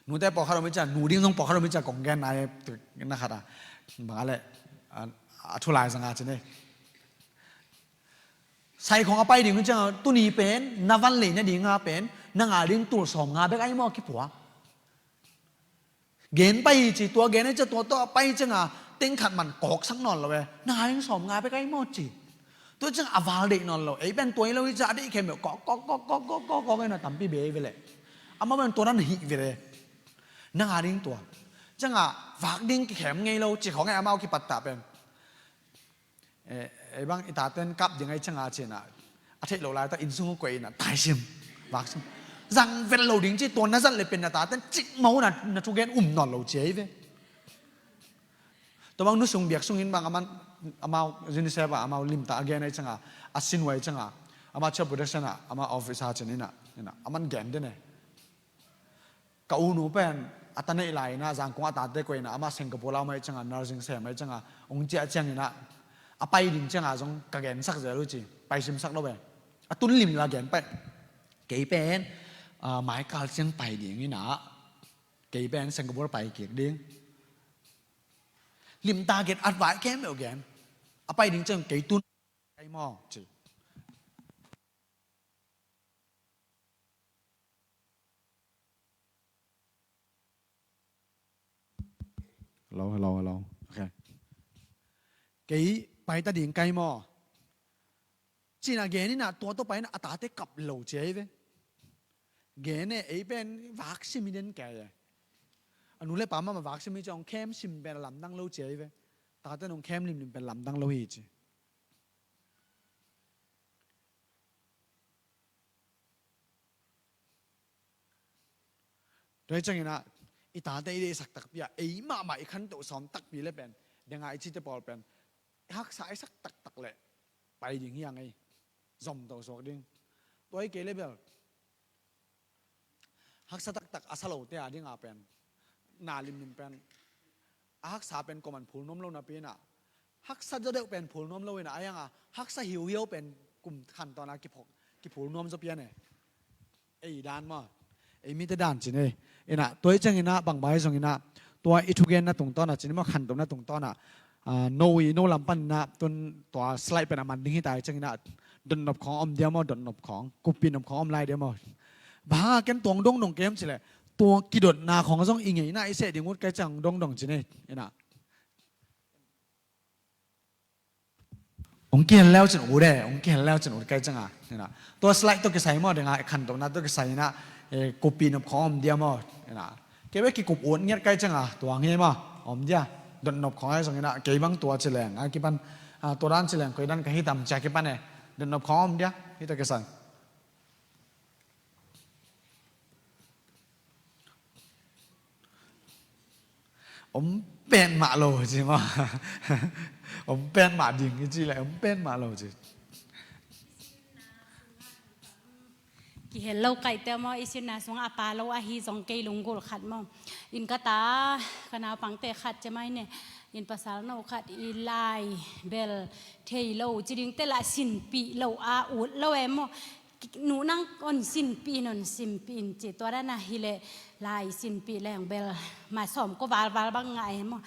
Nute pawlkhat om hi ciang, nu ding zong pawlkhat om hi ciang, kong gen nai na khat a. Bang a leh, a, a thu lai zang a ci ne. Sai khawng a pai ding uh ciangah, tuni pen, na van lei na ding a pen, na nga ding tul sawm nga bek ai maw kipuak. Gen pai hi ci, tua gen hi ciang tua tawh a pai ciangah teng khat man kawksak nawn lo e. Na nga ding sawm nga bek ai maw ci. Tua ciang a val deih nawn lo. Ei pen tua hi lo hi ciang a deih khem lo. Kawk, kawk, kawk, kawk, kawk, kawk, kawk, na tampi bei ve leh. Amau pen tua dan hih ve leh. Na nga ding tua. Ciangah vak ding kikhem ngei lo ci khawng e amau kipattah pen. Eh, ei bang i taten kap ding ai ciangah ci inah. A theih lo lai ta inn sung uh koih inah, tai sim. Vak sim. Zang vet lo ding ci, tua na zat le pen na taten cikmah uh na, na thugen um nawn lo ci ai ve. Tua bang nu sung biak sung in bang aman, amau UNICEF ah, amau limta a gen ai ciangah, a sin uh ai ciangah, amah chief production ah, amah office ah ci inah, inah, aman gen den e. Ka unu pen, a ta neih lai inah, Zangkong a tate koih inah, amah Singapore lau mai ciangah, nursing sem mai ciangah, ong ciah ciang inah, a pai ding ciangah zong ka gensak zel uh ci, pai simsak lo ve. A tun lim la gen pai. Kei pen, ah, mai kal ciang pai ding inah, kei pen Singapore pai kik ding. Lim target at vai kem lo gen. A pai ding ciang kei tun, kai maw, ci. Hello, hello, hello. Okay. Kei pai ta ding kai maw. Ci inah gen inah tua tawh pai inah a tate kap lo ci ai ve. Gen e, ei pen vak sim hi den kai e. A nu le pa mah mah vak sim hi ci ong khem sim pen a lamdang lo ci ai ve. Tate nong khem limlim pen lamdang lo hi ci. Tua hi ciang inah, i tate i deihsak takpi ah, ei mahmah i khantoh sawm takpi le pen, denga i cite pawl pen, haksa i sak taktak le, pai ding hi a ngei, zom to suak ding. Tua hi kei le bel, haksa taktak a sa lote a dinga pen, na limlim pen, a haksa pen kuaman phul nuam lo napi inah, haksa zaw deuh pen phul nuam lo inah, a ianga haksa hiuhiau pen kum khantawn a kiphok, kiphul nuam zaw pian e. Ei dan maw, ei mite dan ci ne. Inah, tua hi ciang inah, bangbai zong inah, tua i thugenna tungtawn ah ci ne maw, khantohna tungtawn ah, ah, no i, no lam pan inah, tun tua slide pen a man ding hi ta hi ciang inah, dotnop khawng om dia maw, dotnop khawng, kupi nop khawng om lai dia maw. Bang a ken tuang dongdong kem ci leh, tua kidotna khawng zong i ngeina i seh ding ut kai ciang dongdong ci ne, inah. Ong kihel leu cin ut e, ong kihel leu cin ut kai cianga. Ina. Tua slide tawh kisai maw, denga khantohna tawh kisai ina, eh, kupi nop khawng om dia maw. Ina. Kei bek kikup ut ngiat kai cianga, tua nge maw, om dia. Dotnop khawng ai zong ina, kei bang tua ci leng. Ai kipan, ah, tua dan ci leng, koi dan ka hi tam cia kipan e. Dotnop khawng om dia, hi tawh kisai. Om pen mah lo ci maw? Om pen mah ding i ci le om pen mah lo ci. Kihel lo kaihte maw, i sinna sungah a pa lo ahi zong kei lunggulh khat maw. In ka ta, ka naupangte khat ci mai ne, in pasal no khat i lai bel thei lo ci dingte lah sinpih lo a ut lo e maw. Nu nang on sinpih in, on sinpih in ci, tua dan a hileh lai sinpih leng bel ma sawm ko valval bang ngah e maw.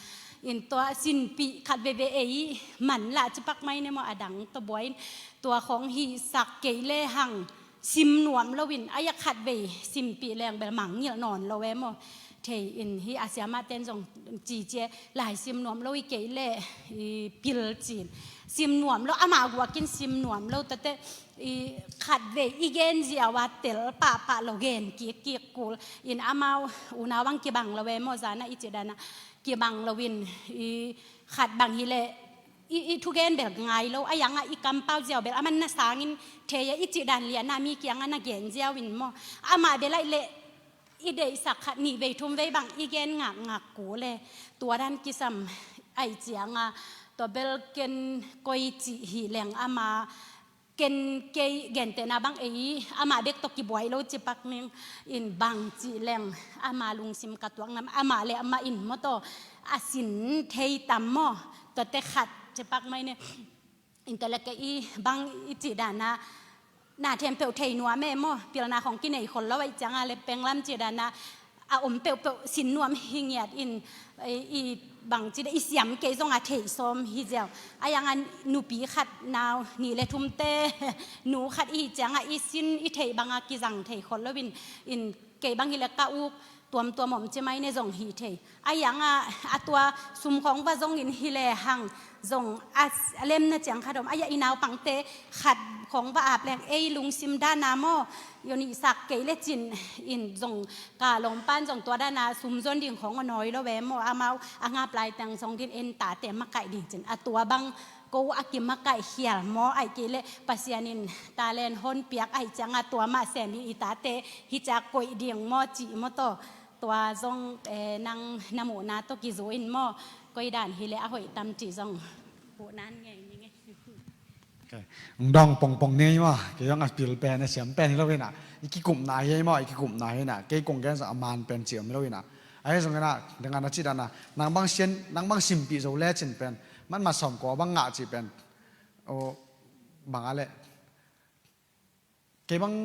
In tua sinpih khat veve ei man lah ci pak mai ne maw, a dang tawh buai in tua khawng hihsak kei le hang sim nuam loin, a ia khat vei simpih leng bel mangngilh nawn lo e maw. Thei in hi a siamah ten zong ci ci e, lai sim nuam lo i kei le i pil cin sim nuam lo, amah guakin sim nuam lo tate i khat vei i gen ziau a tel pahpah lo gen kikkik kul in amau unau bang kibang lo e maw, zana i ci dana kibang loin i khat bang hileh i, i thugen bel ngai lo, a iangah i kampau ziau bel a man na sangin thei a i cih dan liana mi kiangah na gen ziau in maw. Amah bel aih leh i deihsak khat nih vei thum vei bang i gen ngakngak kul e. Tua dan kisam aih cianga tua bel ken koi cih hi leng ama ken kei gentehna bang ei amah bek tawh kibuai lo ci pak ning in bang cih leng ama lungsim ka tuak nam amah le amah in maw taw a sin thei tam maw. Tuate khat ci pak mai ne. Intelek i bang i cih dana na thempeuh thei nuam e maw, pilna khong kinei khol lo aih cianga le penglam cih dana a om peuhpeuh sin nuam hi ngiat in i bang cih da i siam kei zong a thei sawm hi ziau. A ianga nupi khat nau nih le thumte nu khat i cianga i sin i thei banga kizang thei khol loin in kei bang hileh ka uk tuamtuam om ci mai ne zong hi thei. A ianga a tua sum khawng va zongin hileh hang zong a, a lemna ciang khat om a ia i naupangte khat khawng va ap leng ei lungsim dana maw. Yo nih sak kei le cin in zong ka lawmpan zong tua dana sum zon ding khawng a nawi lo ve maw, amau a ngap laiteng zong din en tate makaih ding cin a tua bang ko a kimakaih khial maw, aih kei le Pasian in talent hon piak aih cianga tua mah sem in i tate hi ciak koih ding maw cih maw taw. Tua zong eh, nang na muhna tawh kizu in maw, koi dan hileh a hoih tam cih zong muhnan ngei ni ngei. Ung dong pongpong ni maw, kei zong a pil pen a siam pen hi lo inah i kikupna hi maw, i kikupna hi inah kei kong gen zong a man pen ciam hi lo inah. Ahi zong inah dengan a cih dana nang bang sian, nang bang simpih zo le cin pen man ma sawm ko bang ngah cih pen o bang a leh kei bang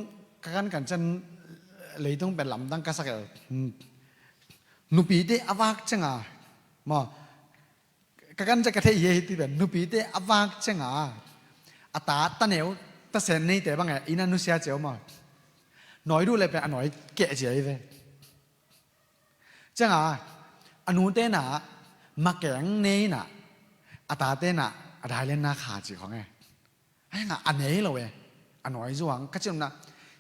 ka kan kan ciang leitung pen lamdang ka sak el. Nupite a vak cianga maw, ka kan ciang ka thei hi hi ti pen nupite a vak cianga a ta taneu tasen neite bang e ina nusia ceu maw. Nawi duh le pen a nawi keh cia hi ve. Cianga a nute na makeng nei na a tate na a dailen na kha ci khong e. Ahi nga a nei lo e, a nawi zuang ka cinna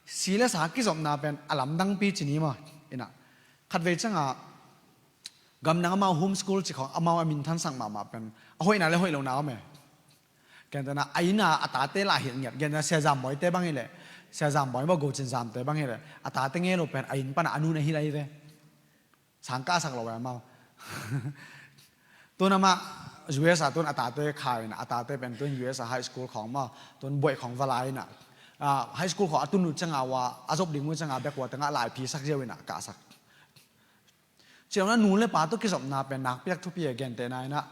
si le sa kizopna pen a lamdangpi ci ni maw. Ina khatvei cianga gamdang amau homeschool ci khong amau a minthansak mahmah pen a hoihna le hoih lona om e. Gentehna a ina a tate lah hilh ngiat, gentehna Sia Zam Bawi te bang hileh, Sia Zam Bawi maw, Go Cin Zam te bang hileh a tate ngei lo pen a inn pana a nun a hilh ahi ve. Sang ka sak lo ve amau. Tun amah U S a tun a tate kha ina a tate pen tun U S a high school khawng maw, tun buaih khawng va lai ina high school khawng a tun uh cianga ua a zop ding uh cianga bek ua tengah laiphi sak ziau ina ka sak. Ciamna nu le pa tawh kizopna pen nakpiak thupi e, gentehna inah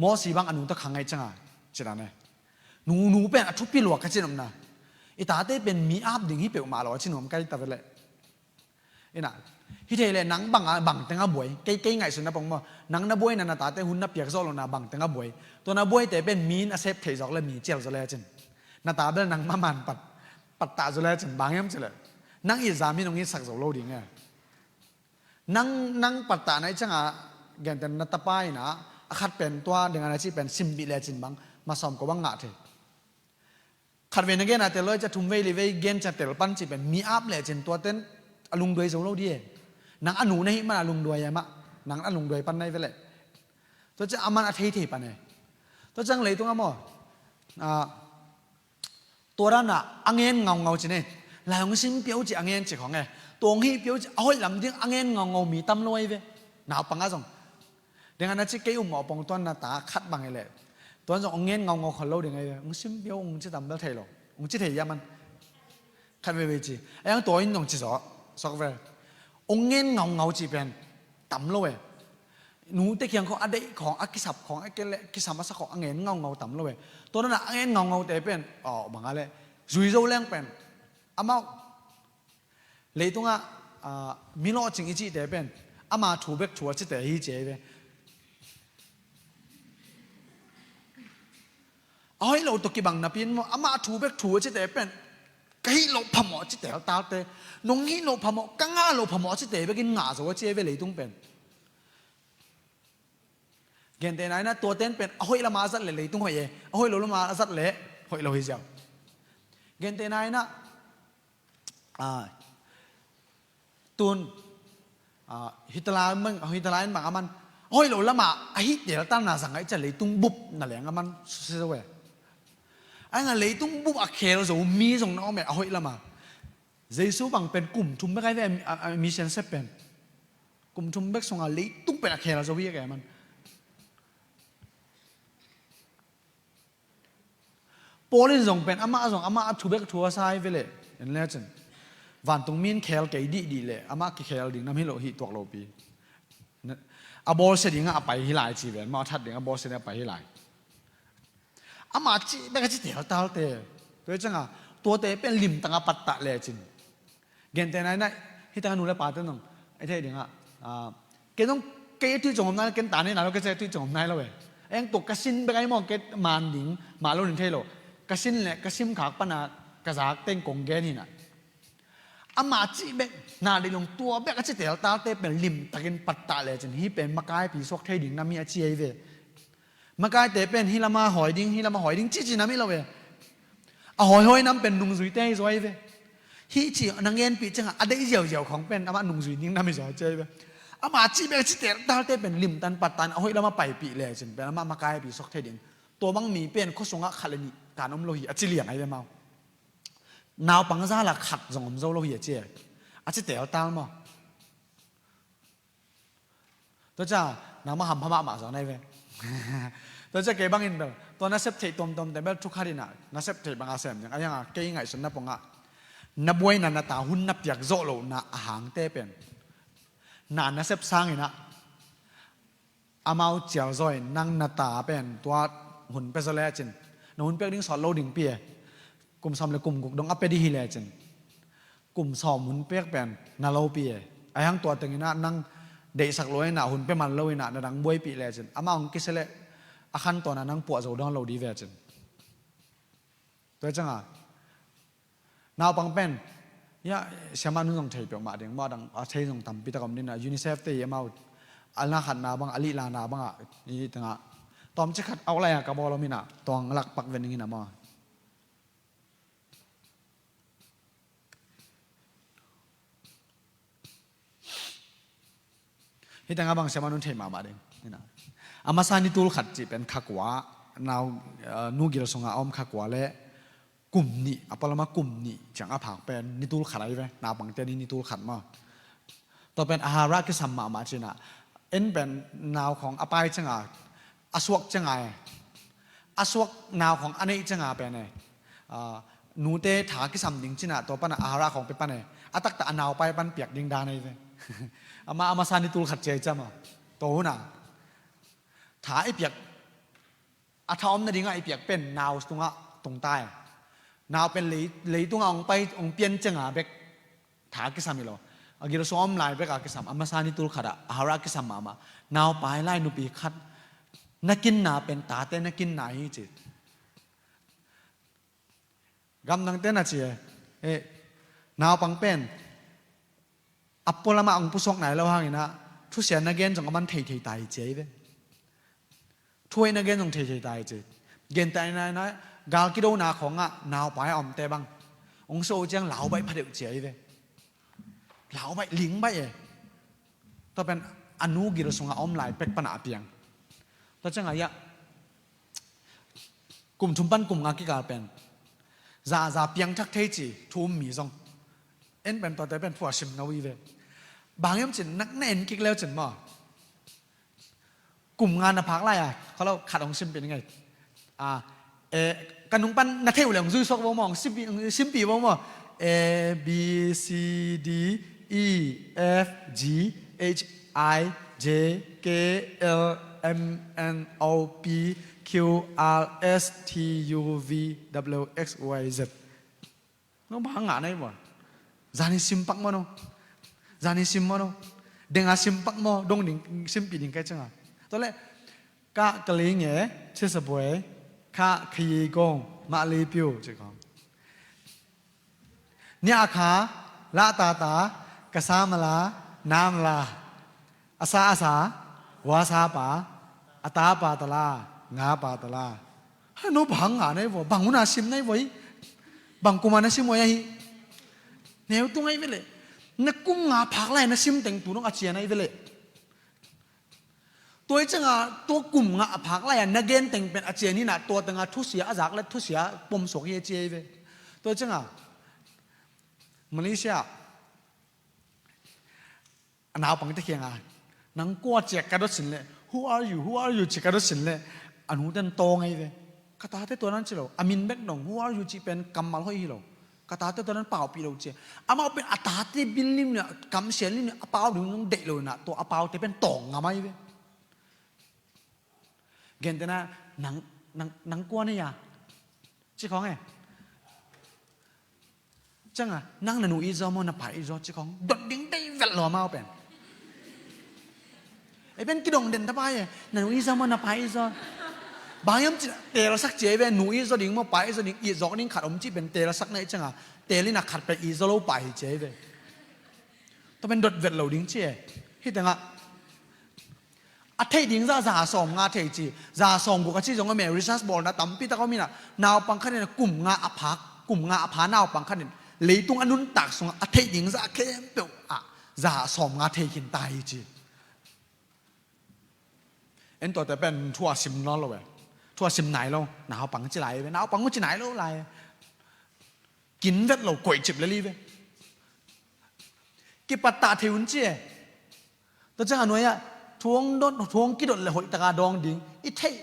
Mawsi bang a nu tawh khangaih cianga cina ne. Nu nu pen a thupi lua ka cinopna i tate pen mi ap ding hi peuhmah lo a cinuam kai ta veleh. Inah hithei le nang banga bangteng a buai kei kei ngaihsutna pong maw, nang na buaina na tate hun na piak zawh lona bangteng a buai. Tua na buaite pen mi in a sep theih zawk le mi cial zaw le cin na ta bel nang maman pat pattah zaw le cin bang hiam cileh nang it zam hi nong itsak zo lo ding e. Nang nang pattahna i cianga gentehna tapa ina a khat pen tua dingana cih pen simbih lecin bang masawm ko bang ngah thei. Khatvei na gena tel lo i cia thumvei livei gen cia tel pan cih pen mi ap lecin tuaten a lungduai zo lo di e. Nang a nu na hih man a lungduai e mah, nang a lungduai pan na i veleh. Tua cia a man a theithei pan e. Tua ciang leitung a maw tua dana a ngen ngaungau ci ne. Lai hong sim piau ci a ngen ci khong e. Tua hong hih piau ci a hoih lam ding a ngen ngaungau mi tam lo ahi ve. Naupang a zong Deng a na ci kei um mawh pong tuan na ta khat bang i leh, tuan zong ong ngen ngaungau khol lo ding a i ve. Ong sim pio ong ci tam bel thei lo. Ong ci thei ia man. Khat veivei ci a iang tua in nong ci zaw. Sok ve. Ong ngen ngaungau ci pen tam lo e. Nute kiang khong a deih khong a kisap khong a kele kisam a sa khong a ngen ngaungau tam lo e. Tua na a ngen ngaungau te pen aw bang a le zui zo leng pen amau leitungah mi lawhcing i cihte pen ama thu bek thu a cite hi ci a i ve. A hoih lo tawh kibang napi in maw, amah thu bek thu a cite pen ka hih loh phamawh a ci teltalte, nong hih loh phamawh, ka ngah loh phamawh a cite bekin ngah zo a ci a i ve leitung pen. Gentehna inah tuaten pen a hoih lama a zat le leitung hoih e, a hoih lo lama a zat le hoih lo hi ziau. Gentehna inah tun Hitler in bang a man a hoih lo lama a hih teltanna zang a i cia leitung bup na leng a man susia zo e. A inga leitung bup a khel zo mi zong na om e a hoih lama. Jesu bang pen kum thum bek a i ve a mission sep pen. Kum thum bek sunga leitung pen a khel zo hi a kei a man. Paul in zong pen amah zong amah a thu bek thu a sa i ve le. En le cin vantung mi in khel kei dihdih le amah kikhel ding nam hi lo hi tuak lopi. A bawlsia dingah a pai hi lai ci ven maw, a that dingah a bawlsia dingah a pai hi lai. Amah cih bek a ci teltalte. Tua i canga tuate pen limtanga pattah lecin. Gentehna inah hitanga nu le pate nong a i thei dingah kei nong kei a tuih cong om nai lo, ken ta nei nai lo, kei cia a tuih cong om nai lo e. Eng tua ka sin bek a i maw, kei man ding mah lo nin thei lo. Ka sin le ka simkhak pana ka zak teng kong gen hinah. Amah cih bek na dei long tua bek a ci teltalte pen limtakin pattah lecin hih pen makaipi suak thei ding nam hi a ci a i ve. Makaite pen hih lama hawi ding, hih lama hawi ding cici nam hi lo ve. A hawihawi nam pen nungzuite hi zaw hi ve. Hih ci na ngenpih cianga a deih ziauziau khawng pen amah nungzui ding nam hi zaw ci hi ve. Amah cih bek a ci teltalte pen limtan pattan a hoih lama paipih lecin pen amah makaipi suak thei ding. Tua bang mi pen khuasungah khat le nih kan om lo hi a ci liang a hi ve mau. Naupang zala khat zong om zo lo hi a ci a ci teltal maw. Tua cia nangmah hampha mahmah zaw na hi ve. Tua cia kei bangin bel tua na sep theih tuamtuamte bel thukhat inah na sep theih banga sem ding a hianga kei ngaihsutna pongah na buaina na ta hun na piak zawh lohna a hangte pen na na sep sanginah amau cialzaw in nang na ta pen tua hun pia zaw lecin na hun piak ding sawt lo ding pi e. Kum sawm le kum guk dong a pia dih hi lecin kum sawm hun pek pen na lopi e. A hiang tua tenginah nang deihsak lua inah hun pia man lo inah na dang buaipih lecin amah hong kisia leh a khantawn a nang puah zo dawn lo dih vecin. Tua i canga naupang pen ia siamah nun zong thei peuhmah ding maw, a dang a thei zong tampi tak om dinah UNICEF te i amau a na khatna bang a lihlana bangah i tengah tawmcik khat auklai a ka bawl om inah tawng lakpak ven ding inah maw. Hih tengah bang siamah nun thei mahmah ding. A masa nitul khat cih pen khakua nau nu gil sunga a om khakua le kum nih a palama kum nih ciang a phak pen nitul khat ahi ve. Naupangte ni nitul khat maw. Tua pen a harah kisam mahmah cinah en pen nau khawng a pai cianga a suak cianga e. A suak nau khawng a neih cianga pen e. Nute tha kisam ding cinah tua pana a harah khawng pe pan e. A taktak a naupai pan piak ding dan ahi ve. Amah a masa nitul khat cia i cam a tua huna tha i piak a tha om nadingah i piak pen nau tungah tungta e. Nau pen lei, leitungah ong pai ong pian cianga bek tha kisam hi lo. A gil sawm lai bek a kisam a masa nitul khatah a harah kisam mahmah. Naupai lai nupi khat na kinna pen tate na kinna hi ci. Gamdangte na ci e. Naupang pen a pualamah ong pusuak nai lo hanginah thusia na gen zong a man theithei ta hi cia hi ve. Thuaina gen zong theithei ta hi ci. Gentehna inah gal kidona khawngah naupai a omte bang ong suah uh ciang laubaih phadeuh cia hi ve. Laubaih lingbaih e. Tua pen a nu gil sungah a om lai pek pana a piang. Tua ciangah iah kum thum pan kum nga kikal pen zaza piangthak thei ci thu um mi zong en pen tuate pen phuasim no hi ve. Bang hiam cin na en kik leu cin maw. Kum nga na phak lai-a, kha lo, khat hong simpih ning ei. A, e, ka nung pan na thei uh leh hong zuisuak vo maw, hong simpih, hong simpih vo maw. A, B, C, D, E, F, G, H, I, J, K, L, M, N, O, P, Q, R, S, T, U, V, W, X, Y, Z. No bang ngah nai maw. Zani sim pak maw no. Zani sim maw no. Denga sim pak maw. Dong ding, simpih ding kai cianga. Tua leh, ka, ka li nge, cisa buai, ka, ka yi gong, ma li piu, ci kong. Nia kha, la ta ta, ka sa ma la, nam la. A sa a sa, wa sa pa, a ta pa ta la, nga pa ta la. Ha, no bang nga nai vo, bang una sim nai vo hi. Bang kuma na sim vo hi. Neu tung ai vele. Na kum nga phak lai na sim teng tu nong a cia nai vele. Tua i cianga, tua kum nga a phak lai a na gen teng pen a cia ni na tua tanga thusia a zak le thusia pom suak hi a cia i ve. Tua i cianga, Malaysia a naupangte kiangah, "Nang kua?" ciah ka dot sin leh, "Who are you? Who are you?" ciah ka dot sin leh, a nuten tawng ahi ve. Ka tate tua nan ci lo, a min bek dong, "Who are you?" cih pen kammal hoih hi lo. Ka tate tua nan paupih lo ciah. Amau pen a tate bil lim le, kamsial lim le, a pau ding nong deih lo na, tua a paute pen tawng ngam ahi ve. Gentehna, "Nang, nang, nang kua na hia?" ci khong e. Cianga, "Nang na nu i zaw maw, na pa i zaw?" ci khong. Dot ding dei vel lo amau pen. Ei pen kidong den ta pai e. "Na nu i zaw maw, na pa i zaw?" Bang hiam ci, teelsak cia i ve, nu i zaw ding maw, pa i zaw ding, i zaw ding khat om ci pen teelsak na i cianga. Teel ina khat pen i zaw lo pa hi cia i ve. Tua pen dot vel lo ding ci e. Hi tengah. A theih ding zah za sawm nga thei ci, za sawm guk a ci zong a meh research bawlna tampi tak a om ina, naupang khat in a kum nga a phak, kum nga a pha naupang khat in leitung a nuntak sungah a theih ding zah khempeuh ah za sawm nga thei khin ta hi ci. En tuate pen thu a sim nawn lo e. Thu a sim nai lo, naupang ci lai ve, naupang uh ci nai lo lai. Kin vet lo, koih cip le li ve. Kipattah thei un ci e. Tua ciang a nuai ah, thu hong dot, thu hong kidot le hoih taka dawng ding. I theih,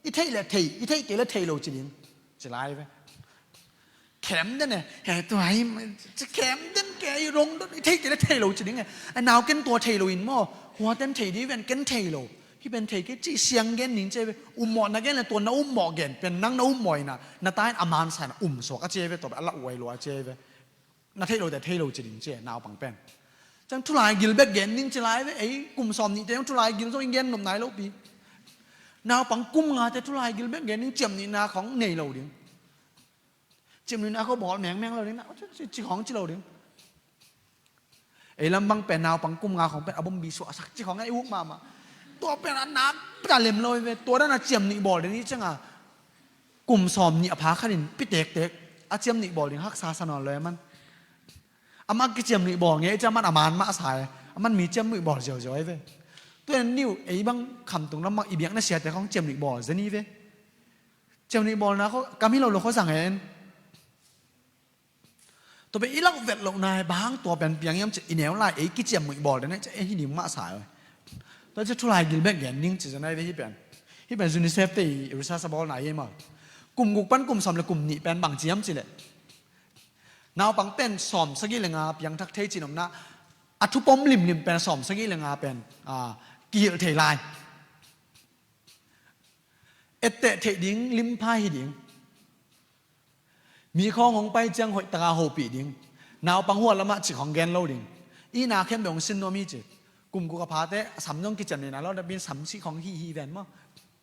i theih le thei, i theih kei le thei lo ci ding. Ci lai ve. Khem den e, he tua hi, ci khem den kei i rong dot, i theih kei le thei lo ci ding e. A nau ken tua thei lo in maw, hua ten thei di ven ken thei lo. Hi pen thei kei ci siang gen ning ci e ve. Ummawh na gen le tua na ummawh gen, pen nang na ummawh ina, na ta in a man sa ina, um suak a ci e ve, tua pen a la uai lua a ci e ve. Na theih lote thei lo ci ding ci e, naupang pen. Ciang thulai gil bek gen ding ci lai ve, ei kum sawm nihte thulai gil zong i gen nop nai lo pi. Naupang kum ngate thulai gil bek gen ding, ciamnuihna khong nei lo ding. Ciamnuihna khong bawl mengmeng lo ding, na ci, ci khong ci lo ding. Ei lam bang pen naupang kum nga khong pen a bombi suahsak ci khong ei uk mahmah. Tua pen a na pita lem lo ve, tua dan a ciamnuih bawl ding i cianga. Kum sawm nih a pha khat in pi tektek a ciamnuih bawl ding haksa sa nawn lo e man. Amah kiciamnuih bawl nge i ciang man a man mah sa e. A man mi ciamnuih bawl ziauziau e ve. Tua en niu ei bang khamtung lam bang i biakna siate khong ciamnuih bawl zen i ve. Ciamnuih bawlna khong kam hi lo lo khong zang en. Tua pen i lauh vet loh nai bang tua pen piang hiam ci i neu lai ei kiciamnuih bawl den ai ci ei hi ding mah sa e. Tua ci thulai gil bek gen ding ci zan ai ve hi pen. Hi pen UNICEF te i research a bawl nai ei maw. Kum guk pan kum sawm le kum nih pen bang ci hiam ci leh, naupang pen sawm sagih le nga piangthak thei ci nopna, a thupom limlim pen sawm sagih le nga pen, a, kihilh thei lai. Etteh theih ding limpha hi ding. Mi khawng hong pai ciang hoih taka hopih ding. Naupang hua lamah cik hong gen lo ding. I na khempeuh hong sin nuam hi ci. Kum guk a phate a sam zong kician nei nai lo, napi in sam sih khawng hih hih ven maw.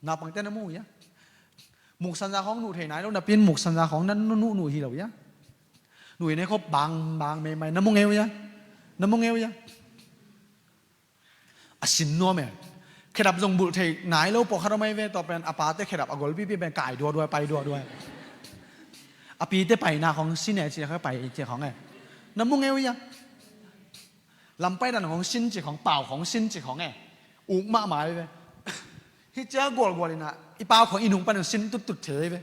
Naupangte na mu uh hia? Muksanza khawng nuh thei nai lo, napi in muksanza khawng na nuh nuh hi lo hia? Nuh hi nei khop bang bang meimai, na mu ngei uh hia? Na mu ngei uh hia? A sin nuam e. Khedap zong bulh thei nai lo pawh khat om ai ve, tua pen a pate khedap a golpipi pen kai duaduai, pai duaduai. A pite paina khong sin e, ci khong pai ci khong e. Na mu ngei uh hia? Lampai dan khong sin ci khong, pau khong sin ci khong e. Uk mahmah ai ve. Hi cia gualgual ina i pau khong i nung pan sin tuttut thei ai ve.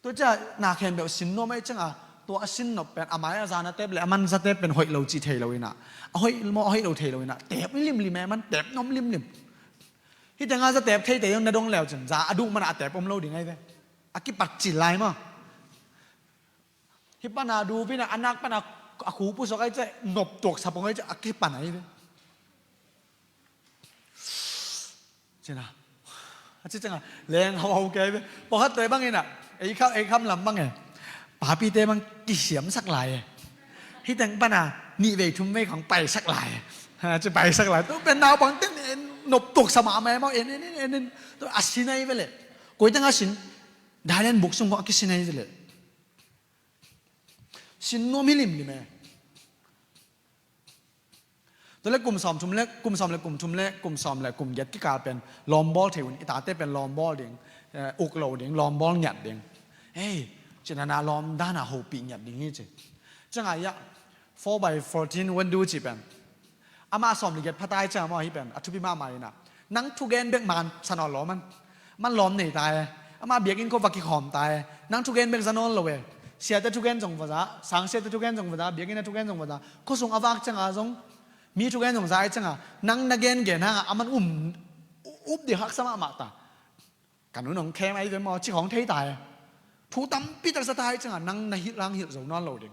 Tua cia na khempeuh sin nuam ahih cianga, tua a sin nop pen a mai a zan a tep le a man za tep pen hoih lo cih thei lo ina, a hoih maw a hoih lo thei lo ina, tep limlim e, man tep nuam limlim. Hih tengah za teep theite zong na dong leu cin, za a duh mana a teep om lo ding ahi ve. A kipat cil lai maw. Hih pana dup in a, a nak pana a khu pusuak ahi ciah, nop tuak sapong ahi ciah, a kipan ahi ve. Cina. A ci ciangah leng hauhau kei ve. Pawlkhat tua bangin ah, ei kham, ei kham lam bang e, papite bang kisiamsak lai e. Hih teng pana nih vei thum vei khong paisak lai e. Ha, ci paisak lai. Tua pen naupangte nop tuak sa mahmah e maw, en en en en. Tua a sin ahi ve leh. Koi teng a sin? Dailen buk sung khong a kisin ahi ve leh. Sin nuam hi limlim e. Tua le kum sawm thum le, kum sawm le kum thum le, kum sawm le kum giat kikal pen lawmbawl thei un, i tate pen lawmbawl ding, eh, uk lo ding, lawmbawl ngiat ding. Hei, cinana lawm dana hopih ngiat ding hi ci. Ciangah ia, four by fourteen window ci pen. Amah sawm le giat pha tai ciang maw hih pen, a thupi mahmah inah. Nang thugen bek man sa nawn lo man. Man lawm nei ta e. Amah biakinn khua va kikhawm ta e. Nang thugen bek za nawn lo e. Siate thugen zong va za, sangsiate thugen zong va za, biakinn a thugen zong va za. Khuasung a vak ciangah zong mi thugen zong za ahi ciangah, nang na gengen hangah a man um, up ding haksa mahmah ta. Ka nu nong khem ahi ve maw, ci khawng thei ta e. Thu tampi tak za ta ahi ciangah nang na hilh hang hilh zo nawn lo ding.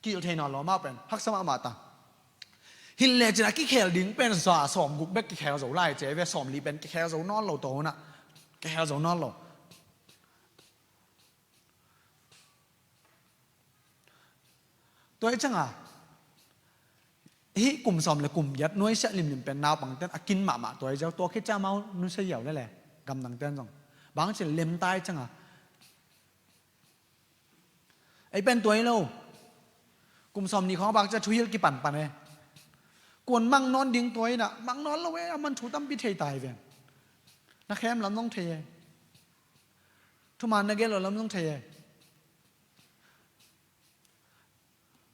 Kihilh thei nawn lo mah pen haksa mahmah ta. Hilh lecin a kikhel ding pen za sawm guk bek kikhel zo lai ci ve, sawm li pen kikhel zo nawn lo, tua hunah kikhel zo nawn lo. Tua hi ciangah hih kum sawm le kum giat nuaisiah limlim pen naupangten a kin mahmah tua hi ziau, tua khit ciang amau nusia ziau lele, gamdangten zong. Bang ci lem ta hi ciangah ei pen tua hi lo. Kum sawm nih khawng a bak ciah thuhilh kipanpan e. Kuan mang nawn ding tua inah, mang nawn lo e, a man thu tampi thei ta hi ven. Na khem lam zong thei e. Thuman na gel lo lam zong thei e.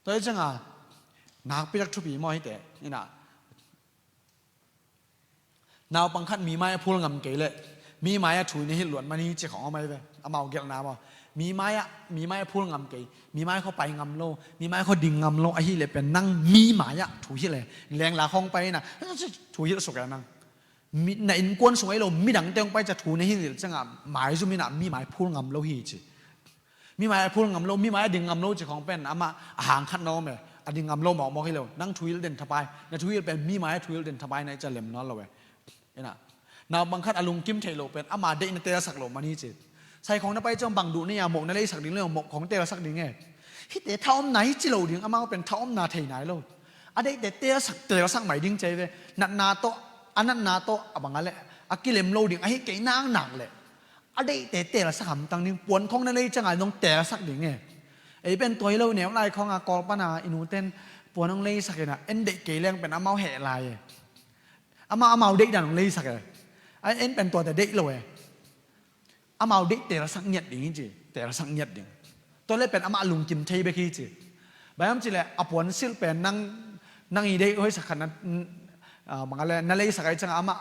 Tua hi ciangah nakpi tak thupi maw hihte inah. Naupang khat mi mai a phul ngam kei leh mi mai a thu i na hilh luat man hi ci khawng a mai ve. Amau gelhna maw? Mi mai ah, mi mai a phul ngam kei, mi mai khua pai ngam lo, mi mai khua ding ngam lo ahih leh pen nang mi mai ah thu hilh e. Lengla khawng pai inah thu hilh suk e nang. Mi, na innkuan sung ahi lo midangte hong pai ciah thu na hilh ciangah maizum inah mi mai phul ngam lo hi ci. Mi mai a phul ngam lo, mi mai a ding ngam lo ci khawng pen amah a hang khat na om e. A ding ngam lo mawkmawk hi lo. Nang thuhilh den thapai, na thuhilh pen mi mai a thuhilh den thapai na hi ciah lem nawn lo e. Inah, naupang khat a lungkim theih loh pen ama deih na teelsak loh man hi ci. Sai khawng na pai ciang bang duh na hia, mawh na leisak ding le mawh khawng teelsak ding e. Hihte thaomna hi ci lo ding, amau pen thaomna thei nai lo. A deihte teelsak, teelsak mai ding ci ahi ve. Natna tawh, a natna tawh a bang a leh a kilem lo ding ahi kei naknak leh a deihte teelsak hamtang ding, puan khawng na lei ciangah zong teelsak ding e. Ei pen tua hi lo, neu lai khawngah Kawl pana i nuten puan hong leisak inah en deih kei leng pen amau heh lai e. Amau, amau deih dan hong leisak e. A en pen tuate deih lo e. Amau deih teelsak ngiat ding hi ci, teelsak ngiat ding. Tua le pen amah lungkim thei bek hi ci. Bang hiam ci leh a puan silh pen nang, nang i deih hoihsak khat na, ah, bang a le na leisak ahi ciangah amah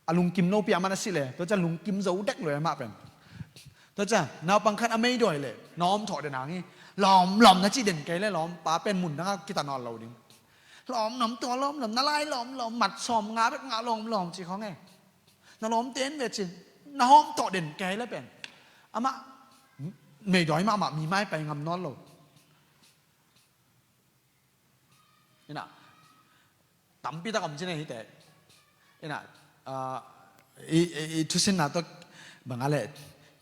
a lungkim lopi a man a silh e. Tua ciah lungkim zo dek lo e amah pen. Tua ciah naupang khat a meidawi leh na om thawh den hang hi. Lawmlawm na cih den kei leh lawmpa pen mun dangah kita nawn lo ding. Lawmlawm tua lawmlawm, na lai lawmlawm, mat sawm nga bek ngah lawmlawm ci khawng e. Na lawmte en ve cin, na hawm thawh den kei leh pen amah meidawi mahmah, mi mai pai ngam nawn lo. Inah, tampi tak om cin e hihte. Inah, ah, i, i, i thusinna tawh bang a leh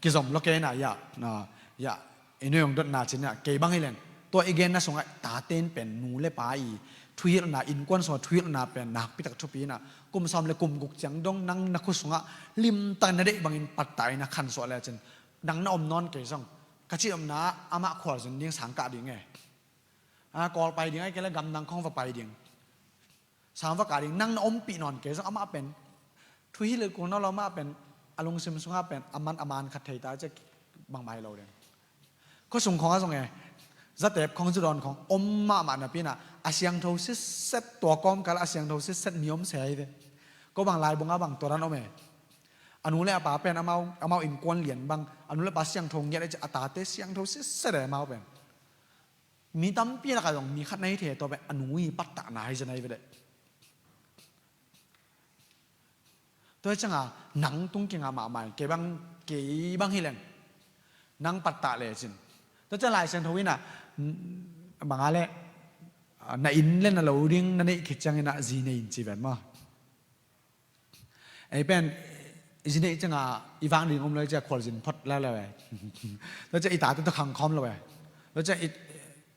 kizom lo kei inah, ia, ah, ia, i nuihong dotna cin inah, kei bang hi leng tua i genna sungah tate in pen nu le pa i thuhilhna, innkuan sungah thuhilhna pen nakpi tak thupi inah, kum sawm le kum guk ciang dong nang na khua sungah limtak na deih bangin pattah inah khansuah lecin nang na om nawn kei zong, ka cih omna amah khualzin ding, sangkah ding e. A, Kawl pai ding ahi kei leh gamdang khawng va pai ding, sang va kah ding, nang na ompih nawn kei zong amah pen thuhilh kul nawn lo, amah pen a lungsim sungah pen a man a man khat thei ta ciah bangmah hi lo ding. Khuasung khawngah zong e, zatep khawng, zudawn khawng om mahmah napi inah a siangtho sitset, tua kawmkal a siangtho sitset mi om se ahi ve. Ko bang laibungah bang tua dan om e. A nu le a pa pen amau, amau innkuan lian bang, a nu le pa siangtho ngiat ahi ciah a tate siangtho sitset e amau pen. Mi tampi lakah zong mi khat na hi thei, tua pen a nu i pattahna hi zen ahi ve deh. Tua hi cianga nang tung kinga mahmah in, kei bang, kei bang hi leng nang pattah lecin. Tua ciang Lai Siangtho in ah, bang a leh, na inn le na lo ding na neih khit ciangin ah zi nei in ci ven maw. Ei pen, zi neih cianga i vak ding om lo hi cia khualzin phot lele ve. Tua cia i tate tawh khang khawm lo ve. Tua cia i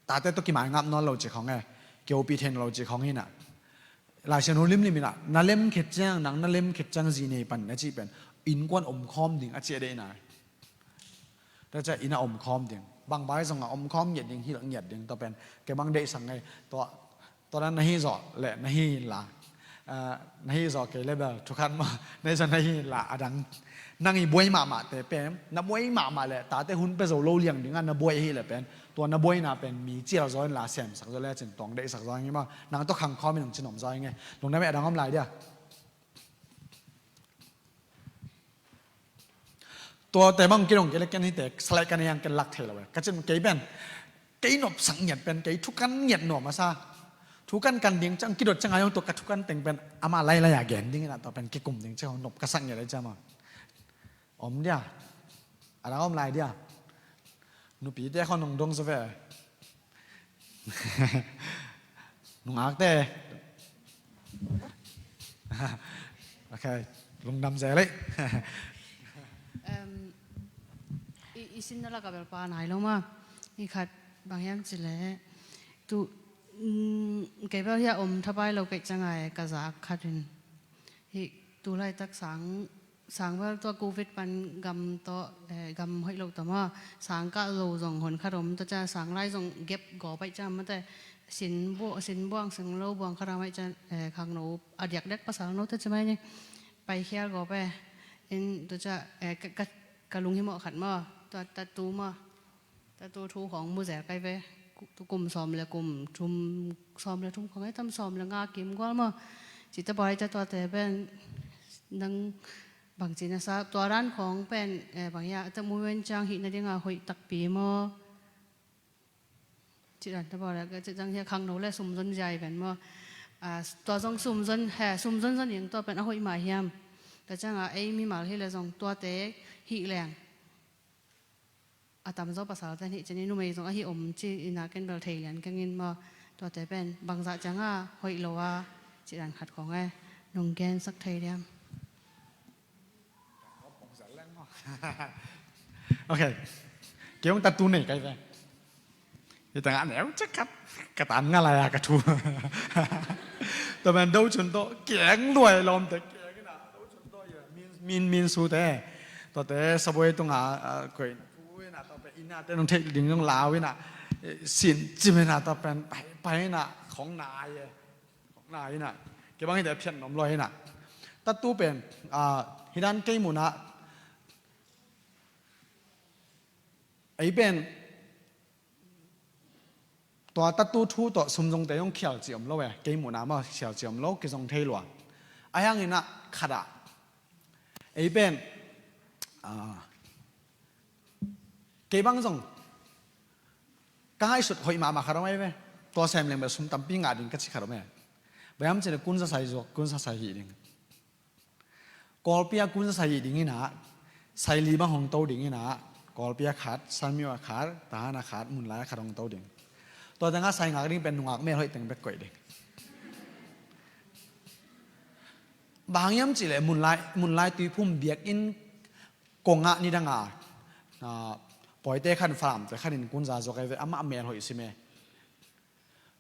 tate tawh kimaingap nawn lo ci khawng e. Kiopih thei nawn lo ci khawng hi in ah. Lai Siangtho limlim in ah, na lem khit ciang, nang na lem khit ciang zi nei pan a cih pen, innkuan om khawm ding a cih a deihna. Tua cia inn ah om khawm ding. Bang bai zong a om khawm ngiat ding, hilh ngiat ding, tua pen kei bang deihsak ngei. Tua, tua dan na hi zawh le na hi la, ah, na hi zawh kei le bel thu khat maw, na hi zawh na hi la a dang. Nang i buai mahmahte pen, na buai mahmah le tate hun pia zo lo liang ding a na buai hi le pen, tua na buaina pen mi cial zaw in la semsak zaw lecin tuang deihsak zaw ing maw. Nang tawh khang khawm in hong cin om zaw ing e. Lungdam e, a dang om lai dia. Tuate bang kidong kei le ken hite, salai kan yang ken lak thei lo e. Ka cin kei pen, kei nopsak ngiat pen, kei thukan ngiat nuam a sa. Thukan kan ding ciang, kidot ciang a zong tua ka thukan teng pen, ama lailai a gen ding in ah tua pen kikum ding ciang nop ka sak ngiat a ciang maw. Om dia. A dang om lai dia. Nupite khawng nong dong zaw ve. Nungakte. Ok, lungdam zel ei. Em, i, i sinna lak a bel pha nai lo maw. I khat bang hiam cih leh, tu, mm, kei bel hia om thapai lo kei ciang a e, ka zak khat in. Hih tu laitak sang, sang bel tua Covid pan gam tawh, eh, gam hoih lo tawh maw. Sang kah zo zong hun khat om, tua cia sang lai zong gep gawp ahih cia mate sin bu-, sin buang, sin lo buang khat a om ahih cia, eh, khangno a diakdiak pasal no tua cia mai ni. Paikhial gawp e. In tua cia, eh, ka, ka, ka lunghimawh khat maw. Tua tattoo maw. Tattoo thu khawng mu zel kai ve. Ku-, kum sawm le kum thum, sawm le thum khawng e tam, sawm le nga kim gual maw. Cihte pawl ahih cia tuate pen nang bangci na sa, tua dan khawng pen, eh, bang hia, tua mu ven ciang hih nadinga hoih takpi maw. Cih dan te pawl le, ka cih ciang hia khangno le sumzon zia hi ven maw. Ah, tua zong sumzon, he, sumzon zon ing tua pen a hoih mah hiam. Tua cianga ei mimal hi le zong tuate hih leng. A tamzaw pasalte hih cin i numei zong ahi om ci-in a ken bel thei lian keng in maw. Tuate pen bangzah cianga hoih lo a cih dan khat khawng e, nong gensak thei diam? Ok. Kei hong tattoo nei kai ve. Hi tangah neu cek khat ka tan nga lai a ka thu. Tua pen do cun tawh keng luai lawmte keng in a do cun tawh ia min, min, min sute. Tuate sabuai tunga, ah, koih thu in a tua pen inn a te nong theih ding nong lau in a, eh, sin cim in a tua pen pai, pai in a khong nai e. Khong nai in a. Kei bang hite phiat nuam luai in a. Tattoo pen, ah, hi dan kei mun a. Ei pen, tua tattoo thu tawh sumzongte zong khial ci om lo e, kei muhna maw khial ci om lo, kizong thei lua. Ahi hangin ah khat ah, ei pen, ah, kei bang zong ka ngaihsut hoih mahmah khat om ahi ve. Tua sem leng bel sum tampi ngah ding ka ci khat om e. Bang hiam cih leh kun za sai zuak, kun za sai hih ding. Kawlpi a kun za sai hih ding in ah, sai li bang hong to ding in ah, Kawlpi a khat, Sanmyo a khat, Tahan a khat, Munlai a khat hong to ding. Tua tengah sai ngak ding pen nungak mel hoih teng bek koih ding. Bang hang hiam cih leh Munlai, Munlai Tuiphum biakinn kongah nidang a, ah, pawite khat in, Falamte khat in kun za zuak ahi ve, amah mel hoih sim e.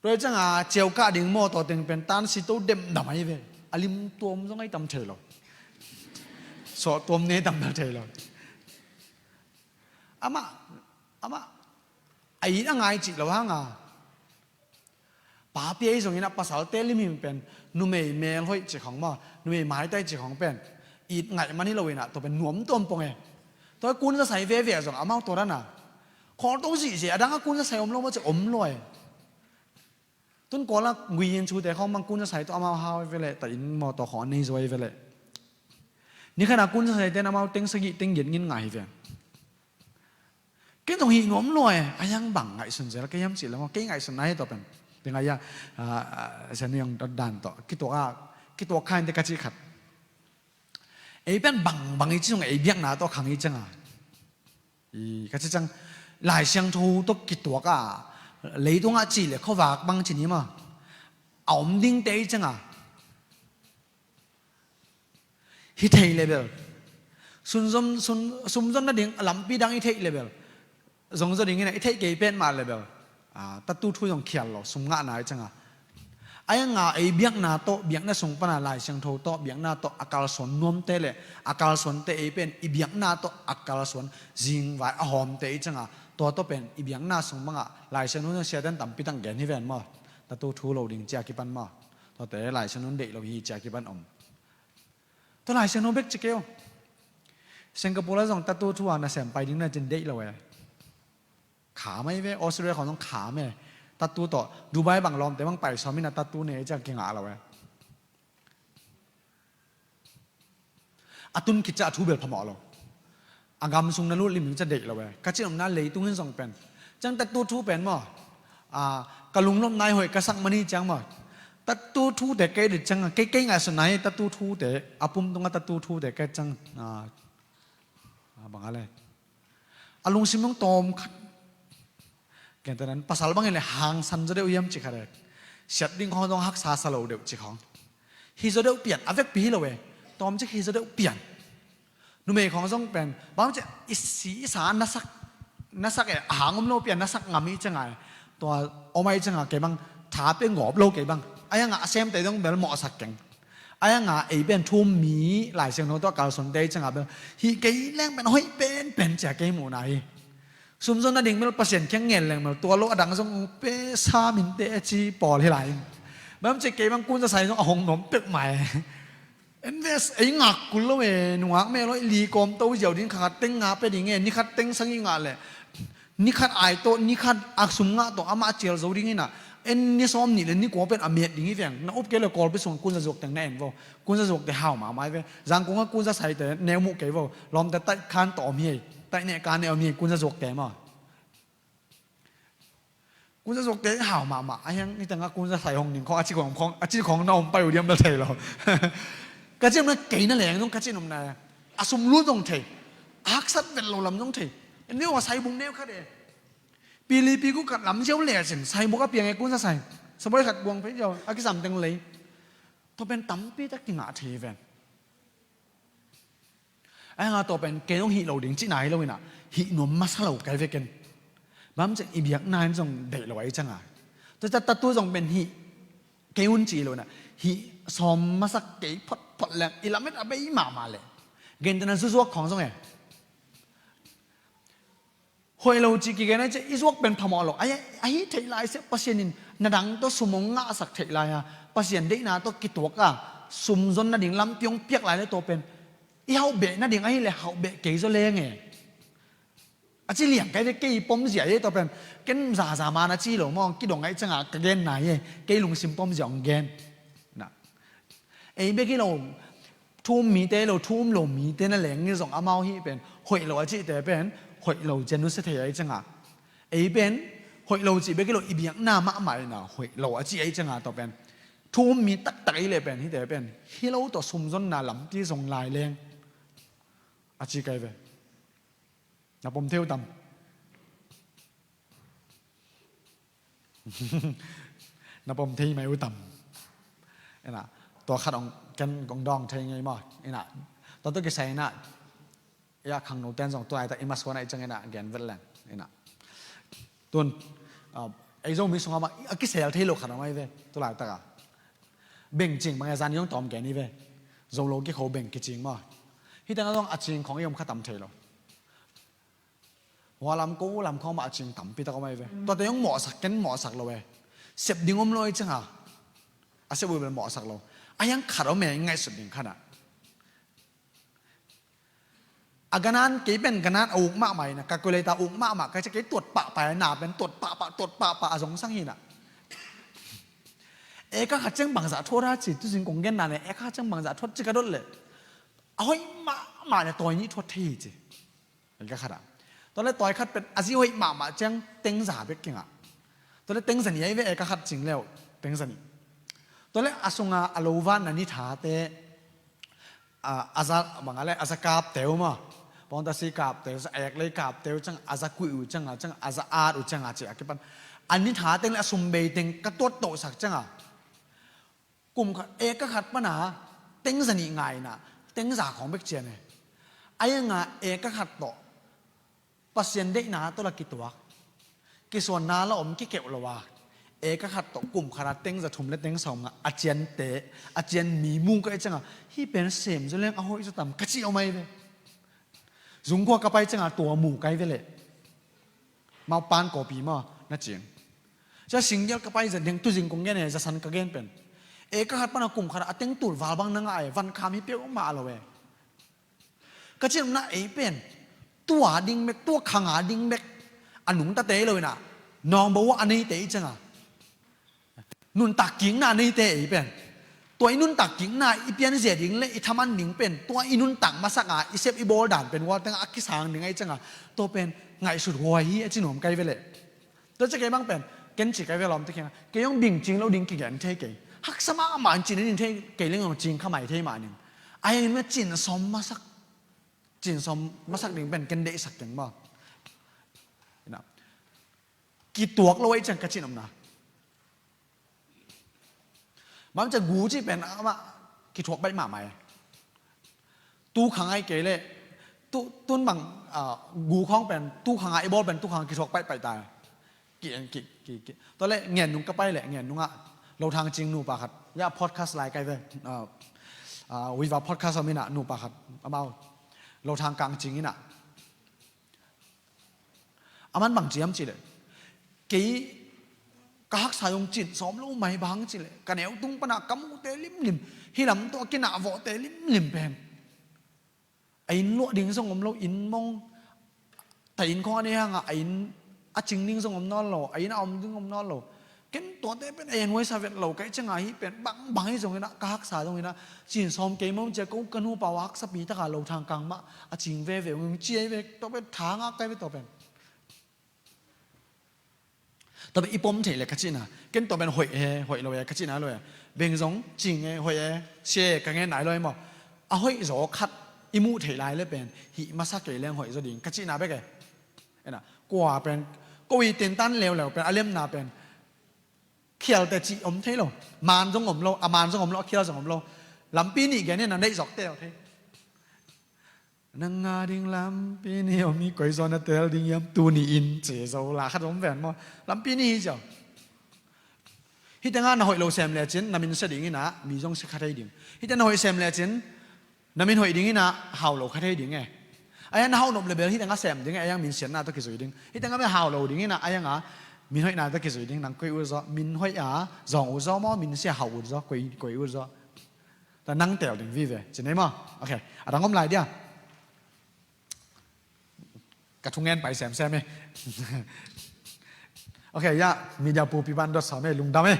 Tua hi ciangin ciau kah ding mawtaw teng pen tan si to demdam ahi ve. A lim tuam zong ahi tam thei lo. Sawh tuam nei tam thei lo. Amah, amah a it a ngai cih lo hang a. Papi ahi zongin a pasalte limhim pen numei mel hoih cih khawng maw, numei maitai cih khawng pen it ngaih man hi lo in ah, tua pen nuam tuam pong e. Tua kun za sai veve a zong amau tua dan a. Khawl to zihziah a dang a kun za sai om lo maw cih om lo e. Tun Kawl a Guiyin chute khawng bang kun za sai tawh amau hau hi ve leh, ta inn mawtaw khawng a nei zaw hi ve leh. Ni khat a kun za saite in amau teng sagih teng giat ngin ngai hi ve. Ken zong hih nuam lua e, a hiang bang ngaihsun zel ka hiam cih leh maw, kei ngaihsun na hi tawh pen. Teng a hia, ah, ah, Sian Niang dan tawh. Kituak a, kituak kha in te ka cih khat. Ei pen bangbang i ci zong ei biakna tawh khang i cianga, i ka ci ciang Lai Siangtho tawh kituak a, leitungah ci le khuavak bang ci ni maw, a om dingte i cianga hi thei le bel, sunzom, sun, sumzon nading lampi dang i theih le bel, zong zaw dingin a i theih kei pen mah le bel, a, tatu thu zong khial lo, sum ngahna i cianga. Ai anga ei biakna tawh, biakna sung pana Lai Siangtho tawh, biakna tawh a kalsuan nuamte le a kalsuante ei pen i biakna tawh a kalsuan zingvai a hawmte i cianga, tua tawh pen i biakna sung bangah Lai Siangtho siaten tampi tang gen hi ven maw. Tatu thu lo ding cia kipan maw. Tuate Lai Siangtho deih lo hi cia kipan om. Tua Lai Siangtho bek ci kei aw. Singapore ah zong tatu thu a nasem pai ding na cin deih lo e. Kham ahi ve, Australia khawng zong kham e. Tatu tawh Dubai bang lawmte bang pai sawm in a tatu ne ciang kingah lo e. A tun khit ciah a thu bel phamawh lo. A gam sung na lut lim ding ciah deih lo e. Ka cin omna leitung in zong pen ciang tatu thu pen maw, a, ka lunglawmna i hoih ka sak man hi ciang maw, tatu thute kei dit ciang, kei, kei ngaihsutna hi tatu thute, a pum tunga tatu thute kei ciang, a, a bang a le, a lungsim zong tawm khat. Gentehna in pasal bangin le hangsan zaw deuh hiam ci khat e. Siat ding khawng zong haksa sa lo deuh ci khawng. Hi zaw deuh pian, a vekpi hi lo e. Tawmcik hi zaw deuh pian. Numei khawng zong pen bang ci, i si i sa na sak, na sak e, a hang om lo pian na sak ngam i cianga e. Tua om a i cianga kei bang tha pe gawp lo kei bang. Ai anga a semte zong bel mawhsak keng. Ai anga ei pen thu-um mi Lai Siangtho tawh a kalsuante i cianga bel hih kei leng pen hoih penpen cia kei muhna hi. Sumzon nading bel Pasian kiang ngen leng bel tua lo a dang zong pe sa minte a ci pawl hi lai in. Bang ci kei bang kun za sai zong a hong nuam pek mai. Invest ei ngak kul lo e, nungak meh lo e, li kawm to ziau ding khat teng nga pe ding e, ni khat teng sang i ngah le. Ni khat ai tawh, ni khat a sum ngah tawh, amah cial zo ding inah. En ni sawm nih le ni kua pen a miat ding hi veng. Na up kei le Kawlpi sung kun za zuak teng na en vo. Kun za zuakte hau mahmah hi ve. Zangkung a kun za saite neu muh kei vo. Lawmte taih khan tawh om hi ei. Taih neh kan neh om hi ei, kun za zuakte maw. Kun za zuakte hau mahmah. A hiang nitangah kun za sai hong ning khawng, a ci khawng, khawng, a ci khawng na om pai uh diam bel thei lo. Ka ci omna kei na leng zong ka ci omna. A sum lut zong thei. A haksat vet lo lam zong thei. Neu a sai bung neu khat e. Pilipi ku khat lam ziau le sin. Sai buk a piang e kun za sai. Saboi khat buang phei ziau. A kisam teng lei. Tua pen tampi tak kingah thei ven. Ai nga tua pen kei hong hih lo ding cihna hi lo inah, hih nuam masa lo kai ve ken. Bang ci i biakna in zong deih lo a i cianga. Tua ciah tatu zong pen hih kei un ci lo inah, hih sawm masak kei photphot leng i lamet a bei mahmah leh. Gentehna zuzuak khawng zong e. Hoih lo cih kigen a i ciah i zuak pen phamawh lo. Ahi, ahi theih lai sia Pasian in na dang tawh sum hong ngahsak theih lai a, Pasian deihna tawh kituak a, sum zon nading lampi hong piak lai le tua pen i hauh beh nading ahi le hauh beh kei zaw leng e. A ci liang kai ve kei pom zia e tua pen. Ken zaza man a ci lo maw, kidong a i cianga ka genna e, kei lungsim pom zia hong gen. Na. Ei bek hi lo, thu-um mite lo, thu-um lo mite na leng hi zong amau hih pen hoih lo a cihte pen hoih lo cian nusia thei a i cianga. Ei pen hoih lo cih bek hi lo, i biakna mahmah inah hoih lo a cih a i cianga tua pen. Thu-um mi taktak i le pen hihte pen hi lo tawh sumzonna lampi zong lai leng a ci kai ve. Na pom thei uh tam? Na pom thei mai uh tam? Ina, tua khat hong, ken hong dawng thei ngei maw? Ina, tua tawh kisai ina, ia khangno ten zong tu laitak i masuan a i ciang ina gen vet leng. Ina. Tun, ah, ei Zomi sungah mah a kisel thei lo khat hong ai ve, tu laitak a. Beng cing bang e, zan i hong tawm gen i ve. Zo lo kikho beng kicing maw? Hih tengah zong a cing khawng i om kha tam thei lo. Hua lam ko lam khawng mah a cing tampi tak om ai ve. Tuate hong mawhsak, ken mawhsak lo e. Sep ding om lo i cianga. A sep uh bel mawhsak lo. A hiang khat om e, i ngaihsut ding khat ah. A ganan, kei pen ganan a uk mahmah ina, calculator uk mahmah, ka ci kei tuat pahpah ina, pen tuat pahpah, tuat pahpah a zong sang ina. Eka khat ciang bangzah thuat a ci, tuzing kong genna le, eka khat ciang bangzah thuat ci ka dot le. A hoih mahmah le tawi nih thuat thei hi ci. Eka khat a. Tua le tawi khat pen a zi hoih mahmah ciang tengza bek kingah. Tua le tengza nih ahi ve eka khat cing leu, tengza nih. Tua le a sunga a lo vanna ni thate, a, a za bang a le, a za kapteu maw, pawngtasi kapteu, za eklei kapteu ciang, a za kuih uh ciang a, ciang a za at uh ciang a ci a kipan, a ni tha teng le a sum bei teng ka tuat tohsak ciang a, kum khat, eka khat pana teng za nih ngai in a, teng za khawng bek cian e. A iang a eka khat tawh Pasian deihna tawh la kituak, kisuanna la om kikeuh lo a, eka khat tawh kum khat a teng za thum le teng sawmnga a ciante, a cian mi mu ka hih ciang a, hih pen sem zaw leng a hoih zaw tam ka ci om ahi ve. Zungkhua ka pai ciang a tua mu ka hi ve leh. Maupan kawpi maw na cing. Cia singgel ka pai za ding, tuzing kong gen e, za san ka gen pen. Eka khat pana kum khat a teng tul val bang na ngah e, van kham hi peuhmah lo e. Ka cih nopna, ei pen tua ding bek, tua khang a ding bek a nungtate hi lo in a, nawngbo a neite i ciang a, nuntak kikna a neite ei pen, tua i nuntak kikna i pianzia ding le i thaman ding pen, tua i nuntak masak a i sep i bawl dan pen, ua teng a kisang ding a i ciang a, tua pen ngaihsut huai hi a ci nuam ka hi ve leh. Tua ciang kei bang pen, ken ci ka hi ve lawm, tua khiang a kei hong bing cing lo ding kigen thei kei. Haksa mahmah in cin in thei kei leng hong cing kha mai thei mah ning. A hiang in ma cin sawm masak, cin sawm masak ding pen ken deihsak keng maw. Ina, kituak lo a i ciang ka cin omna. Bang ciang gu cih pen amah kithuak baih mahmah e. Tu khang a i kei leh, tu, tun bang, ah, gu khawng pen tu khang a i bawl pen tu khang a kithuak paihpaih ta e. Ki, ki, ki, ki. Tua leh ngen nung ka pai leh, ngen nung ah Lothang Cing nupa khat, ya, podcast lai kai ve. Ah, ah, Viva podcast om in a, nupa khat, amau Lothang Kang Cing in a. Aman bang ci hiam cih leh, kei ka haksa zong cin sawm lo mai, bang hang cih leh ka neu tung pan a ka muhte limlim, hih lam tawh a kinah vawhte limlim pen a inn luah ding zong om lo, inn mong, ta inn khawng a nei hang a, a inn a cing ding zong om nawn lo, a inn a om ding om nawn lo. Ken tuate pen a en huaisa vet lo ka hih ciang a, hih pen bang bang hi zong in a, ka haksa zong in a, cin sawm kei mawk cia ko ka nupa uh a haksapi tak a Lothang Kang mah a cing veve ung, ci ahi ve, tua pen tha ngak ka hi ve tua pen. Tua pen i pom theih leh ka cihna, ken tua pen hoih e, hoih lo e ka cihna lo e. Beng zong cing e, hoih e, sia e ka ngen nai lo e maw. A hoih zaw khat i muh theih lai leh pen hih masa kei leng hoih zaw ding ka cihna bek e. Ena, kua pen, ko i tentan leuleu pen, a lemna pen khialte cih om thei lo. Maan zong om lo, a maan zong om lo, a khial zong om lo. Lampi nih gen in a, neih zawk teel thei. Nang a ding lampi nih om hi, koi zaw na teel ding hiam tuni in, ci zo la khat om ven maw. Lampi nih hi ziau. Hih teng a na hoih lo sem lecin na min sia ding in a, mi zong sia kha thei ding. Hih teng na hoih sem lecin na min hoih ding in a, hau lo kha thei ding e. A hiang na hau nop leh bel hih teng a sem ding e, a hiang min siatna tawh kizui ding. Hih teng a bel hau lo ding in a, a hiang a min hoihna tawh kizui ding. Nang koi ut zaw, min hoih a zawng ut zaw maw, min sia hau ut zaw, koi, koi ut zaw. Tua nang teel ding vive, ci nei maw? Ok, a dang om lai dia. Ka thungen pai semsem e. Ok, ya, media pupi ban dot sawm e, lungdam e.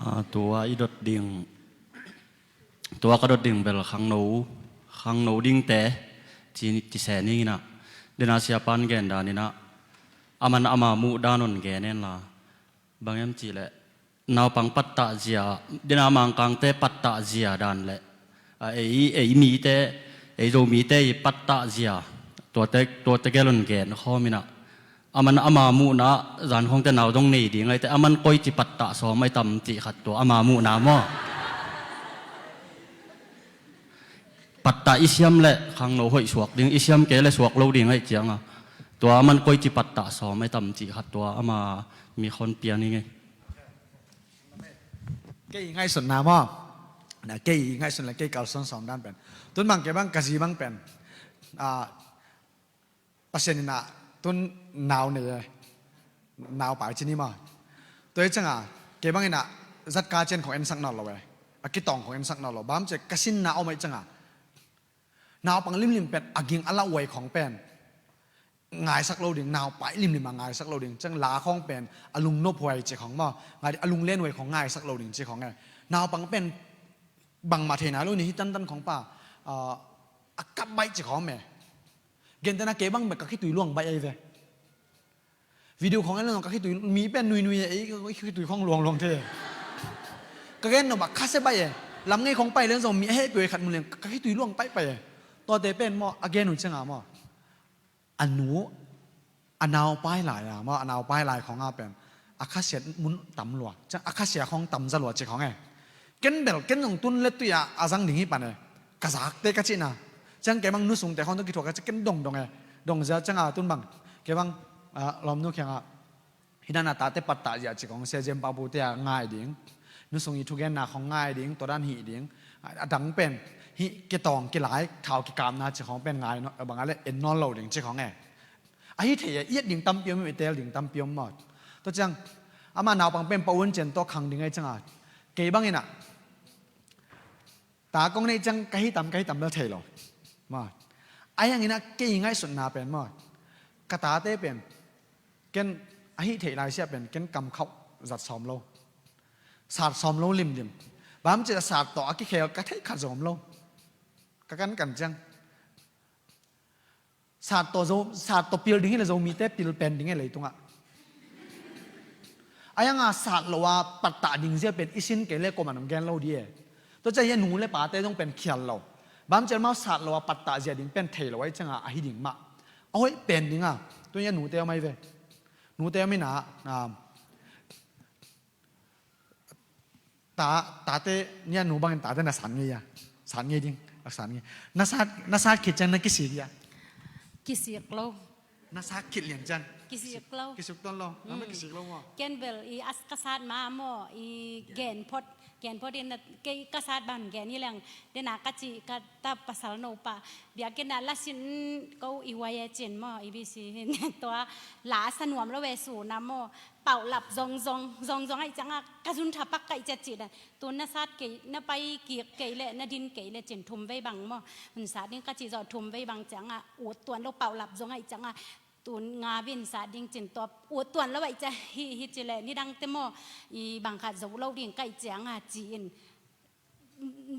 Ah, tua i dot ding, tua ka dot ding bel khangno, khangno dingte ci, ci se ning in a. Dena siapan gen dan in a, aman ama muh dan on gen en la. Bang em cih leh, naupang pattah zia, dena Mangkangte pattah zia dan leh, a, ei, ei mite, ei Zomite i pattah zia, tuate, tuate gel on gen khawm in a. Aman ama muhna, zan khawngte nau zong nei ding ahi te, aman koici pattah sawm ahi tam cih khat tua ama muhna maw. Pattah i siam leh khangno hoih suak ding, i siam kei leh suak lo ding ahi ciang a. Tua aman koici pattah sawm ahi tam cih khat tua ama mi khon pian hi ngei. Kei ngaihsutna maw? Na, kei ngaihsut leh kei kalsuan sawm dan pen, tun bang kei bang ka zi bang pen, ah, Pasian in a tun nau nei e, nau pai ci ni maw. Tua hi ciang a, kei bang in a zatka cian khong ensak nawn lo e, a kitawng khong ensak nawn lo. Bang ci ka sinna om ahi ciang a, naupang limlim pen a ging a lauhuai khong pen ngaisak lo ding, naupai limlim a ngaisak lo ding, ciang la khawng pen a lungnop huai ci khawng maw, ngai ding a lunglen huai khawng ngaisak lo ding ci khawng e. Naupang pen bangmah thei nai lo ni, hih tantan khawng pa, ah, a kap baih ci khawng e. Gentehna kei bang mek ka khitui luang baih ahi ve. Video khong en leng zong ka khitui, mi pen nuinui e, ei, ei khitui khong luangluang thei e. Ka gen nop ah khasia baih e. Lam ngei khong pai leng zong mi a hehpih uh e, khat mun leng ka khitui luang paipai e. Tuate pen maw, a gen uh cianga maw, a nu, a nau pai lai a maw, a nau pai lai khong a pen a khasiat mun tam lua, ciang a khasia khong tam za lua ci khong e. Ken bel, ken zong tun le tui a a zang ding hi pan e. Ka zakte ka cihna, ciang kei bang nu sungte khong tawh kithuah ka ci, ken dongdong e. Dong zia cianga tun bang, kei bang, ah, lawmnu kiangah, hih dan a tate pattah zia ci khong, Sia Jem Pau Pute a ngai ding, nu sung i thugenna khong ngai ding, tua dan hih ding, a, a dang pen hih kitawng kilai, thau kikapna ci khong pen ngai nawn, a bang a le en nawn lo ding ci khong e. A hi thei e, i et ding tampi om, i tel ding tampi om maw. Tua ciang, ama naupang pen pau un cian tawh khang ding e cianga, kei bang inah, ta kong neih ciang ka hi tam, ka hi tam bel thei lo. Maw. A hi hangin ah kei ngaihsutna pen maw, ka tate pen, ken a hi theih lai sia pen, ken kam khauh zat sawm lo. Sat sawm lo limlim. Bang ci a sat tawh a kikhel ka theih khat zong om lo. Ka kankan ciang. Sat tawh Zo, sat tawh pil ding hi le Zomite pil pen ding hi leitungah. A hi hanga sat lo a pattah ding zia pen i sin kei le kuaman hong gen lo di e. Tua ciang a nu le pate zong pen khial lo. Bang ci a mau sat lo a pattah zia ding pen thei lo a hi cianga a hi ding mah. A hoih pen dinga. Tua a nute om ahi ve. Nute om inah, ah, Ta, tate, nia nu bangin tate na san ngei a. San ngei ding, a san ngei. Na sat, na sat khit ciang na kisik a. Kisik lo. Na sat khit lian ciang. Kisik lo. Kisik ton lo. Na ma kisik lo maw. Ken bel i as ka sat ma maw, i gen phot, gen phot in na kei ka sat bang gen i leng. Dena ka ci ka ta pasal no pa. Biakinn ah la sin ko i huai e cin maw, i bisi hin. Tua la sa nuam lo e su na maw. Paulap zongzong, zongzong ahih ciangah ka zun thapak ka i ciat cih dan. Tun na sat kei, na pai kik kei leh, na din kei leh cin thum vei bang maw. Hun sat ding ka cih zawh thum vei bang ciangah, ut tuan lo paulap zong ahih ciangah, tun nga vin sat ding cin tua, ut tuan lo ahih ciah, hi, hi ci leh, nidangte maw, i bang khat zo lo ding ka ih ciangah, ci in.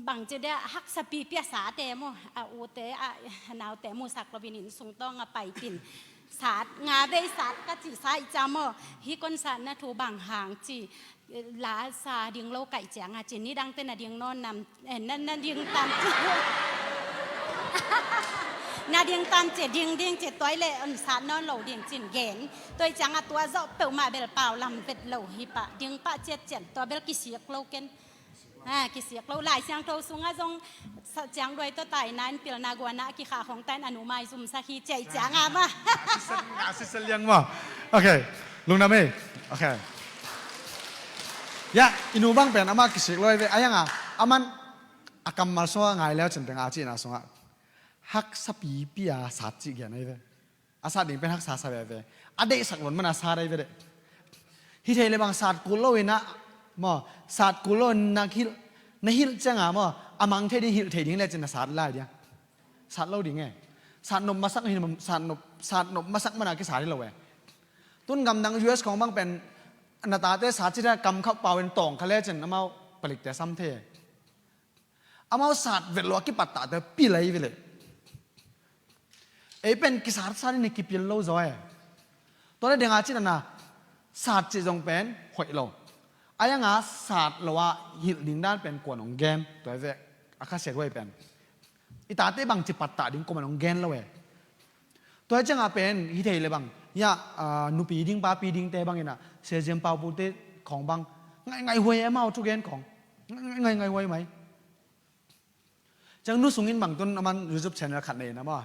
Bangci dia haksa pipi a sate maw, a ute, a naute musak lo in inn sung tawng a pai tin. Sat, nga vei sat ka cih sa ih ca maw, hi kon sat na thu bang hang ci, la sa ding lo kaih ciang a ci, nidangte na ding nawn nam, eh, na, na ding tan ci. Na ding tan ci, ding ding ci, tuai le on sat nawn lo ding cin gen. Tuai ciang a tua zawh peuhmah bel pau lam vet lo hi pah, ding pah ciat cian, tua bel kisik lo ken. Ha, kisik lo. Lai Siangtho sungah zong sa-, ciang duai tawh taina in pilna guana a kikhah khong tain a nu maizum sak hi ciai ciang a ma. Sisa liang ma. Ok. Lungdam ei. Ok. Ya, i nu bang pen ama kisik lo ei ve. A yang a, aman a kammal sungah ngai leu cin teng a cihna sungah. Haksa pipi a sat cih gen ei ve. A sat ding pen haksa sa veve. A deihsak lon mana sat ahi ve deh. Hi thei le bang sat kul lo in a, maw, sat kul lo in na hilh, na hilh ciang a maw, a mang thei ding hilh thei ding le cin na sat lai dia. Sat lo ding e. Sat nop masak hin, sat nop, sat nop masak mana kisat hi lo e. Tun gamdang U S khong bang pen na tate sat cih a kam khauh pau in tawng kha le cin amau palikte sam thei e. Amau sat vet lo a kipattahte pil ahi ve leh. Ei pen kisat sat in i kipil lo zaw e. Tua le denga cih nana sat cih zong pen hoih lo. A yanga sat lo a hilh ding dan pen kuan hong gen. Tua hi ve a khasiat huai pen. I tate bangci pattah ding kuaman hong gen lo e. Tua hi ciangah pen hi thei le bang. Hiah, ah, nupi ding papi dingte bang inah. Sia Ziam Pau Pute khong bang. Ngaih, ngaih huai e amau thugen khong. Ngaih, ngaih, ngaih huai mai. Ciang nu sungin bang tun aman YouTube channel khat nei na maw.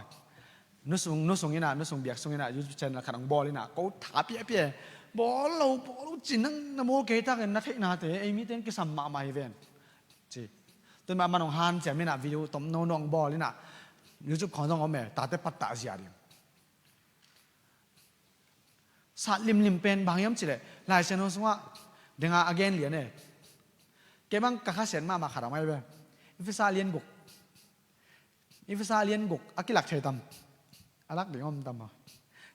Nu sung, nu sung inah, nu sung biak sung inah YouTube channel khat ang bawl inah. Ko tha piapia. Bawl lo, bawl lo cin nang na mawl kei takin na theih nate. Ei mi teng kisam mahmah hi ven. Ci. Tun mah man hong hanciam inah video tom no no ang bawl inah. YouTube khong zong om e, tate pattah zia ding. Sat limlim pen bang hiam cileh Lai Siangtho sungah denga a gen lian e. Kei bang ka khasiat mahmah khat a mai ve. Efesa lian guk. Efesa lian guk a kilak thei tam. A lak ding om tam a.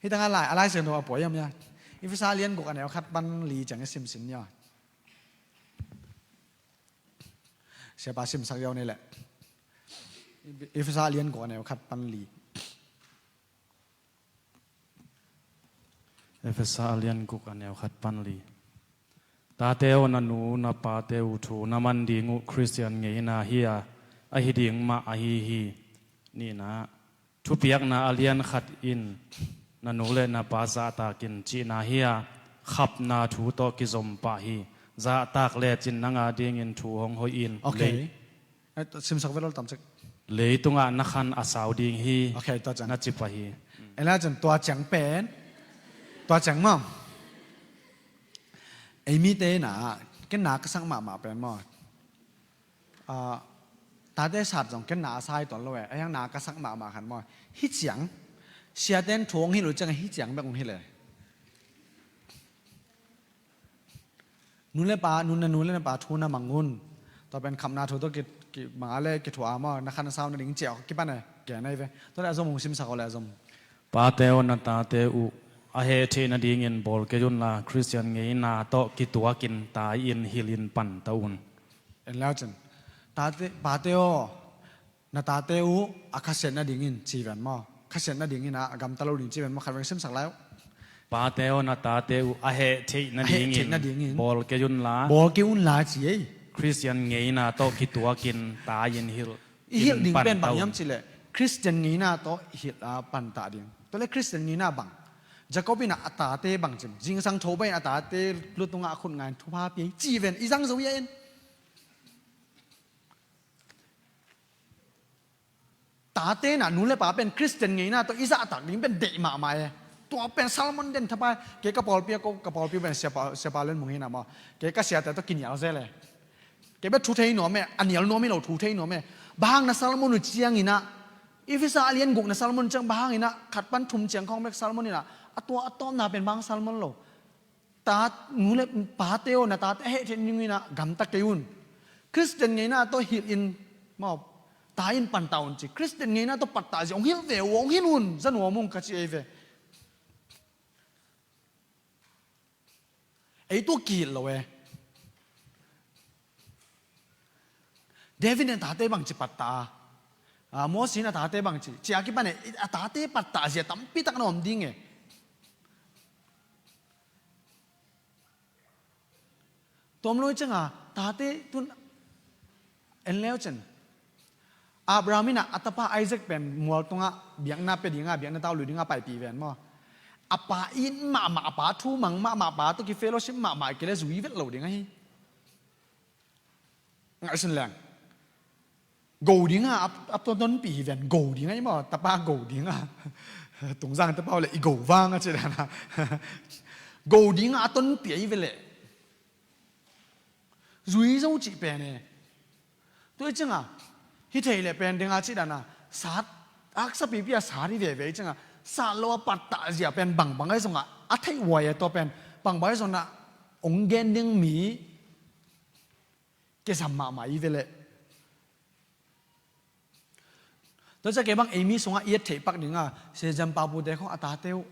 Hi tanga lai, a Lai Siangtho a puai hiam ia. Efesa lian guk a neu khat pan li ciang i simsim nia. Siapa simsak yau nei leh. Efesa lian guk a neu khat pan li. Efesa a lian guk a neu khat pan li. Tate aw, na nu na pate uh thu na man ding uh Khristian ngeina hi a, ahi ding mah ahi hi. Nihna, thupiakna a lian khat in na nu le na pa zahtak in cihna hi a, khapna thu tawh kizom pah hi. Zahtak lecin nang a dingin thu hong hoih in. Ok. Lei- Eh, simsak vet lo tam cek. Leitungah na khan a sau ding hi. Ok, tua ciang. Na ci pah hi. Ela ciang tua ciang pen. Tua ciang maw. Ei mite na, ken na ka sak mahmah pen maw. Ah, tate sat zong ken na a sai tuan lo e. Ei hang na ka sak mahmah khan maw. Hih ciang. Siaten thu hong hilh uh ciang hih ciang bek hong hilh e. Nu le pa, nu na nu le na pa thu na mang un. Tua pen khapna thu tawh ki, ki mang a le kithuah a maw, na khan sau nading ciah kipan e, gen ahi ve. Tua le a zom hong simsak aw le a zom. Pate aw, na tate uh a heh theih nadingin bawl kei un la, Khristian ngeina tawh kituakin tai-in hilhin panta un. En lau cin. Tate, pate aw, na tate uh a khasiat nadingin ci ven maw? Khasiat nadingin a gamta lo ding ci ven maw? Khat veng simsak lai uh. Pate aw, na tate uh a heh theih nadingin, a heh theih nadingin bawl kei un la. Bawl kei un la ci ei. Khristian ngeina tawh kituakin tai-in hilh. I hilh ding pen bang hiam cih leh Khristian ngeina tawh hilh a panta ding. Tua le Khristian ngeina bang. Jacob in a tate bang cim. Zingsang tho bai in a tate lutungah a khut ngai in thupha pia ei ci ven. I zang zo ia in. Tate na nu le pa pen Khristian ngeina tawh i zahtak ding pen deih mahmah e. Tua pen sermon den thapai. Kei ka pawlpi a ko, ka pawlpi pen siapa, siapa len mung hi na maw. Kei ka siate tawh kinial zel e. Kei bek thu thei nuam e, a nial nuam hi lo thu thei nuam e. Bang hang na sermon uh ciang in ah. Efesa a lian guk na sermon ciang bang hang in ah. Khat pan thum ciang khawng bek sermon in ah. A tua a tawpna pen bang sermon lo. Ta, nu le pate aw, na tate a heh theih nadingin ah gamta kei un. Khristian ngeina tawh hilh in, maw, tai-in panta un ci. Khristian ngeina tawh pattah zia hong hilh ve uh, hong hilh un, za nuam ung ka ci ei ve. Ei tua kihilh lo e. David in a tate bangci pattah a, a, Moses in a tate bangci, ci a kipan e, a tate pattah zia tampi tak na om ding e. Tuam lo i cianga, tate tun en leu cin. Abraham in a, a tapa Isaac pen mual tungah biakna pia dinga, biakna tau lui dinga paipih ven maw. A pa it mahmah, a pa thu mang mahmah, a pa tawh ki fellowship mahmah, kei le zui vet lo ding ahi. Ngaihsun leng. Go dinga, a, a tontonpih hi ven, go dinga i maw, tapa go dinga. Tungzang tapa le i go vang a ci dana. Go dinga a tonpih a i ve le. Zui zo cih pen e. Tua i cianga, hi thei le pen dinga ci dana. Sat, aksa pipi a sat hi veve i cianga. Sat lo a pattah zia pen bangbang ai zonga. A theih uai a tua pen. Bangbang ai zongna. Ong gen ding mi. Kizam mahmah i ve leh. Tua ciah kei bang ei mi sungah i et theih pak dinga, Sia Zam Pau Pute khong a tate uh.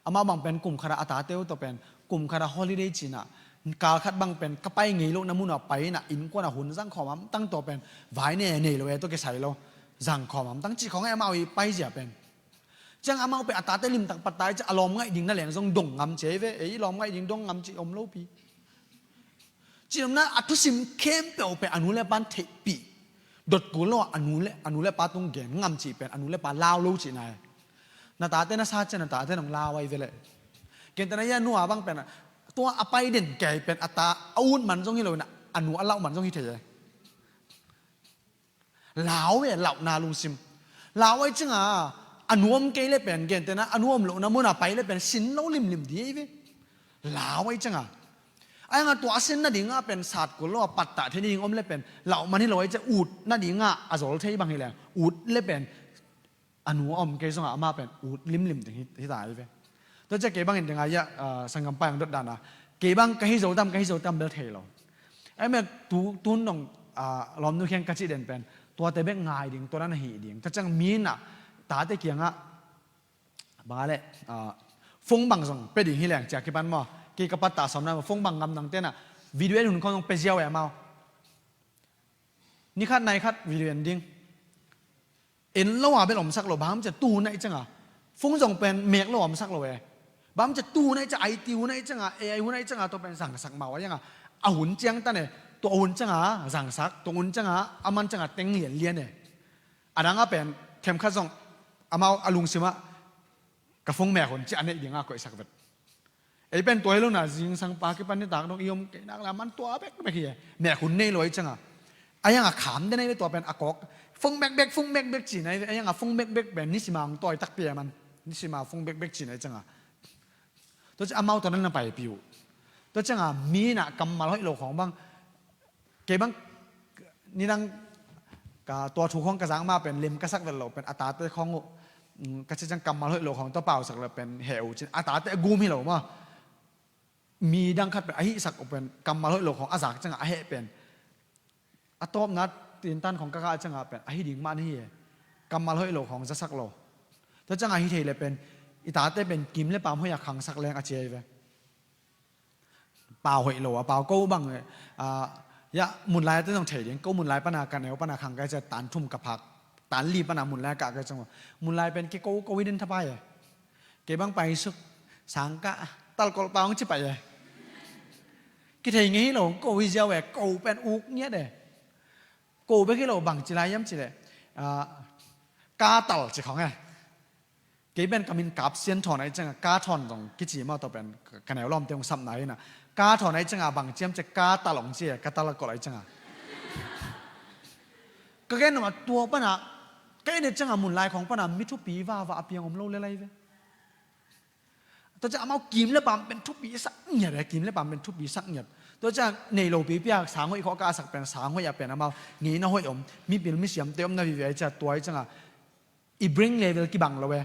Amah bang pen kum khatah a tate uh tawh pen, kum khatah holiday cinah, kal khat bang pen ka pai ngei lohna munah pai inah, innkuanah hun zang khawm amtang tawh pen, vai ne nei lo e tawh kisai lo, zang khawm amtang cih khawng e amau i paizia pen. Ciang amau pen a tate limtak pattah i ciah a lawm ngaih ding na leng zong dong ngam ci ei ve, ei lawm ngaih ding dong ngam cih om lopi. Cih omna a thusim khempeuh pen a nu le pan theihpih. Dot kul lo a nu le, a nu le pa tung gen ngam cih pen a nu le pa lau lo cihna e. Na tate na sa ciah na tate nong lau ahi ve leh. Kentena ia nu a bang pen a, tua a pai den kei pen a ta a ut man zong hi lo inah a nu a lauh man zong hi thei e. Lau e, lauhna lungsim. Lau ai cinga, a nuam kei le pen, gentena, a nuam lohna muna pai le pen, sin lo limlim di ei ve. Lau ai cinga. Ai nga tua a sin nadinga pen, sat kul lo a pattah thei ding om le pen, lauh man hi lo ai cinga, ut nadinga a zol thei bang hi le, ut le pen, a nu a om kei zonga, ama pen, ut limlim ding hi, hi ta ei ve. Tua ciah kei bangin dinga ia, ah, sanggam pai ang dot dana. Kei bang ka hi zo tam, ka hi zo tam bel thei lo. Ai mek tu, tun nong, ah, lawmnu khiang ka cih den pen. Tuate bek ngai ding, tua na hi ding. Tua ciang mi na, tate kiangah. Bang a le, ah, phone bang zong, pe ding hi leng ciah kipan maw. Kei ka pattah sawm na, phone bang ngam nang tena. Video en hun khong zong pe ziau e mau. Ni khat nai khat video en ding. En lo a bel omsak lo, bang ciah tu hun na i cianga. Phone zong pen mek lo omsak lo e. Bang ci a tu hun ahih ciang, I T hun ahih ciang a, A I hun ahih ciang a, tua pen zangsak mah uh a, a hun ciangtan e, tua hun ciang a zangsak, tua hun ciang a, a man ciang a teng lianlian e. A dang a pen, themkhat zong, amau a lungsim ah, ka phone mek hun ci a neih ding a koihsak vet. Ei pen tua hi lo na, zingsang pa kipan nitak dong i om kei nak leh a man tua bekbek hi e. Mek hun nei lo ahih ciang a. A yang a kham den ahih ve tua pen a kawk. Phone bekbek, phone bekbek ci na hi ve. A yang a phone bekbek pen nisim a hong tawi takpi a man. Nisim a phone bekbek ci na ahih ciang a. Tua ciang amau tua na na paipih uh. Tua ciang a mi in a kammal hoih lo khawng bang. Kei bang, nidang ka tua thu khawng ka zak mah pen lem ka sak vet lo pen a tate khawng uh, mm, ka ci ciang kammal hoih lo khawng tua pausak lo pen heh uh cin a tate a gum hi lo maw. Mi dang khat pen a hihsak uh pen kammal hoih lo khawng a zak ciang a heh pen. A tawpna tintan khawng ka kah ciang a pen a hi ding mah na hi e. Kammal hoih lo khawng zasak lo. Tua ciang a hi thei le pen i tate pen kim le paam hoih a khangsak leng a ci ahi ve. Pau hoih lo a pau ko bang, eh, ah, ya, Munlai te zong thei ding, ko Munlai pana ka neu pana khang kai cia tan thum ka phak, tan li pana Munlai ka kai cia. Munlai pen kiko ko hi den thapai e. Kei bang pai suk, sang ka, tal kol pau ci pai e. Kithei ngei hi lo, ko hi ziau e, ko pen uk ngiat e. Ko bek hi lo bang ci lai hiam ci le, ah, ka tal ci khong e. Kei pen ka min Kap Sian Thawn ahih ciang a, Ka Thawn zong kici mah tua pen ka neu lawmte hong sapna hi na. Ka Thawn ahih ciang a bang ci hiam ci a, ka tal hong ci a, ka tal a kolh ahih ciang a. Ka gen nuam a tua pan a, ka en ahih ciang a Munlai khawng pan a mi thupi vava a piang om lo le lai ve. Tua ciang amau kim le paam pen thupi sak ngiat e, kim le paam pen thupi sak ngiat. Tua ciang nei lo pipi a sang hoih khawng ka a sak pen, sang hoih a pen amau ngeina hoih om, mipil misiamte omna vive ahih ciang a, tua ahih ciang a, i brain level kibang lo e.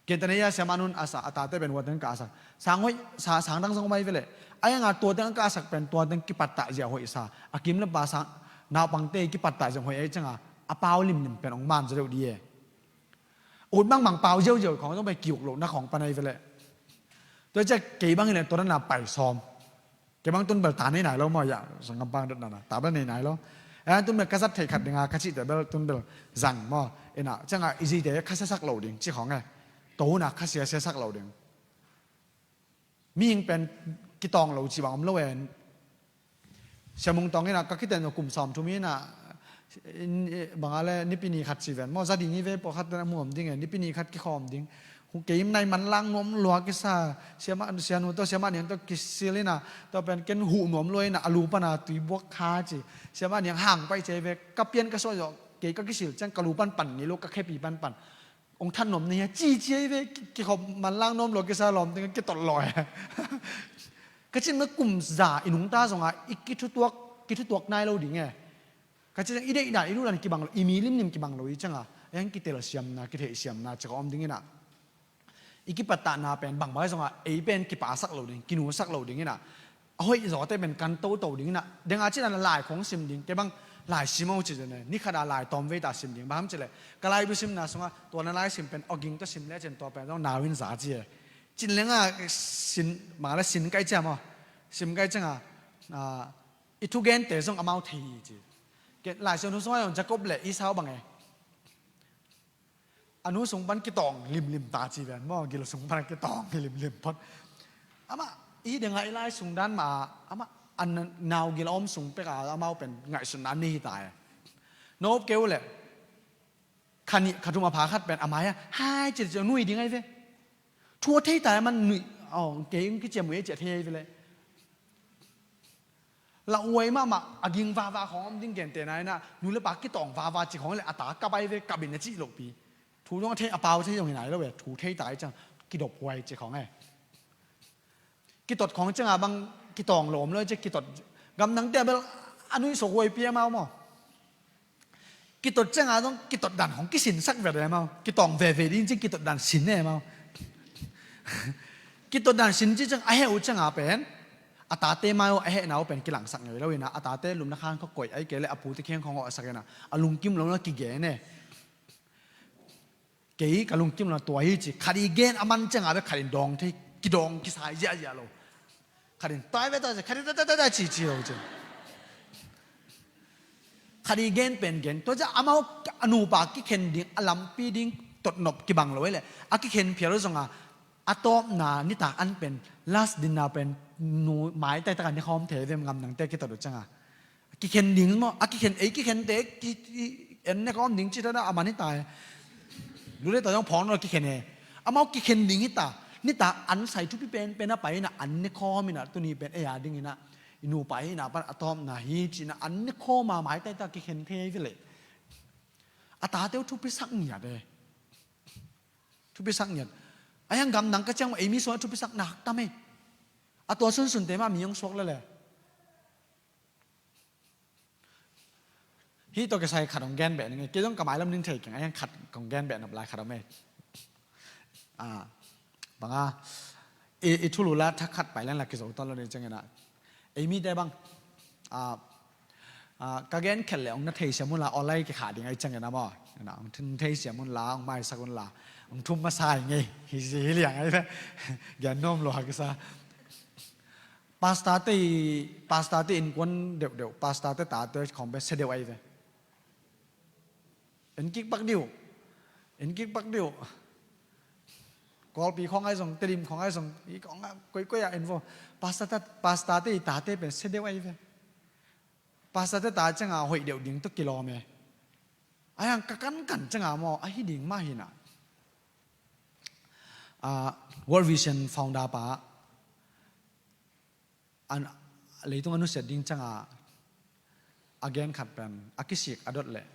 Kentane a siamah nun a sa, a tate pen hua teng ka a sak. Sang hoih, sa, sang dang zong om ahi ve le. A yang a tua teng ka a sak pen, tua teng kipattah zia hoih sa. A kim le pa sang, naupangte kipattah zia hoih ahih ciang a, a pau limlim pen hong man zaw deuh di e. Ut bangmang pau ziauziau khawng zong pai kiuk lo na khawng pan ahi ve le. Tua ciang kei bang hi le tua na na pai sawm. Kei bang tun bel ta nei nai lo maw, ya, sanggam pang dot na na, ta bel nei nai lo. Eh, tun bel ka zat thei khat ding a, ka cihte bel tun bel zang maw. Ina, ciang a, i zite kha siasak lo ding, ci khawng e. Tua hun a kha sia siasak lo ding. Mihing pen kitawng lo ci bang om lo e. Sia Mung Tawng ina, ka kiten lo kum sawm thum ina, in, bang a le, Nipi ni khat ci ven maw, za ding hi ve, pawlkhat ten a mu om ding e, Nipi ni khat kikhawm ding. Hu kei nai manlang nuam lua kisa, siamah, sianu tawh, siamah niang tawh kisil ina, tua pen ken huh nuam lua ina, a lu pana tui buak kha ci. Siamah niang hang pai ci ve, ka pian ka suah zawh, kei ka kisil ciang ka lu panpan ni lo, ka khepi panpan. Hong than nuam ni hia, ci ci hi ve, ki, kikhawm manlang nuam lua kisa lawm ding, kitot lua e. Ka cin mah kum za i nungta zong a, i kithutuak, kithutuak nai lo ding e. Ka cin i deih dan, i duh dan kibang lo, i mi limlim kibang lo i ciang a, a yang kitelsiamna, kitheihsiamna, ci khawng om ding ina. I kipattahna pen, bangbang zong a, ei pen kipasak lo ding, kinusak lo ding ina. A hoih zawte pen kan toto ding ina. Deng a cin a lai khawng sim ding, kei bang lai sim aw ci dene. Ni khat a lai tawm vei ta sim ding, bang ham ci le. Ka laibu simna sung a, tua na lai sim pen, awging tawh sim le cin tua pen, zong nau in za ci e. Cin leng a sin, bang a le sin kai ciam aw. Sim kai ciang a, a, i thugente zong amau thei hi ci. Kei lai sim thu sung a zong Jacob le Esau bang e. A nu sung pan kitawng limlim ta ci ven maw, gil sung pan kitawng limlim phot. Amah, i deng a i lai sung dan mah, amah, a nau gil a om sung pek a, amau pen ngaihsutna nei hi ta e. Nop keu le, kha nih, kha thum a pha khat pen, a mai a, hai, ci ci nui ding ahi ve. Thu a thei ta e man nui, aw, kei ing kiciam ui e ci a thei ahi ve le. Lauhuai mahmah, a ging vava khawng om ding gentehna ina, nu le pa kitawng vava ci khawng le a ta kap ahi ve, kap in a cih lohpi. Thu zong a thei, a pau thei zong hi nai lo ve, thu thei ta ahi ciang, kidop huai ci khawng e. Kitot khawng ciang a bang, kitawng lo om lo ci kitot. Gamdangte a bel, a nuih suak huaipi a mau maw. Kitot ciang a zong, kitot dan hong kisinsak vet e mau. Kitawng veve ding ci kitot dan sin e mau. Kitot dan sin ci ciang a heh uh ciang a pen. A tate mai uh a hehna uh pen kilangsak ngei lo ina. A tate lumna khan khawng koih ai kei le a pute kheng khawng awhsak ina. A lungkim lo na kigen e. Kei ka lungkim lo na tua hi ci. Khat i gen a man ciang a bek khat in dawng thei. Kidawng kisai ziahziah lo. Khat in tai ve tai ci, khat in tai tai tai tai ci ci lo ci. Khat i gen pen gen. Tua ciang amau a nupa kikhen ding, a lampi ding, totnop kibang lo e le. A kikhen phial lo zong a, A tawpna nitak an pen, last dinner pen, nu maitai taka ne khawm thei ve, ngamnangte kitot uh cianga. Kikhen ding maw, a kikhen, ei kikhente ki, ki, en ne khawm ding ci ta da, a man hi ta e. Lu le ta zong phawng lo kikhen e. Amau kikhen ding hi ta. Nitak an sai thupi penpen a pai ina, an ne khawm ina, tuni pen ei a ding ina, i nu pai ina pan a tawpna hi ci ina, an ne khawm a maitai taka kikhen thei ve le. A tate uh thupi sak ngiat e. Thupi sak ngiat. A hiang gamdang ka ciang mah ei mi suang a thupi sak nak tam e. A tua sunsunte mah mi hong suak lele. Hih tawh kisai khat hong gen beh ning e. Kei zong ka mailam ning thei keng, a hiang khat kong gen beh nop lai khat om e. Ah, banga, i, i thulu la thak khat pai len la kizo tawn lo ding ciangin ah. Ei mite bang, ah, ah, ka gen khelh le hong na theisiam un la, online kikhah ding ahi ciangin ah maw. Ina, hong thun theisiam un la, hong maisak un la, hong thum masa hi ngei. Hi, hi liang ahi ve. Gen nuam lua kisa. Pastor te, pastor te innkuan deuhdeuh, pastor te tate khawng pen sia deuh ahi ve. En kik pak diu. En kik pak diu. Kawlpi khawng ahi zong, Tedim khawng ahi zong, i khawng a, koikoi a en vo. Pastor ta, pastor te i tate pen sia deuh ahi ve. Pastor te ta cianga hoih deuh ding tawh kilawm e. A hiang ka kankan cianga maw, ahi ding mah hi na. Ah, World Vision founder pa, an, leitung a nusiat ding cianga a gen khat pen, a kisik a dot leh.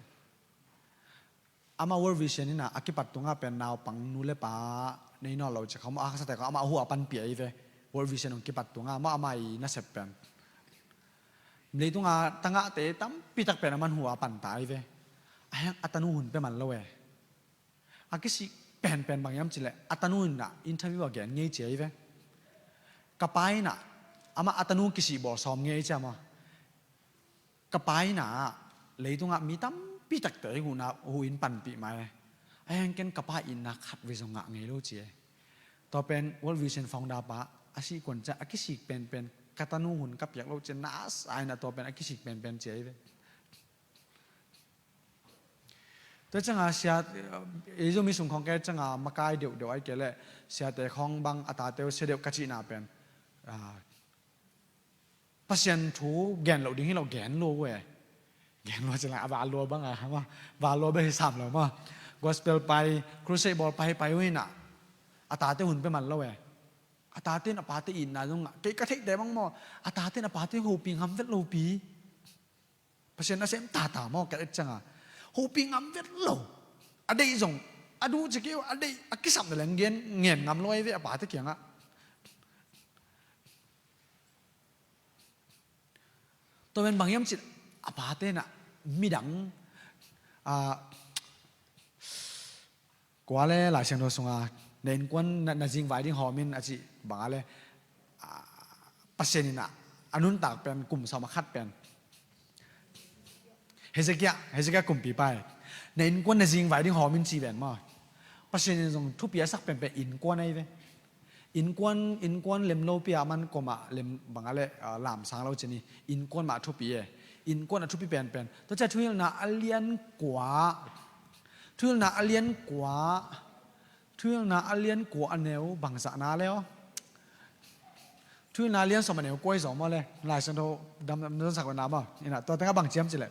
Ama World Vision ina a kipat tunga pen naupang nu le pa nei nawn lo cia khawm, a khasate khawm ama a hu a panpih ahi ve. World Vision hong kipat tunga maw ama i nasep pen. Leitunga tangahte tampitak pen aman hu a panta ahi ve. A hiang a tanu hun pia man lo e. A kisik penpen bang hiam cileh, a tanu in ah interview a gen ngei cia hi ve. Ka pa in ah, amah a tanu kisik bawl sawm ngei cia maw. Ka pa in ah, leitungah mi tampi takte huhna, huhin panpih mai. A hiang ken ka pa itna khat vei zong ngah ngei lo cia. Tua pen World Vision founder pa, a sih kuan cia, a kisik penpen, ka tanu hun ka piak lo cia, nasa in ah tua pen a kisik penpen cia hi ve. Tua cianga sia, ei Zomi sung khawng kei cianga makai deuhdeuh ahi kei leh, siate khawng bang a tate uh sia deuh ka cihna pen, ah, Pasian thu gen loh ding hi lo, gen lua uh e. Gen lua ci la, a va lua bang a, ma, va lua bek hi sam lo ma. Gospel pai, crusade bawl pai, pai uh hi na. A tate hun pia man lo e. A tate in a pate itna zong ngah. Kei ka theihte bang maw, a tate in a pate hopih ngam vet lopi. Pasian nasem tata maw ka et cianga. Hopih ngam vet lo. A deih zong, a duh ci kei uh, a deih, a kisam na leng gen, ngen ngam lo ahi ve a pate kiangah. Tua pen bang hiam cih, a pate in ah midang, ah, kua le Lai Siangtho sunga, na innkuan na, na zingvai ding hawm in a cih bang a le, ah, Pasian in ah, a nuntak pen kum sawm a khat pen. Hezekiah, Hezekiah kumpipa e. Na innkuan na zingvai ding hawm in ci ven maw. Pasian in zong thupi a sak penpen innkuan ahi ve. Innkuan, innkuan lem lopi a man koma lem bang a le, ah, lamsang lo ci ni. Innkuan mah thupi e. Innkuan a thupi penpen. Tua cia Thuhilhna a lian kua. Thuhilhna a lian kua. Thuhilhna a lian kua a neu bangzahna le aw. Thuhilhna a lian sawm a neu kua i zawm aw le. Lai Siangtho dam, dam, dam sak na maw. Ina, tua tengah bang ci hiam cileh.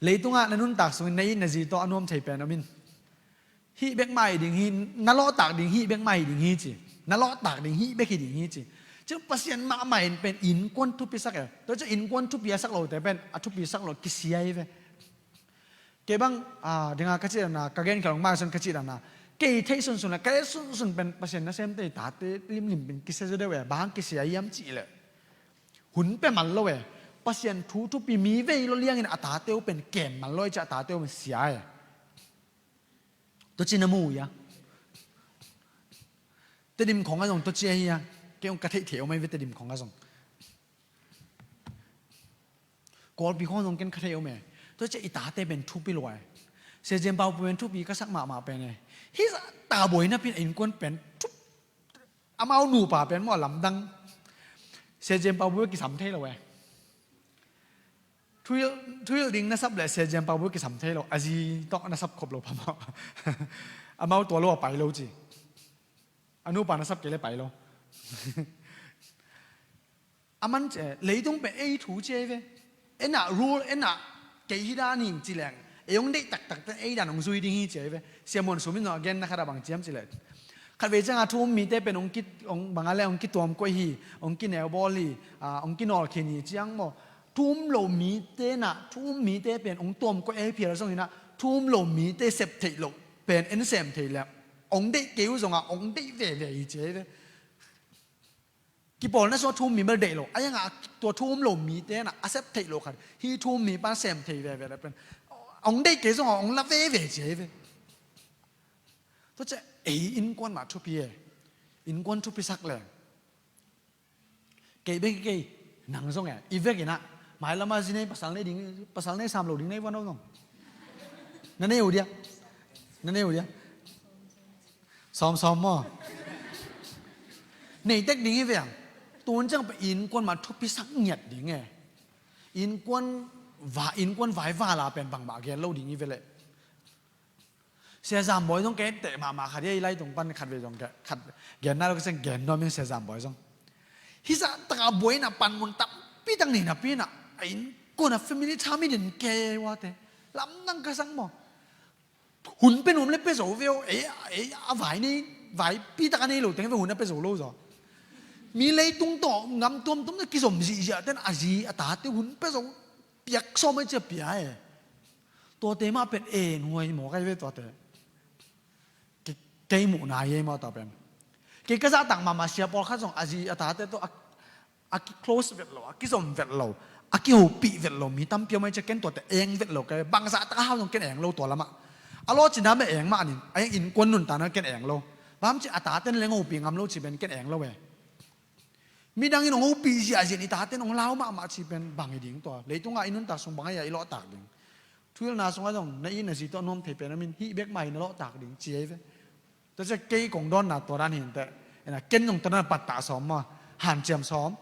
Leitungah na nuntak sungin na it na zi tawh a nuam thei pen om in. Hih bek mah hi ding hi, na lawhtak ding hih bek mah hi ding hi ci. Na lawhtak ding hih bek hi ding hi ci. Cun Pasian mahmah in pen innkuan thupi sak e. Tua ciah innkuan thupi a sak lote pen a thupi sak lo kisia hi ve. Kei bang, ah, dinga ka cih dana, ka gen khalong mah sun ka cih dana. Kei theih sunsun la, ka et sunsun pen Pasian nasemte i tate limlim pen kisia zaw deuh e, bang kisia hiam cih leh. Hun pia man lo e. Pasian thu thupi mi vei lo liangin a tate uh pen kem man lo e, ciah a tate uh pen sia e. Tua ci na mu uh hia? Tedim khong a zong tua ci ahi hia? Kei ong ka theih theih om ahi ve Tedim khong a zong. Kawlpi khong zong ken ka theih om e. Tua ciah i tate pen thupi lua e. Sia Jem Pau pen thupi ka sak mahmah pen e. Hi zah ta buai napi in a innkuan pen thup. Amau nupa pen maw a lamdang. Sia Jem Pau bu kisam thei lo e. Thuhilh, thuhilh ding na sap le Sia Jem Pau bu kisam thei lo. A zi tawh na sap khop lo pha maw. Amau tua lo a pai lo ci. A nupa na sap kei le pai lo. A man ci e, leitung pen ei thu ci ei ve. Ei na rule, ei na kei hi dan ing ci leng, ei hong deih taktak te ei dan hong zui ding hi ci ei ve. Sia Muan Sum in zong a genna khat a bang ci hiam ci leh, khatvei ciangah thu um mite pen hong ki, hong bang a le hong kituam koih hi, hong kineu bawl hi, ah, hong kinawl khin hi ciang maw. Thu um lo mite na, thu um mite pen hong tuam koih ei phial zongin ah, thu um lo mite sep theih loh pen en sem thei leh, hong deih kei uh zongah hong deih veve hi ci ei ve. Kipawlna sungah thu um mi bel deih lo. A iangah tua thu um lo mite na a sep theih lo khat, hih thu um mi pan sem thei veve le pen, hong deih kei zongah hong la veve ci ei ve. Tua ciah ei innkuan mah thupi e. Innkuan thupi sak leng, kei bek hi kei, nang zong e, i vekin ah, mailam a zi nei, pasal nei ding, pasal nei sam lo ding nei vuan lo zong. Na nei uh dia? Na nei uh dia? Sawmsawm maw? Nei tek ding hi ve ang. Tun ciang pen innkuan mah thupi sak ngiat ding e. Innkuan va, innkuan vai vala pen bangmah gen lo ding hi ve leh. Sia Zam Bawi zong kei teh mahmah khat hi a, i lai tung pan khatvei zong kei, khat gen nai lo ka ciang gen nuam ing Sia Zam Bawi zong. Hih zah takah buaina panmun tampi tak nei napi in ah, a innkuan a family time i den kei ua te. Lamdang ka sak maw. Hun pia nuam le pia zo ve aw, ei, ei, a vai nei, vaipi tak a nei lo teng ve hun a pia zo lo zaw. Mi leitung tawh ngam tuamtuam na kizom zihziah ten a zi a tate hun pia zo, piak sawm ai cia pia e. Tuate mah pen en huai mawk ai ve tuate. Kei, kei muhna hi ei maw tua pen. Kei ka zahtak mahmah sia pawlkhat zong a zi a tate tawh a, a ki-close vet lo, a kizom vet lo, a kihopih vet lo mi tampi om ai cia, ken tuate eng vet lo kei. Bangzah tak a hau zong ken eng lo tua lamah. A lawhcinna mah eng mah ning, a eng innkuan nuntakna ken eng lo. Bang ci a taten leng hopih ngam lo ci pen ken eng lo e. Midang in hong hopih ziahziah in i taten hong lau mahmah ci pen bang hi ding tua. Leitungah i nuntak sung bang a i lawhtak ding. Thuhilhna sungah zong na i na zi tawh nuam thei pen a min hih bek mah hi na lawhtak ding ci ei ve. Tua ciah kei kong dawnna tua dan hi inteh. Ena ken zong tua dan pattah sawm maw. Hanciam sawm.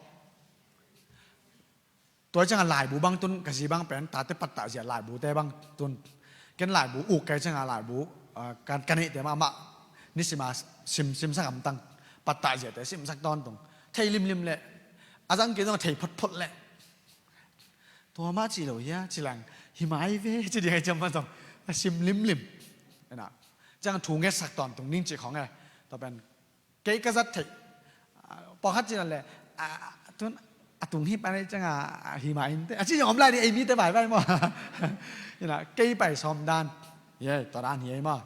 Tua ciangah laibu bang tun, ka zi bang pen tate pattah zia laibute bang tun. Ken laibu uk kei ciangah laibu, ah, ka, ka neihte mah, mah nisima sim, simsak amtang. Pattah ziate simsak tawntung. Thei limlim leh. A zang kei zong thei photphot leh. Tua mah cih lo hia, ci lang. Hi mai ve, ci ding ai ciam mah zong. A sim limlim. Ena. Ciang thu ngetsak tawntung ding cih khawng e. Tua pen kei ka zat theih, ah, pawlkhat cih na leh, ah, tun a tung hi pan ei ciangah, ah, hi mah inteh. A ci zong om lai ding, ei mite vaivai maw. Ina, kei pai sawm dan. Ye, tua dan hi ei maw.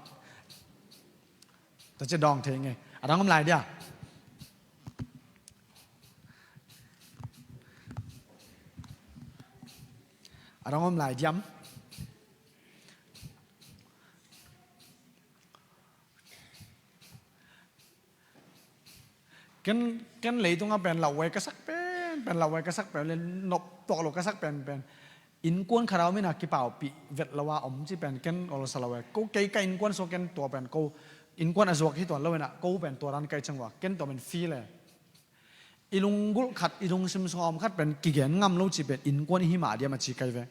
Tua ci dawng thei ngei. A dang om lai dia? A dang om lai diam? Ken, ken leitungah pen lauhuai ka sak pen, pen lauhuai ka sak pen le nop tuak lo ka sak pen pen. Innkuan khat a om ina kipaupih vet lo a om ci pen ken olsa lo e. Ko kei ka innkuan sung ken tua pen ko innkuan a zuak hi tuan lo ina ko pen tua dan kai ciang ua ken tua pen feel e. I lunggulh khat, i lungsim sung a om khat pen kigen ngam lo ci pen innkuan i hi mah diam a ci kai ve.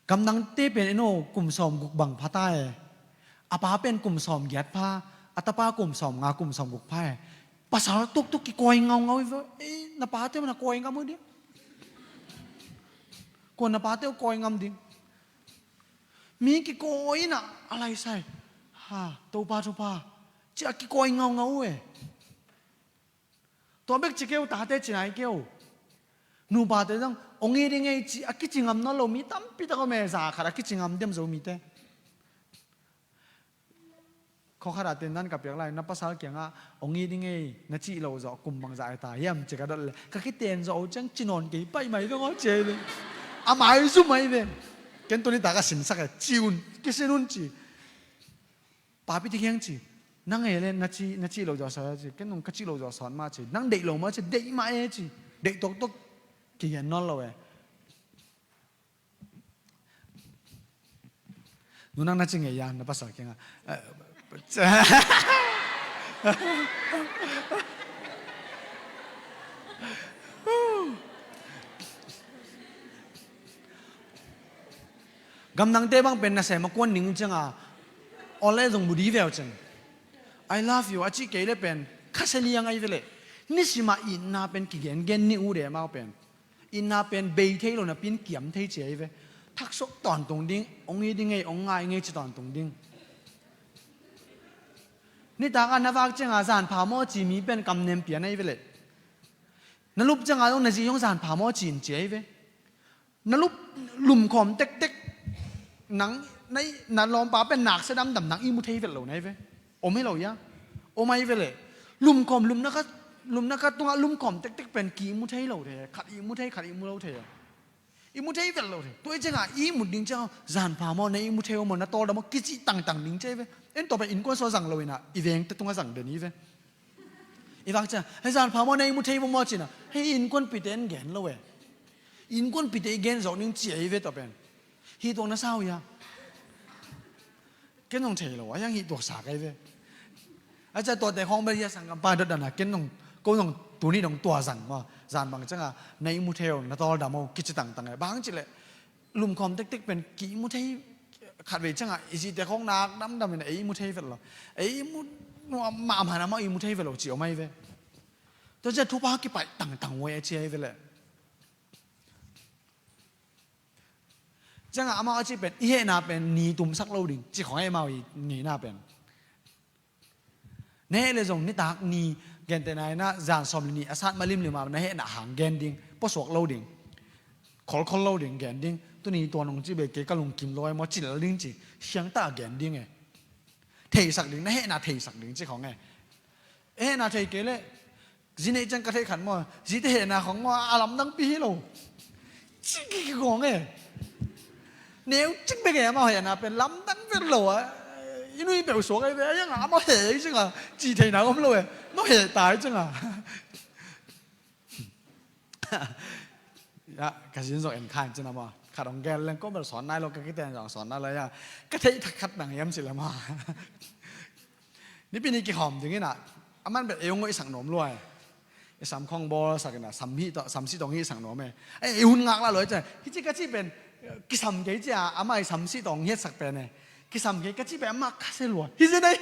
Gamdangte pen eno kum sawm guk bang pha ta e. A pa pen kum sawm giat pha, a tapa kum sawm nga, kum sawm guk pha e. Pasal tuktuk kikawi ngaungau i ve. Ei, na pate na kawi ngam uh dia? Kua na pate uh kawi ngam ding? Mi kikawi ina a laisai. Ha, Topa, Topa. Ci a kikawi ngaungau uh e. Tua bek ci keu, tate ci nai keu. Nupate zong, ong it ding ei ci, a kici ngam nawn lo mi tampi tak om e, za khat a kici ngam diam Zomite. Khua khat a tendan ka piak lai, na pasal kiangah, ong it ding ei, na cih lo zawh, kum bangzah e ta hiam ci ka dot le, ka kiten zawh uh ciang ci nawn kei paih mai veng aw ci ei ve. A maizum ai ve. Ken tuni ta ka sinsak e, ci un, kisin un ci. Papi Thikhiang ci, nang e le na ci, na cih lo zawh sawt e ci, ken nung ka cih lo zawh sawt mah ci, nang deih lo mah ci, deih mah e ci, deih toktok kigen nawn lo e. Nu nang na ci ngei a, na pasal kiangah. Gamdangte bang pen nasem a kuan ning cianga, ole zong budi veu cin. I love you, a cih kei le pen, Thasia liang ahi ve leh. Nisimah itna pen kigengen ni uh de amau pen. Itna pen bei thei lo napi-in kiam thei ci ahi ve. Thaksuak tawntung ding, hong it ding ei, hong ngai ing ei ci tawntung ding. Nitak a na vak ciangin zan pha maw ci mi pen kamnem pian ahi ve leh. Na lup ciangin zong na zi zong zan pha maw ci in ci ahi ve. Na lup lumkhawm tektek nang, na, na lawmpa pen naksia damdam nang i mu thei vet lo na hi ve. Om hi lo hia? Om ahi ve leh. Lumkhawm, lumna khat, lumna khat tungah lumkhawm tektek pen ki i mu thei lo thei. Khat i mu thei, khat i mu lo thei. I mu thei vet lo thei. Tua i ciangin i mut ding ciang zan pha maw, na i mu thei maw, na tawl dam maw, kici tangtang ding ci ahi ve. En tua pen innkuan sua zang lo ina, i vengte tungah zang den hi ve. I vak ciang, hei zan pha maw, na i mu thei maw maw cina. Hei innkuanpihte en gen lo e. Innkuanpihte i gen zawh ning ci ahi ve tua pen. Hih tuak na sa uh hia? Ken zong thei lo, a hiang hih tuak sa kai ve. A cia tuate khawng bel hia sanggampa dot dana, ken zong, ko zong tuni dong tua zang maw. Zan bang cianga, na i mu thei uh, na tawl dam uh, kici tangtang e. Bang ci leh, lumkhawm tektek pen ki i mu thei khatvei cianga, i zite khawng nak damdam ina, ei i mu thei vet lo. Ei i mu nuam mahmah na maw i mu thei vet lo ci om ahi ve. Tua cia thupha kipaih tangtang uh e a ci ahi ve leh. Ciangah amau a cih pen, i hehna pen ni tumsak lo ding, ci khawng e amau i ngeina pen. Na heh le zong nitak ni, gentehna in ah zan sawm le nih a sat malimlim ah na hehna hang gen ding, puasuak lo ding, kholkhol lo ding gen ding, tuni tua nong cih bek kei ka lungkim lo e maw ci lel ding ci, siangtah gen ding e. Theisak ding, na hehna theisak ding ci khawng e. E hehna thei kei leh, zi neih ciang ka theih khat maw, zite hehna khawng maw, a lamdangpi hi lo. Cik hi khawng e. Neu cik bek e, amau hehna pen lamdang vet lo a. I nui peuh suak ahi ve, a iang a amau heh hi cing a, ci theihna om lo e. Amau heh ta hi cing a. Ya, ka zin zong en kha in cin a maw. Khat hong gen leng ko bel sawn nai lo, ka kiten zong sawn nai lo ya. Ka theih thak khat nang hiam ci le maw. Nipi ni kihawm ding in ah, aman bel ei hong hoihsak nuam lua e. I sam khawng bawlsak in ah, sam hih tawh, sam sih tawh hong hihsak nuam e. Ei, ei hun ngak lah lua e ci. Hih ci ka cih pen, kisam kei ci a, amah i sam sih tawh hong hiatsak pen e. Kisam kei ka cih pen amah ka se lua. Hi zen ai.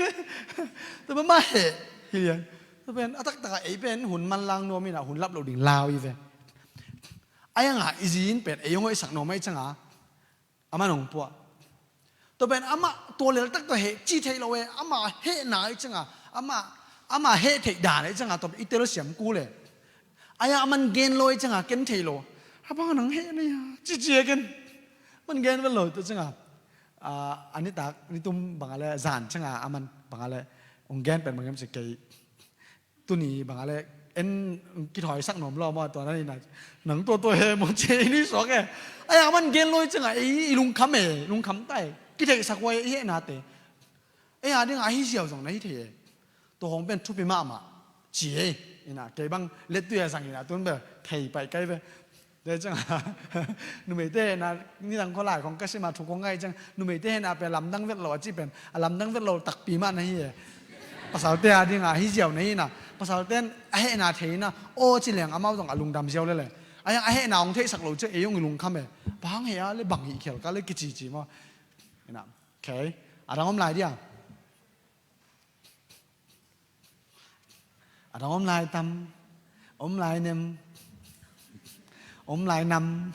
Tua pen amah heh. Hi lian. Tua pen a taktak a ei pen hun manlang nuam in ah, hun lap lo ding lau hi ve. A iang a i zi in pen ei hong hoihsak nuam ahi ciang a, amah nong puah. Tua pen amah tua leltak tua heh ci theih lo e, amah hehna ahi ciang a, amah, amah heh theih dan ahi ciang a, tua pen i tel siam kul e. A iang aman gen lo ahi ciang a, ken theih lo. A bang nang heh na ia, ci ci e ken. Man gen vel lo tua ciang a. A, a nitak, nitum bang a le, zan ciang a, aman bang a le, hong gen pen bang hiam ci kei. Tuni bang a le, en kithawisak nuam lo maw, tua na ni na, nang tua tua he maw ci, i nui suak e. A iang aman gen lo ahi ciang a, ei, i lungkham e, lungkham ta e. Kitheihsak huai e, i hehnate. Ei a ding a hi ziau zong na hi thei e. Tua hong pen thupi mahmah. Ci e, ina, kei bang lettui a zang ina, tun bel, thei paih kai ve. Tua ciang a, numeite hehna, nidang khualai khong ka sim a thu kong ngai ciang, numeite hehna pen lamdang vet lo a cih pen, a lamdang vet lo takpi mah na hi e. Pasalte a ding a hi ziau na hi na, pasalte in a hehna thei na, aw ci leng amau zong a lungdam ziau lele. A iang a hehna hong theihsak lo ciang ei hong i lungkham e. Bang heh a le bang hih khial ka le kicici maw. Ina, okay. A dang om lai dia. A dang om lai tam, om lai nem, om lai nam,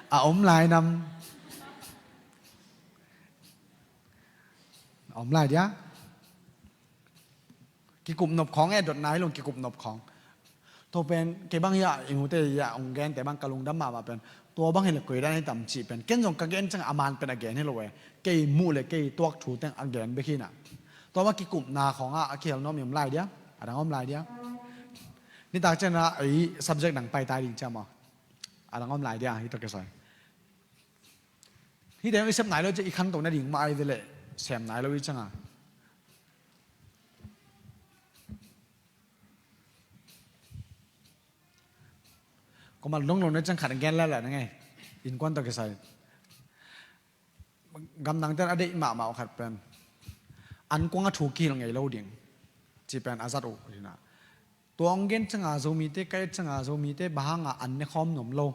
a om lai nam, a om lai dia. Kikup nop khawng e, dot nai lung kikup nop khawng. Tua pen, kei bang hiah, i nute hiah, hong gente bang ka lungdam mahmah pen. Tua bang hi le koi dan hi tam cih pen. Ken zong ka gen ciang a man pen a gen hi lo e. Kei muh le kei tuak thu teng a gen bek hi na. Tua bang kikupna khawng ah, a kihel nuam i om lai dia. A dang om lai dia. Nitak ciang a, ei subject dang pai tai ding ciang maw. A dang om lai dia, hi tua kisai. Hi teng i sep nai lo ciang i khanto nading mah ai ve le. Sem nai lo i ciang a. Koma lunglo na ciang khat gen lala na ngei. Innkuan tawh kisai. Gamdangte in a deih mahmah uh khat pen. Ankuang a thu kihilh ngei lo ding. Ci pen a zat uh hi na. Tua hong gen ciang a Zomite, ka et ciang a Zomite, bang hang a an ne khawm nuam lo.